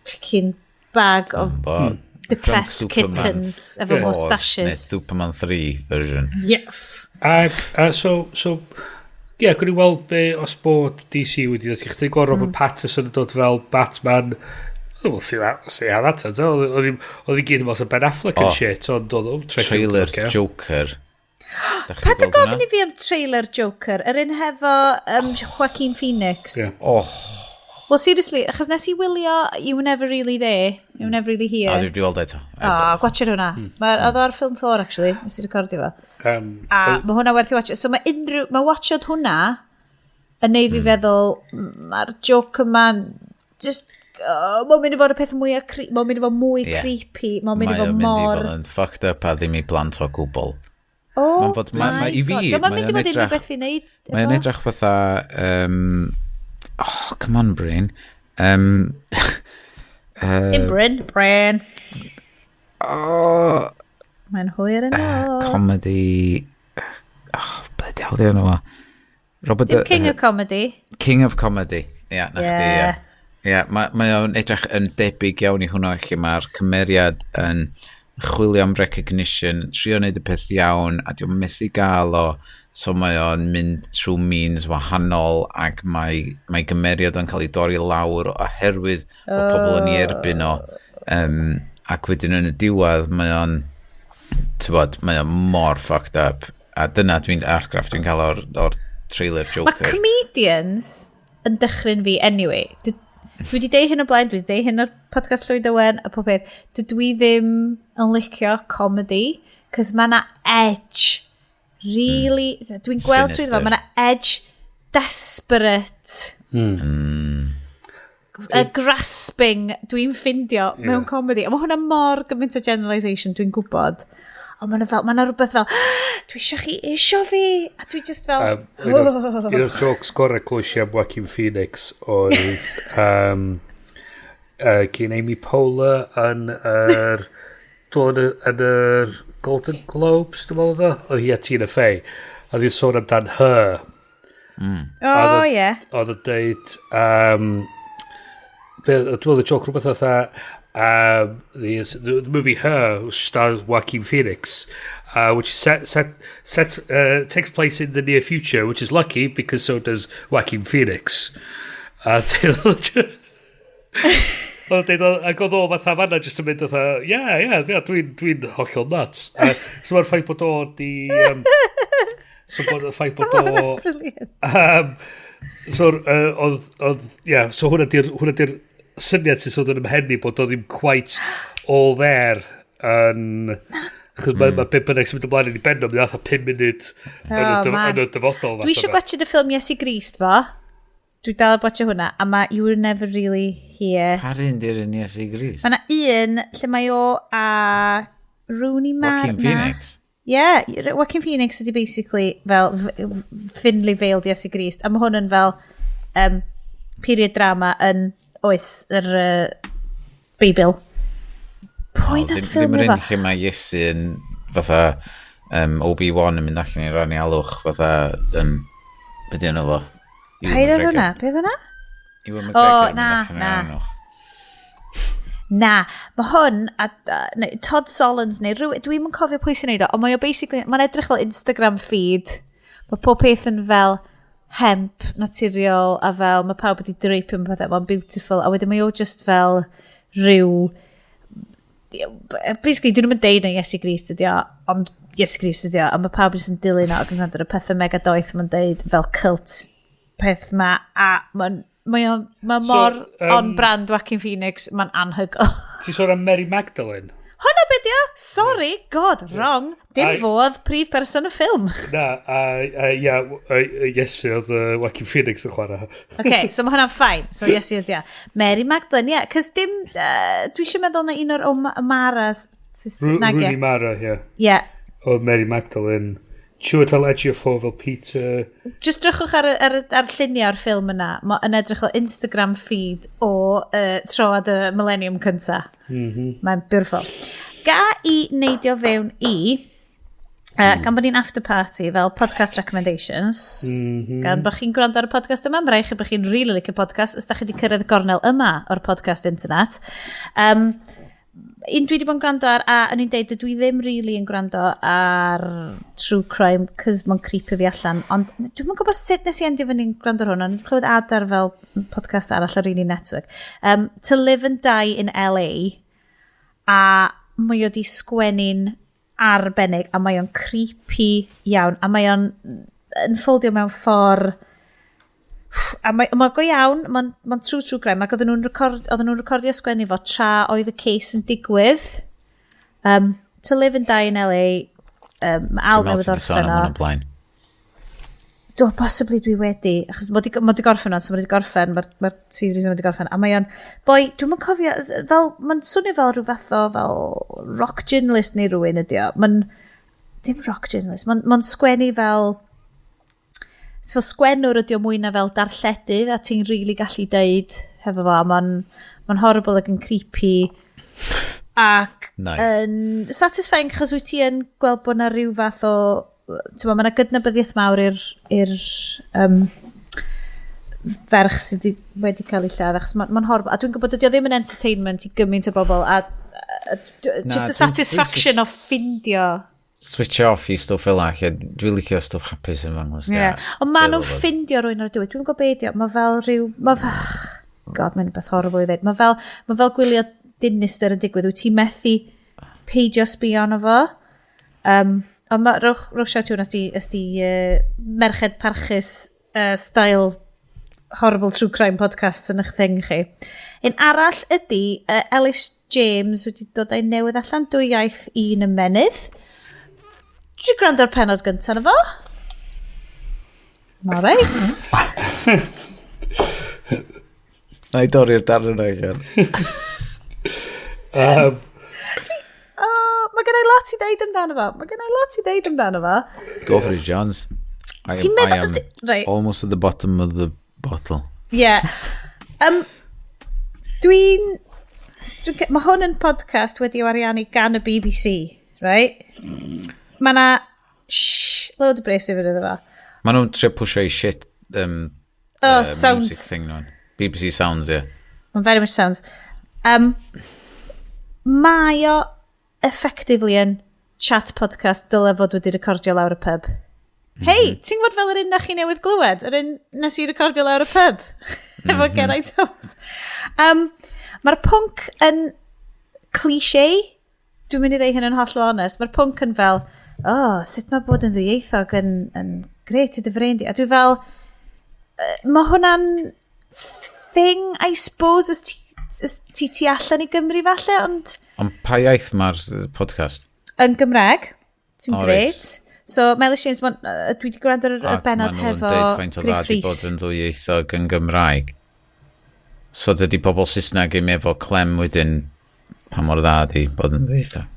fucking bag of But depressed Drunk Superman kittens efo 4, moustaches. Neu Superman 3 version. Yeah. Ac, a so, ie, yeah, gwni weld be os bod DC wedi ddysgu. Chdi gweld Robert Pattinson yn dod fel Batman. We'll see that, see how that turns out. Oedd i gyd yn meddwl Ben Affleck and Oh. shit, ond oedd o'n Trailer Joker. Dach chi Paid 'di â gweld gofyn hwnna? i fi am trailer Joker, yr un hefo Joaquin Phoenix. Ie. Oh, Well, seriously, achos nes i wylio You Were Never Really There, You Were Never Really Here. a dwi wedi weld eto. Ah, gwatcher hwnna. Mm. Oedd o ar Film 4, actually. Nes i recordio fo. A mae hwnna werth i watch. So mae unrhyw... Mae watchod hwnna Yn neud fi feddwl, mae'r joke yma'n just, oh, mae'n mynd i fod y peth mwyaf, mae'n mynd i fod mwy creepy, mae'n mynd i Mae fod o'n mynd i mor. fod yn fucked up a ddim i blant o gwbl. Oh Mae'n fod- my i fi, God. Dio'm yn mae mynd i o'n fod unrhyw edrych- beth i wneud. Mae'n efo- edrych fatha... Oh, come on, brain. Dim Bryn, Bryn. Oh, Mae'n hwyr yn nos. Comedy. Oh, bloody hell, di enw fo? Robert Dim King of Comedy. King of Comedy. Ia, yeah, na chdi, Ie. ie. Ie, mae o'n edrych yn debyg iawn i hwnna lle mae'r cymeriad yn chwilio am recognition, trio wneud y peth iawn, a di'n methu gael o, so mae o'n mynd trwy means wahanol ac mae gymeriad o'n cael ei dorri lawr oherwydd bod pobl yn ei erbyn o. Ac wedyn yn y diwedd mae o'n, t'bod, mae o'n mor fucked up. A dyna dwi'n argraff dwi'n cael o'r trailer Mae Joker. comedians yn dychryn fi anyway. Dwi wedi deud hyn o blaen, dwi wedi deud hyn ar podcast Llwyd Owen a pob peth. Dydw i ddim yn licio comedy, cos mae na edge. Really, dwi'n gweld trwy Sinister. mae na edge desperate. A grasping dwi'n ffindio mewn comedy. A mae hwnna mor gymaint o generalisation, dwi'n gwybod. Ond mae fel, mae 'na rhywbeth fel, dwi eisiau chi isio fi. A dwi just fel, Un o'r jokes gorau clywes i am Joaquin Phoenix oedd gyn Amy Poehler yn yr dwi'n meddwl yn yr Golden Globes, dwi'n meddwl oedd o? Oedd hi a Tina Fey. A oedd hi'n sôn amdan Her. Oh, ie. Oedd yn deud, dwi'n meddwl y joke rhywbeth fatha, the movie Her, which stars Joaquin Phoenix, which set takes place in the near future, which is lucky because so does Joaquin Phoenix. A oedd yn deud, ac oedd o fatha fanna jyst yn mynd fatha, yeah, dwi'n hollol nuts. A, so mae'r ffaith bod o di... So bod y ffaith bod o... Brilliant. So, oedd, yeah, so hwnna di'r syniad sy'n sôn yn ymhenni bod o ddim quite all there yn. Chos mae be bynnag sy'n mynd ymlaen yn ei ben o, mae'n fatha 5 munud yn y Oh, man. yn y dyfodol. Dwi eisiau gwachio y ffilm Iesu Grist fo. Dwi dal yn gwachio hwnna. A mae You Were Never Really Here. Pa'r un di'r un Iesu Grist? Mae yna un lle mae o a Rooney Mara. Joaquin Phoenix? Yeah, Joaquin Phoenix ydy basically fel thinly veiled Iesu Grist. A mae hwn yn fel period drama yn oes yr Beibl. Pwy O, nath ddim ffilmio yr un fo? lle mae Iesu yn fatha Obi-Wan yn mynd allan i'r anialwch fatha be di enw fo? Ewan Paid oedd McGregor. hwnna? Beth hwnna? Ewan O, McGregor yn na, mynd allan i'r na. anialwch. Na, mae hwn, a neu, Todd Solondz neu rhyw, dwi'n yn cofio pwy sy'n neud o, ond mae o basically, mae'n edrych fel Instagram feed. Mae pob peth yn fel hemp naturiol a fel mae pawb wedi dreipio mewn pethau, mae'n beautiful, a wedyn mae o just fel rhyw, basically, dyn nhw'n deud na Iesu Grist ydi o, ond Iesu Grist ydi o, a mae pawb jyst yn dilyn o ac yn gwrando ar y pethau mega doeth mae'n deud fel cult peth ma, a mae'n mae o, mae So, mor on-brand Joaquin Phoenix, mae'n anhygoel. Ti'n sôn am Mary Magdalene? Hwna beth di o? Sorry, God, wrong. Dim I- fodd prif person y ffilm. Na, a ia, Iesu oedd Joaquin Phoenix yn chwarae. OK, so mae hwnna'n fine. So Iesu ydi o. Mary Magdalene, ie. Yeah, cos dim, dwi eisiau meddwl na un o'r O'Maras sister, nag Rooney e? Mara, ie. Ie. Oedd Mary Magdalene. Chiwetel Ejiofor fel Peter. Just drychwch ar lluniau o'r ffilm yna. Mae'n edrych fel Instagram feed o troad y Millennium cynta. Mae'n beautiful. Ga i neidio fewn i, gan bod ni'n after party fel podcast recommendations, gan bod chi'n gwrando ar y podcast yma, mae rhaid chi bod chi'n really licio podcast, os da chi wedi cyrraedd y gornel yma o'r podcast internet. Un dwi wedi bod yn gwrando ar, a o'n i'n deud, dydw i ddim really yn gwrando ar true crime, cos mae'n creepy fi allan, ond dwi'm yn gwybod sut nes i endio fyny'n gwrando ar hwn, ond o'n i wedi clywed adar fel podcast arall ar un network. To Live and Die in LA, a mae o di sgwennu'n arbennig, a mae o'n creepy iawn, a mae o'n unfoldio mewn ffordd. A mae go iawn, mae'n true crime, ac oedden nhw'n recordio sgwennu fo tra oedd y case yn digwydd. To Live and Die in LA, mae Al Dwi'n meddwl newydd ti 'di sôn orffen am o. hwn o blaen. Do, possibly dwi wedi, achos mod i gorffen o'n, so mod i gorffen, mae'r series yma wedi gorffen, a mae o'n, boi, dwi'm yn cofio, fel, mae'n swnio fel rhyw fath o, fel rock journalist neu rhywun ydi o, mae'n, dim rock journalist, mae'n sgwennu fel, so sgwennwr ydi o mwy na fel darlledydd, a ti'n really gallu deud hefo fo, mae'n horrible ac yn creepy, ac nice. Yn satisfying, achos wyt ti yn gweld bod na rhyw fath o, mae yna gydnabyddiaeth mawr i'r ferch sydd wedi cael ei lladd, achos mae'n horrible. A dwi'n gwybod dydy o ddim yn entertainment i gymaint o bobl, a just the satisfaction o ffindio. Switch off i stwff fel lle dwi'n licio stwff hapus yn fanglos. Yeah. Ond maen nhw'n ffindio rhywun ar y diwedd. Dwi'n gwybod be ydi o. Mae fel rhyw... Mae fel... God, mae'n beth horrible i ddweud. Mae fel gwylio dinister yn digwydd. Wyt ti'n methu peidio sbio arno fo. Ond rhowch shout i hwn os di merched parchus style horrible true crime podcasts yn eich thing chi. Un arall ydy Ellis James wedi dod â'i newydd allan, 2 iaith 1 ymennydd. Dwi'n gwrando ar penod gyntaf na fo. All right. Na i dorri'r darn yna i Mae gen i lot i ddeud amdano fo. Mae gen i lot i ddeud amdano fo. Go for it, Johns. I am right. almost at the bottom of the bottle. Yeah. Mae hwn yn podcast wedi ariannu gan y BBC, right? Mae na load o bres i fynd iddo fo. Mae nhw'n trio pwysio i shit sounds. Music thing nhw'n. BBC Sounds, yeah. Mae'n very much sounds. Mae o effectively yn chat podcast dyle fod wedi recordio lawr y pub. Mm-hmm. Hei, ti'n gwybod fel yr un na chi newydd glywed? Yr un nes i recordio lawr y pub? Efo Geraint Thomas. Mae'r pwnc yn cliché. Dwi'n mynd i ddeud hyn yn hollol onest. Mae'r pwnc yn fel, sut mae bod yn ddwyieithog yn grêt i dy frein di. A dwi fel, mae hwnna'n thing, I suppose, as ti allan i Gymru falle, ond... Ond pa iaith mae'r podcast? Yn Gymraeg, sy'n grêt. So, Melys James, dwi wedi gwrando ar y bennod hefo Griff Rhys. Ac maen nhw'n deud faint o dda di bod yn ddwyieithog yn Gymraeg. So, dydy pobl Saesneg ddim efo clem wedyn pa mor dda di bod yn ddwyieithog.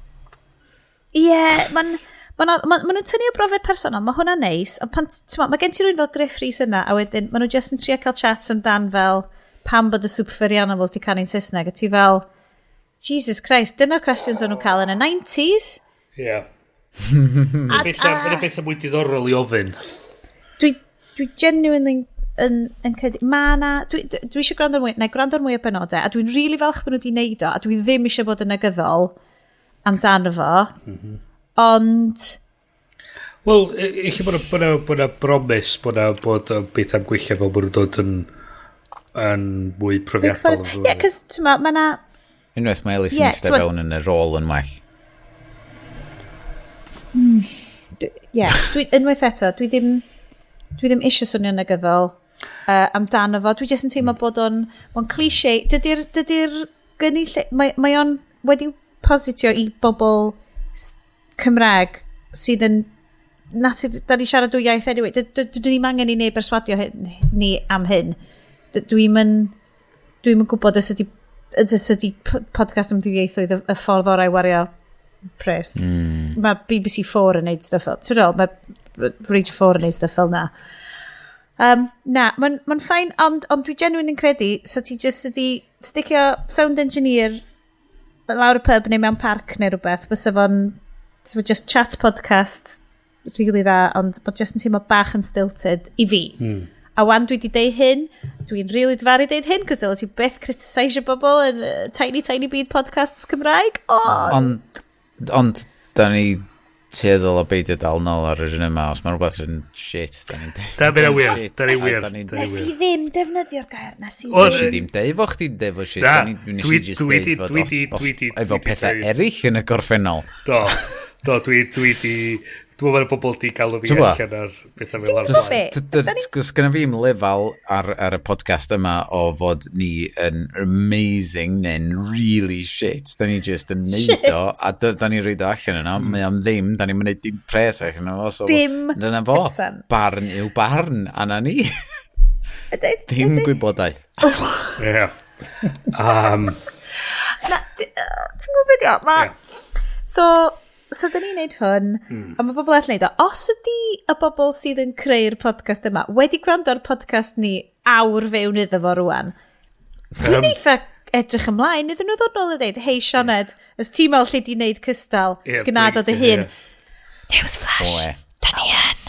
Ie, maen nhw'n tynnu o brofiad personol, mae hwnna'n neis, ond pan, mae gen ti rhywun fel Griff Rhys yna, a wedyn maen nhw jyst yn trio cael chats amdan fel pam bod y Super Furry Animals di canu'n Saesneg, a ti fel, Jesus Christ, dyna'r questions o'n nhw'n cael yn y 90s. Ie. Yeah. Mae'n beth mwy diddorol i ofyn. Dwi genuinely yn credu, ma na, dwi eisiau gwrando ar mwy, na gwrando ar mwy o benodau, a dwi'n really falch bod nhw wedi neud o, a dwi ddim eisiau bod yn negyddol amdano fo, ond... Wel, eich bod yna bromis, bod beth am gweithio fel bod nhw'n dod yn mwy profiadol. Ie, cos, ti'n ma, ma na... Unwaith mae Ellis yn eistedd fewn yn y rôl yn well. Ie, unwaith eto, dwi ddim eisiau swnio negyddol amdano fo. Dwi jyst yn teimlo bod o'n cliché. Dydy'r gynulleidfa... Mae o'n wedi positio i bobl Cymraeg sydd yn... Natur, da ni siarad dwy iaith anyway. Dwi ddim angen i neb berswadio ni am hyn. Dwi'm yn gwybod os ydy podcast am ddwyieithoedd y ffordd orau wario pres. Mae BBC 4 yn neud stuff fel... Ti'n meddwl, mae Radio 4 yn neud stuff fel na. Na, mae'n fine, ond dwi genuine yn credu, so ti jyst ydi sticio sound engineer lawr y pub neu mewn parc neu rhywbeth, fysa fo'n just chat podcast really dda, ond bod jyst yn teimlo bach yn stilted i fi. A wan dwi wedi deud hyn, dwi'n really dyfaru deud hyn, cos dyle ti byth criticisio bobl yn Tiny Tiny Byd podcasts Cymraeg, ond... Ond, da ni tueddol o beidio dal nôl ar yr un yma, os mae rhywbeth yn shit, da ni'n deud. Da ni'n wir, da ni'n wir. Nes i ddim defnyddio'r gair, nes i ddim. Nes i ddim deud fo chdi'n deud fo shit, nes i just deud fod efo pethau eraill yn y gorffennol. Do, dwi di Dwi'n meddwl bobl di galw fi allan ar bethau fel arfer. Ti'n gwybod be? Cos gyda fi'm lefel ar y podcast yma o fod ni yn amazing neu'n really shit. Da ni just yn neud o, a da ni'n rhaid o allan yna. Mae am ddim, da ni'n mynd dim pres allan yno. So, dim dyna fo. Barn yw barn, a na ni. Dim gwybodaeth. Ie. Na, ti'n gwybod beth yw? So, So, dyn ni'n neud hwn, a mae bobl all neud o. Os ydy y bobl sydd yn creu'r podcast yma wedi gwrando ar podcast ni awr fewn iddo fo rwan, dwi'n eitha edrych ymlaen iddyn nhw ddod nôl a dweud, hei Sioned, ys ti'n meddwl lle di wneud cystal, yeah, gnad o dy hun. Yeah. Newsflash, da ni yn.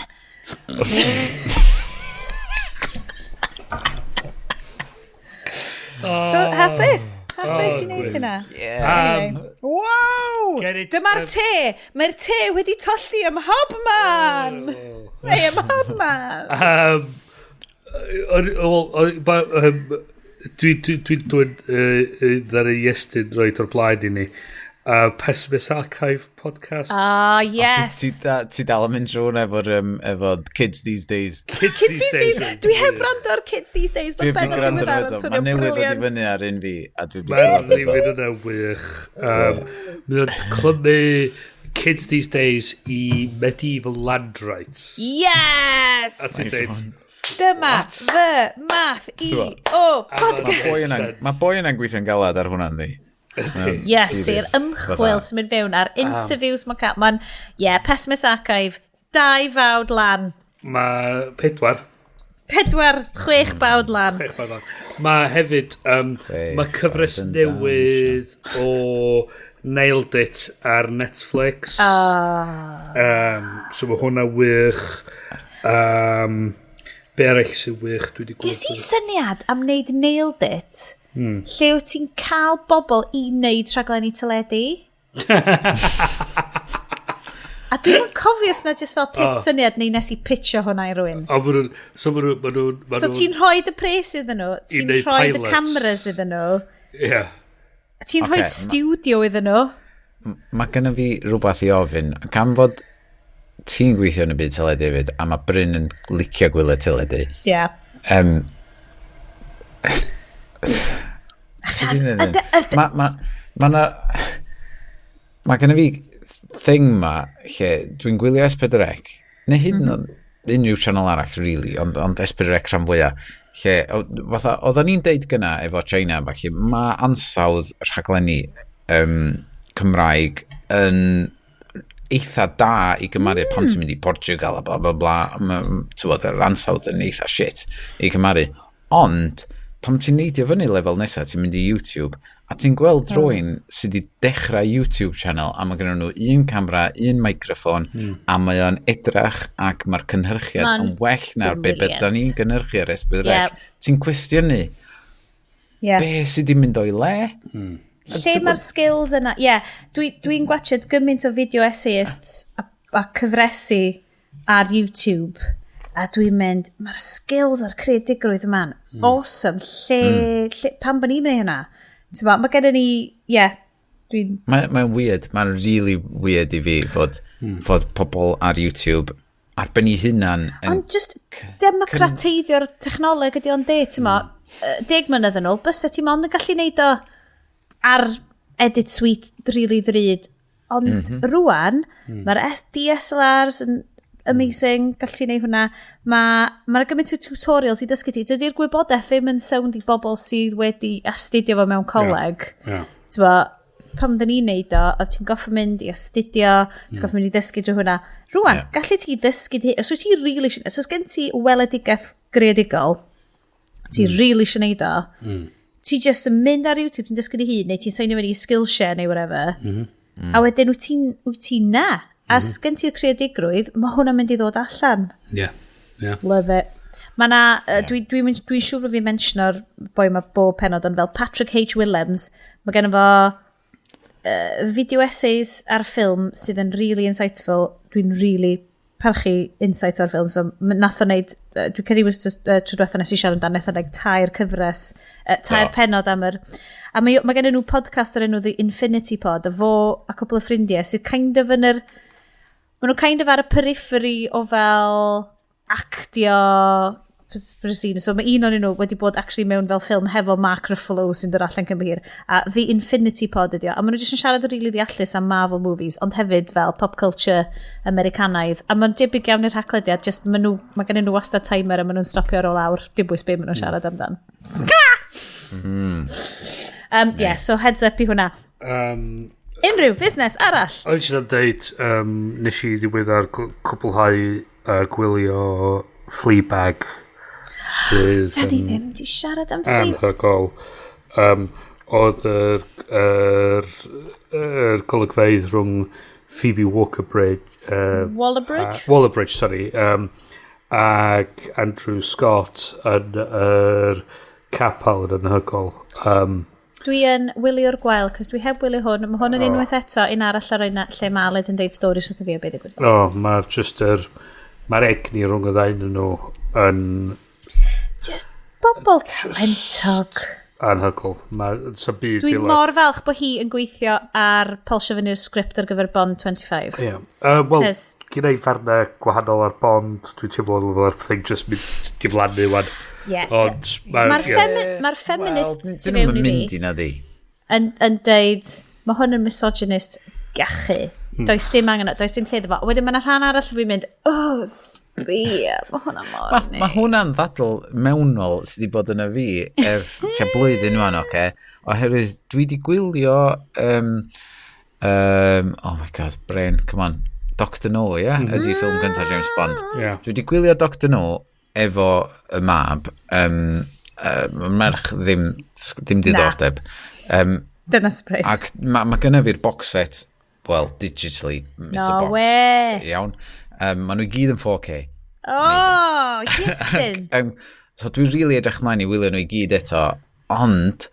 So, hapus. Hapus i wneud hynna. Yeah. Anyway. Wow! Dyma'r te! Mae'r te wedi tolli ym mhobman! Mae ym mhobman! Dwi'n ddari Iestyn roed o'r blaen i ni. Pessimist Archive podcast. Ah, yes. Ti dal yn mynd drwy hwnna efo'r efo Kids These Days. Kids These Days. Dwi heb wrando ar Kids These Days. Dwi heb gwrando ar eto. Mae newydd ddod i fyny ar un fi. A dwi Mae'r rhifyn yna wych. Mae o'n clymu Kids These Days i medieval land rights. Yes! A ti'n dweud, Dyma fy math i o podcast. Mae boi yna'n gweithio'n galad ar hwnna, yndi? Yes, i'r ymchwil sy'n mynd fewn a'r interviews mae'n cael. Mae'n, yeah, Pessimist Archive, 2 fawd lan. Mae 4. 4, 6 bawd lan. 6 bawd lan. Mae hefyd, mae cyfres newydd o Nailed It ar Netflix. So mae hwnna wych. Be arall sy'n wych, dwi wedi gweld. Ges i syniad am wneud Nailed It? Lle wyt ti'n cael bobl i wneud rhaglenni teledu? A dwi'n cofio os na jyst fel pist syniad neu nes i pitcho hwnna i rywun. So, so ti'n rhoi y pres iddyn nhw, ti'n rhoi y cameras iddyn nhw, yeah. Ti'n rhoi studio iddyn nhw. Mae gennym fi rhywbeth i ofyn. Gan fod ti'n gweithio yn y byd teledu hefyd, a mae Bryn yn licio gwylio teledu. Yeah. Mae gennym fi thing ma lle dwi'n gwylio S4C, neu hyd yn oed unrhyw channel arall, really, ond S4C rhan fwyaf, lle, fatha, oedden ni'n deud gyna efo China, falle, mae ansawdd rhaglenni Cymraeg yn eitha da i gymaru pan ti'n mynd i Portugal a bla bla bla, ti'n bod, yr ansawdd yn eitha shit i gymaru. Ond, pan ti'n neidio fyny lefel nesaf, ti'n mynd i YouTube, a ti'n gweld rhywun sydd wedi dechrau YouTube channel, a mae gen nhw un camera, un microffon, a mae o'n edrach ac mae'r cynhyrchiad yn well na'r be da ni'n gynhyrchu ar S4C. Yeah. Ti'n cwestiynu, be sydd wedi mynd o'i le? Lle mae'r skills yna? Ie, yeah, dwi'n gwachod gymaint o video essayists a cyfresu ar YouTube. A dwi'n mynd, mae'r skills a'r creadigrwydd yma'n awesome. Lle, pam bod ni'n mynd hynna? Ti'n mae gennym ni, ie, yeah, dwi'n... Mae'n weird, mae'n really weird i fi fod, fod pobl ar YouTube ar ben eu hunan... Ond just democrateiddio'r technoleg ydi o'n de, ti'n mo, 10 mlynedd yn ôl, bysa ti mond yn gallu neud o ar edit suite really ddrud. Ond rwan, mae'r DSLRs yn amazing, gall ti neud hwnna. Mae gymaint o tutorials i ddysgu ti. Dydy'r gwybodaeth ddim yn sownd i bobl sydd wedi astudio fo mewn coleg. Yeah. T'bo, pan dyn ni'n neud o, oedd ti'n goffa mynd i astudio, ti'n goffa mynd i ddysgu drwy hwnna. Rwan, gallu ti ddysgu, os wyt ti really, os oes gen ti weledigaeth greadigol, ti really eisiau neud o, ti just yn mynd ar YouTube, ti'n dysgu dy hun, neu ti'n seinio fyny i Skillshare neu whatever, a wedyn wyt ti'n na. A os gen ti'r creadigrwydd, mae hwnna'n mynd i ddod allan. Yeah. Yeah. Love it. Mae na, dwi'n siŵr bod fi'n mentiono'r boi ma bob penod, ond fel Patrick H. Willems, mae gen fo video essays ar ffilm sydd yn really insightful. Dwi'n really parchu insight o'r ffilm. So nath o wneud, dwi'n credu was just tro diwetha nes i siarad amdano, nath o wneud 3 cyfres, 3 penod am yr... A mae gen nhw podcast o'r enw The Infinity Pod, a fo a cwpl o ffrindiau sydd kind of yn yr Maen nhw kind of ar y periphery o fel actio scene. So mae un o'n nhw wedi bod actually mewn fel ffilm hefo Mark Ruffalo sy'n dod allan cyn hir. A The Infinity Pod ydi o. A maen nhw jyst yn siarad yn rili ddeallus am Marvel movies, ond hefyd fel pop culture Americanaidd. A mae'n debyg iawn i'r Haclediad, just maen nhw, mae gen nhw wastad timer a maen nhw'n stopio ar ôl awr. Dim bwys be maen nhw'n siarad amdan. Yeah, so heads up i hwnna. Unrhyw fusnes arall? O'n eisiau dweud, nes i ddiweddar cwblhau gwylio Fleabag, sydd Da ni ddim di siarad am Fleabag. Anhygoel. Oedd yr golygfeydd rhwng Phoebe Walker-Bridge... Waller-Bridge? Waller-Bridge, sorry. Ag Andrew Scott yn yr capel yn anhygoel. Dwi yn wylio'r gwael, cos dwi heb wylio hwn. Mae hwn yn unwaith eto, un arall ar un lle mae Aled yn deud stories wrtho fi o beth ddigwydd. O, oh, mae'r just yr... Mae'r egni rhwng y ddau nhw yn Just bobl talentog. Anhygoel. Mae sa byd Dwi'n mor falch bod hi yn gweithio ar polsio fyny'r sgript ar gyfer Bond 25. Ie. Yeah. Wel, gyda i farnau gwahanol ar Bond, dwi'n teimlo fel yr thing just mynd diflannu wan. Yeah. Ond Mae'r ma feminist Wel, tu dyn nhw'm fewn i yn mynd fi i na di. yn deud, mae hwn yn misogynist gachu. Does dim angen, does dim lle iddo fo. A wedyn mae yna rhan arall fi'n mynd, "Oh, sbia, mae hwnna mor Mae neis." ma hwnna'n ddadl mewnol sydd wedi bod yna fi ers tua blwyddyn wan, oce? Oherwydd dwi wedi gwylio... oh my God, brain, come on. Doctor No, ie? Yeah? Ydy ffilm gyntaf James Bond. Ie. Dwi wedi gwylio Doctor No efo y mab. Merch ddim diddordeb. Dyna surprise. Ac mae ma gynna fi'r box set, well, digitally, it's a No box. way. Iawn. Ma nhw i gyd yn 4K. Oh, yes dyn. So dwi'n really edrych mlaen i wylio nhw i gyd eto, ond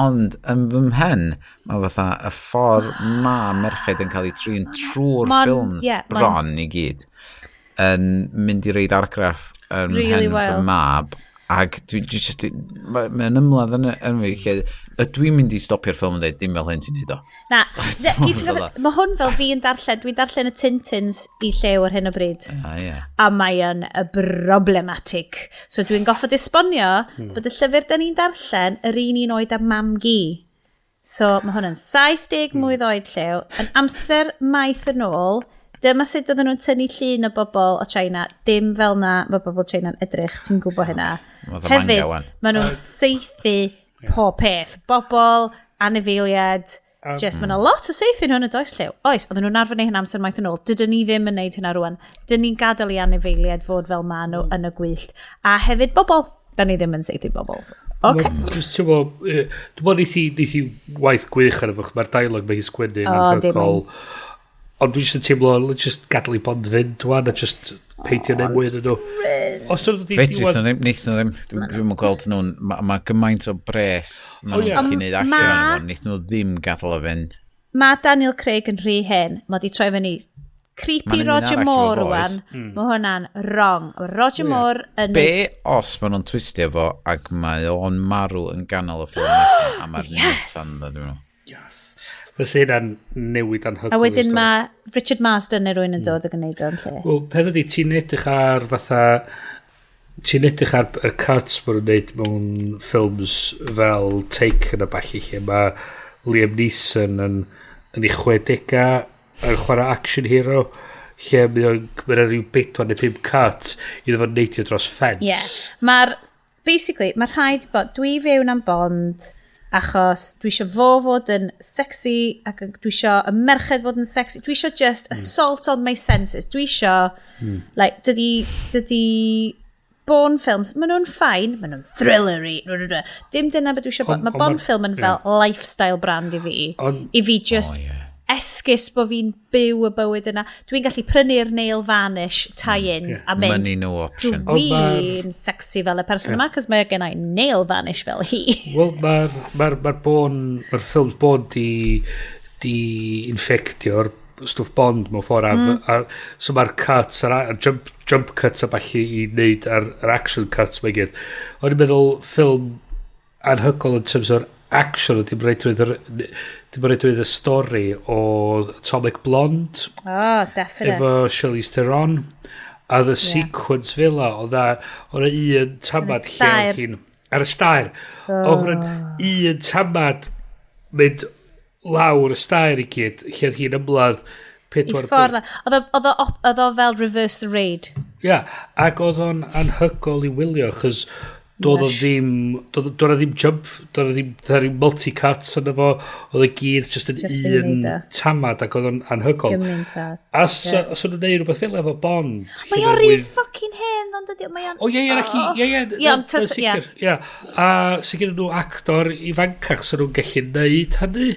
yn fy mhen, mae fatha y ffordd ma merched yn cael eu trin trwy'r ffilms bron i gyd yn mynd i reid argraff yn Really mhen fy well. mab, ac dwi just, mae'n ymladd yn fi lle ydw i'n mynd i stopio'r ffilm yn dweud, "Dim fel hyn ti'n neud o." Na, gyd ti'n gwybod, mae hwn fel fi yn darllen, dwi'n darllen y Tintins i Llew ar hyn o bryd. Ah, ie. A mae yn y problematic. So dwi'n goffod esbonio bod y llyfr da ni'n darllen yr un oed â mam gi. So mae hwn yn 70 mlwydd oed, Llew, yn amser maith yn ôl, dyma sut oedden nhw'n tynnu llun o bobl o China. Dim fel na mae bobl China'n edrych, ti'n gwybod hynna. Fatha manga Hefyd, wan. maen nhw'n saethu pob peth. Bobl, anifeiliaid, just, mae yna lot o saethu nhw'n y does, Llew? Oes, oedden nhw'n arfer neud hynna amser maith yn ôl. Dydyn ni ddim yn neud hynna rwan. Dyn ni'n gadael i anifeiliaid fod fel ma nhw yn y gwyllt. A hefyd bobl. Da ni ddim yn saethu bobl. Oce. Dwi'n teimlo, dwi'n meddwl neith hi waith gwych ar efo, mae'r dialog mae hi'n sgwennu yn O, dim anhygoel. Ond dwi'n just yn teimlo, let's just gadael i Bond fynd wan a just peidio neud mwy yn nhw. Os ydyn nhw Fedrith nhw ddim, neith nhw ddim, dwi'n gweld nhw'n, mae ma gymaint o bres maen O, nhw'n ie. gallu neud allan Ma- o'n fo, neith nhw ddim gadael o fynd. Mae Daniel Craig yn rhy hen. Mae di troi fyny creepy Ma' 'na un Roger arall Moore efo fo, rwan. Mae hwnna'n wrong. Mae Roger Moore yn... Be os maen nhw'n twistio fo ac mae o'n marw yn ganol y ffilm nesaf a mae'r yes! nesa'n dod nhw. Fysa hynna'n newid anhygoel A wedyn i'r stori. mae Richard Marsden neu rywun yn dod ac yn neud o'n lle. Wel, peth ydi, ti'n edrych ar fatha... Ti'n edrych ar y cuts maen nhw'n neud mewn ffilms fel Taken a ballu lle mae Liam Neeson yn ei 60au yn chwarae action hero lle mae o'n mae 'na rhyw bedwar neu pum cut iddo fo neidio dros ffens. Yeah. Mae'r... Basically, mae rhaid bod... Dwi fewn am Bond achos dwi eisiau fo fod yn sexy ac dwi eisiau y merched fod yn sexy. Dwi eisiau just assault on my senses. Dwi eisiau... Like, dydy Bond films, maen nhw'n fine, maen nhw'n thrillery. Dim dyna beth dwi eisiau bod. Mae Ond Bond film yn fel lifestyle brand i fi. I fi just O, ie. esgus bod fi'n byw y bywyd yna. Dwi'n gallu prynu'r nail varnish tie-ins a mynd, Money no option. "Dwi'n sexy fel y person yma, cos mae gen i nail varnish fel hi." Wel, mae'r ma ma Bond, mae'r ffilms Bond di infectio'r stwff Bond mewn ffordd. A so mae'r cuts, a'r jump cuts a ballu i wneud, a'r action cuts mae gyd. O'n i'n meddwl ffilm anhygoel yn terms o'r action, dim rhaid dim rhaid y stori o Atomic Blonde. Oh, definite. Efo Charlize Theron. A the sequence fel la, oedd un tamad lle oedd hi'n... Ar y stair. Oh. Oedd un tamad mynd lawr y stair i gyd, lle oedd hi'n ymladd pedwar... I ffordd. Oedd o fel reverse the raid. Ia, yeah, ac oedd o'n anhygol i wylio, chos doedd o ddim, doedd o ddim jump, doedd o ddim, doedd ddim multi-cuts yna fo, oedd o gyd just yn just un tamad ac oedd o'n anhygol. Gymaint a... A os o'n nhw'n neud rhywbeth fel efo Bond... Mae o'n rhy fucking hen, ond ydy, mae o'n... O ie, ie, ie, ie, ie, sicr, ie. A sy'n nhw actor ifancach sy'n nhw'n gallu neud hynny.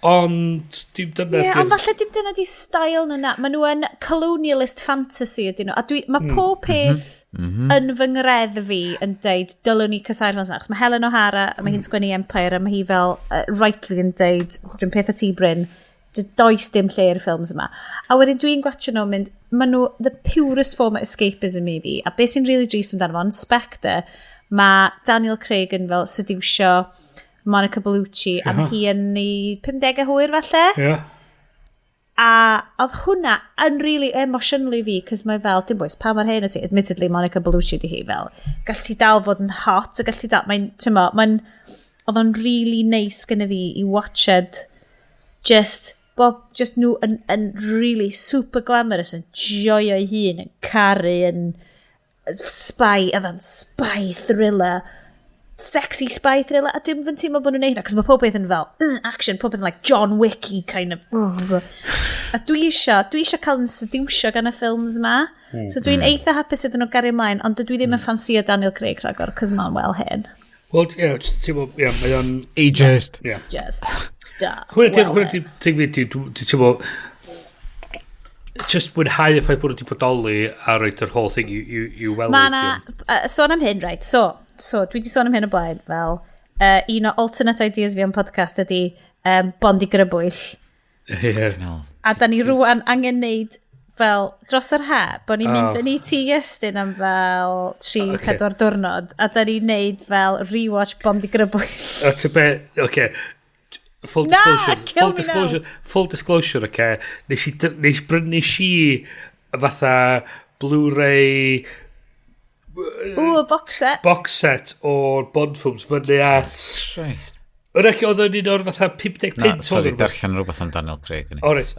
Ond dim dyna... Ie, yeah, ond falle dim dyna di style nhw na. Maen nhw yn colonialist fantasy ydyn nhw. A dwi, mae pob peth yn fy ngreddf fi yn deud dylwn ni casáu'r ffilms yna. Achos mae Helen O'Hara, a mae hi'n sgwennu Empire, a mae hi fel rightly yn deud, dwi'n peth a ti Bryn, does dim lle i'r ffilms yma. A wedyn dwi'n gwatio nhw mynd, maen nhw the purest form of escapism i fi. A beth sy'n really drist amdano fo, yn Spectre, mae Daniel Craig yn fel seducio Monica Bellucci, a mae hi yn ei 50 hwyr falle. Yeah. A oedd hwnna yn really emotionally fi, cos mae fel, dim bwys, pa mor hen y ti, admittedly Monica Bellucci di hi fel, gall ti dal fod yn hot, a gall ti dal, mae'n, ti'n mo, mae'n, oedd o'n really nice gyda fi i watched just, bob, just nhw yn really super glamorous, yn joio ei hun, yn caru, yn spy, oedd o'n spy thriller, sexy spy thriller, a dwi'n fy teimlo bod nhw'n neud hynna, cos mae pob beth yn fel, action, pob beth yn like John Wick-y kind of, a dwi eisiau cael yn seducio gan y ffilms ma, so dwi'n eitha hapus iddyn nhw gario ymlaen, ond dwi ddim yn ffansio Daniel Craig rhagor, cos mae'n wel hen. Wel, ie, just teimlo, ie, mae o'n... Ageist. Yeah. Just, da, well hen. Hwna di, dwi'n teimlo, just mwynhau y ffaith bod nhw wedi bodoli a roed yr whole thing i weld. Ma' na, sôn am hyn, right, so dwi wedi sôn am hyn o blaen, fel un o alternate ideas fi am podcast ydy Bond i grybwyll. Yeah. A da ni rwan angen neud fel dros yr ha, bod ni'n mynd fyny ti Iestyn am fel 3-4 diwrnod, a da ni'n neud fel rewatch Bond i grybwyll. A ti be, oce, full disclosure, full disclosure, oce, nes brynu si fatha Blu-ray Ooh, box set. Box set o'r Bond films fyny at... Christ. Yr eich oedd yn un o'r fatha 55 Na, sorry, darllen rhywbeth am Daniel Craig. O, reit.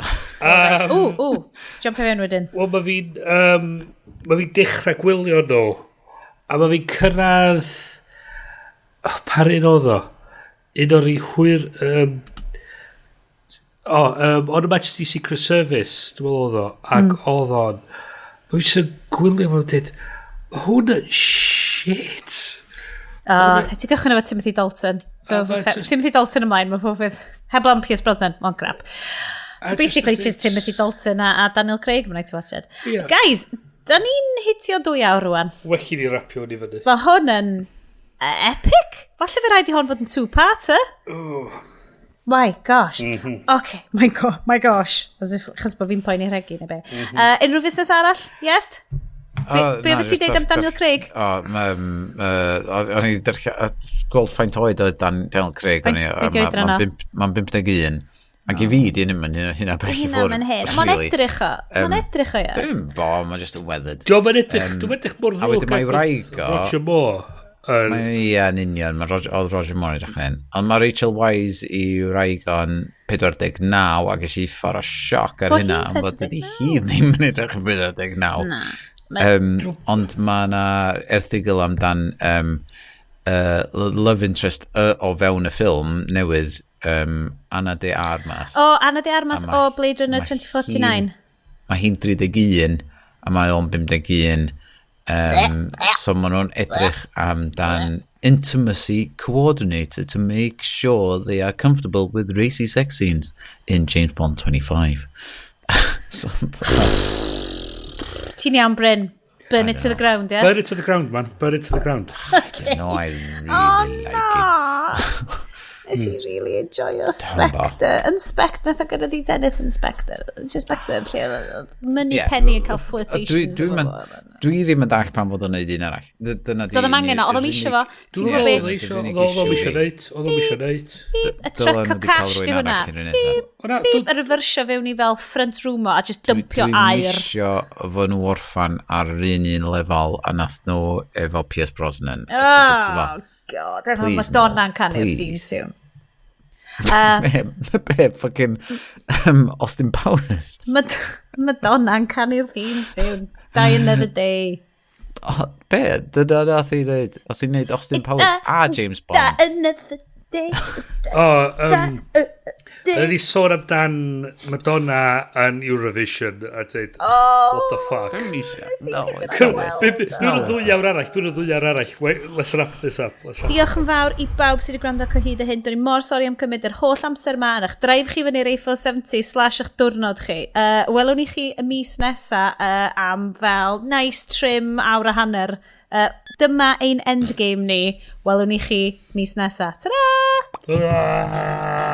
Ooh, jump i fewn wedyn. Wel, mae fi'n dechrau gwylio nhw, a mae fi'n cyrraedd... Oh, par un oedd o? Un o'r hwyr... On Her Majesty's Secret Service, dwi'n meddwl oedd o, ac oedd o'n... Mae fi'n jyst yn gwylio fo'n dweud, hwn yn shit. Ti'n gychwyn efo Timothy Dalton. Timothy Dalton ymlaen, mae pob peth. Heblaw am Pierce Brosnan, mae'n crap. So basically, it's Timothy Dalton a Daniel Craig, mae'n to watch it. Yeah. Guys, da ni'n hitio 2 awr rwan. Well i ni rapio hwn i fyny. Mae hwn yn epic. Falle fe rhaid i hwn fod yn two-parter. Oh. My gosh. Okay, my gosh. As if, chos bod fi'n poeni rhegi neu be. Unrhyw fusnes arall? Yes? Be oedd ti'n deud am Daniel Craig? O, o'n i gweld faint oed oedd Daniel Craig. Mae'n 51. Ac i fi, di ddim yn hynna bell i ffwrdd. Hynna hen. Mae'n edrych o. Mae'n edrych o, yes. Dwi'n bo, mae'n just yn weathered. Dwi'n edrych mor ddrwg. A wedyn mae wraig o. Roger Moore. Ie, yn union. Oedd Roger Moore yn edrych yn hyn. Ond mae Rachel Weisz i wraig o'n 49 ac eisiau i ffordd o sioc ar hynna. Ond bod dydy hi ddim yn edrych yn 49. Na. Ond mae yna erthygl amdan love interest o fewn y ffilm newydd, Ana de Armas. O, Ana de Armas o Blade Runner 2049. Mae hi'n 31 a mae o'n 51. So maen nhw'n edrych amdan intimacy coordinator to make sure they are comfortable with racy sex scenes in James Bond 25. So, Ti'n iawn, Bryn. Burn it to the ground, yeah? Burn it to the ground, man. Burn it to the ground. I don't know, I really like it. Nes i really enjoyo Spectre. Yn Spectre, nath o gyrraedd i Zenith yn Spectre. Just Spectre, lle oedd Money Penny yn cael flirtations. Dwi ddim yn dall pan fod o'n neud un arall. Dyna di... Doedd o'm angen o, oedd o'm isio fo. Ti'n gwybod beth? Oedd o'm isio neud. Oedd o'm isio neud. Y truck o cash di hwnna. Beep, a reversio fewn i fel front room o a just dumpio air. Dwi'n isio fo nhw orffan ar yr un lefel a nath nhw efo Pierce Brosnan. Oh, God. Efo Madonna'n canu'r theme tune. Be, fucking Austin Powers. Madonna'n canu'r theme tune. Die Another Day. Oh, be? Dyna nath i wneud. Nath i wneud Austin Powers a James Bond. Die Another Day. O, Dyna ni sôn amdan Madonna yn Eurovision a dweud, what the fuck. Dwi'n eisiau. No, Dwi'n ddwy awr arall, dwi'n ddwy awr arall. Wait, let's wrap this up. Diolch yn fawr i bawb sydd wedi gwrando cyhyd y hyn. Dwi'n mor sori am cymryd yr holl amser ma yn eich drive chi fyny'r A470 slash eich diwrnod chi. Welwn ni chi y mis nesa am fel nice trim awr a hanner. Dyma ein endgame ni. Welwn ni chi mis nesa. Ta-ra! Ta-ra!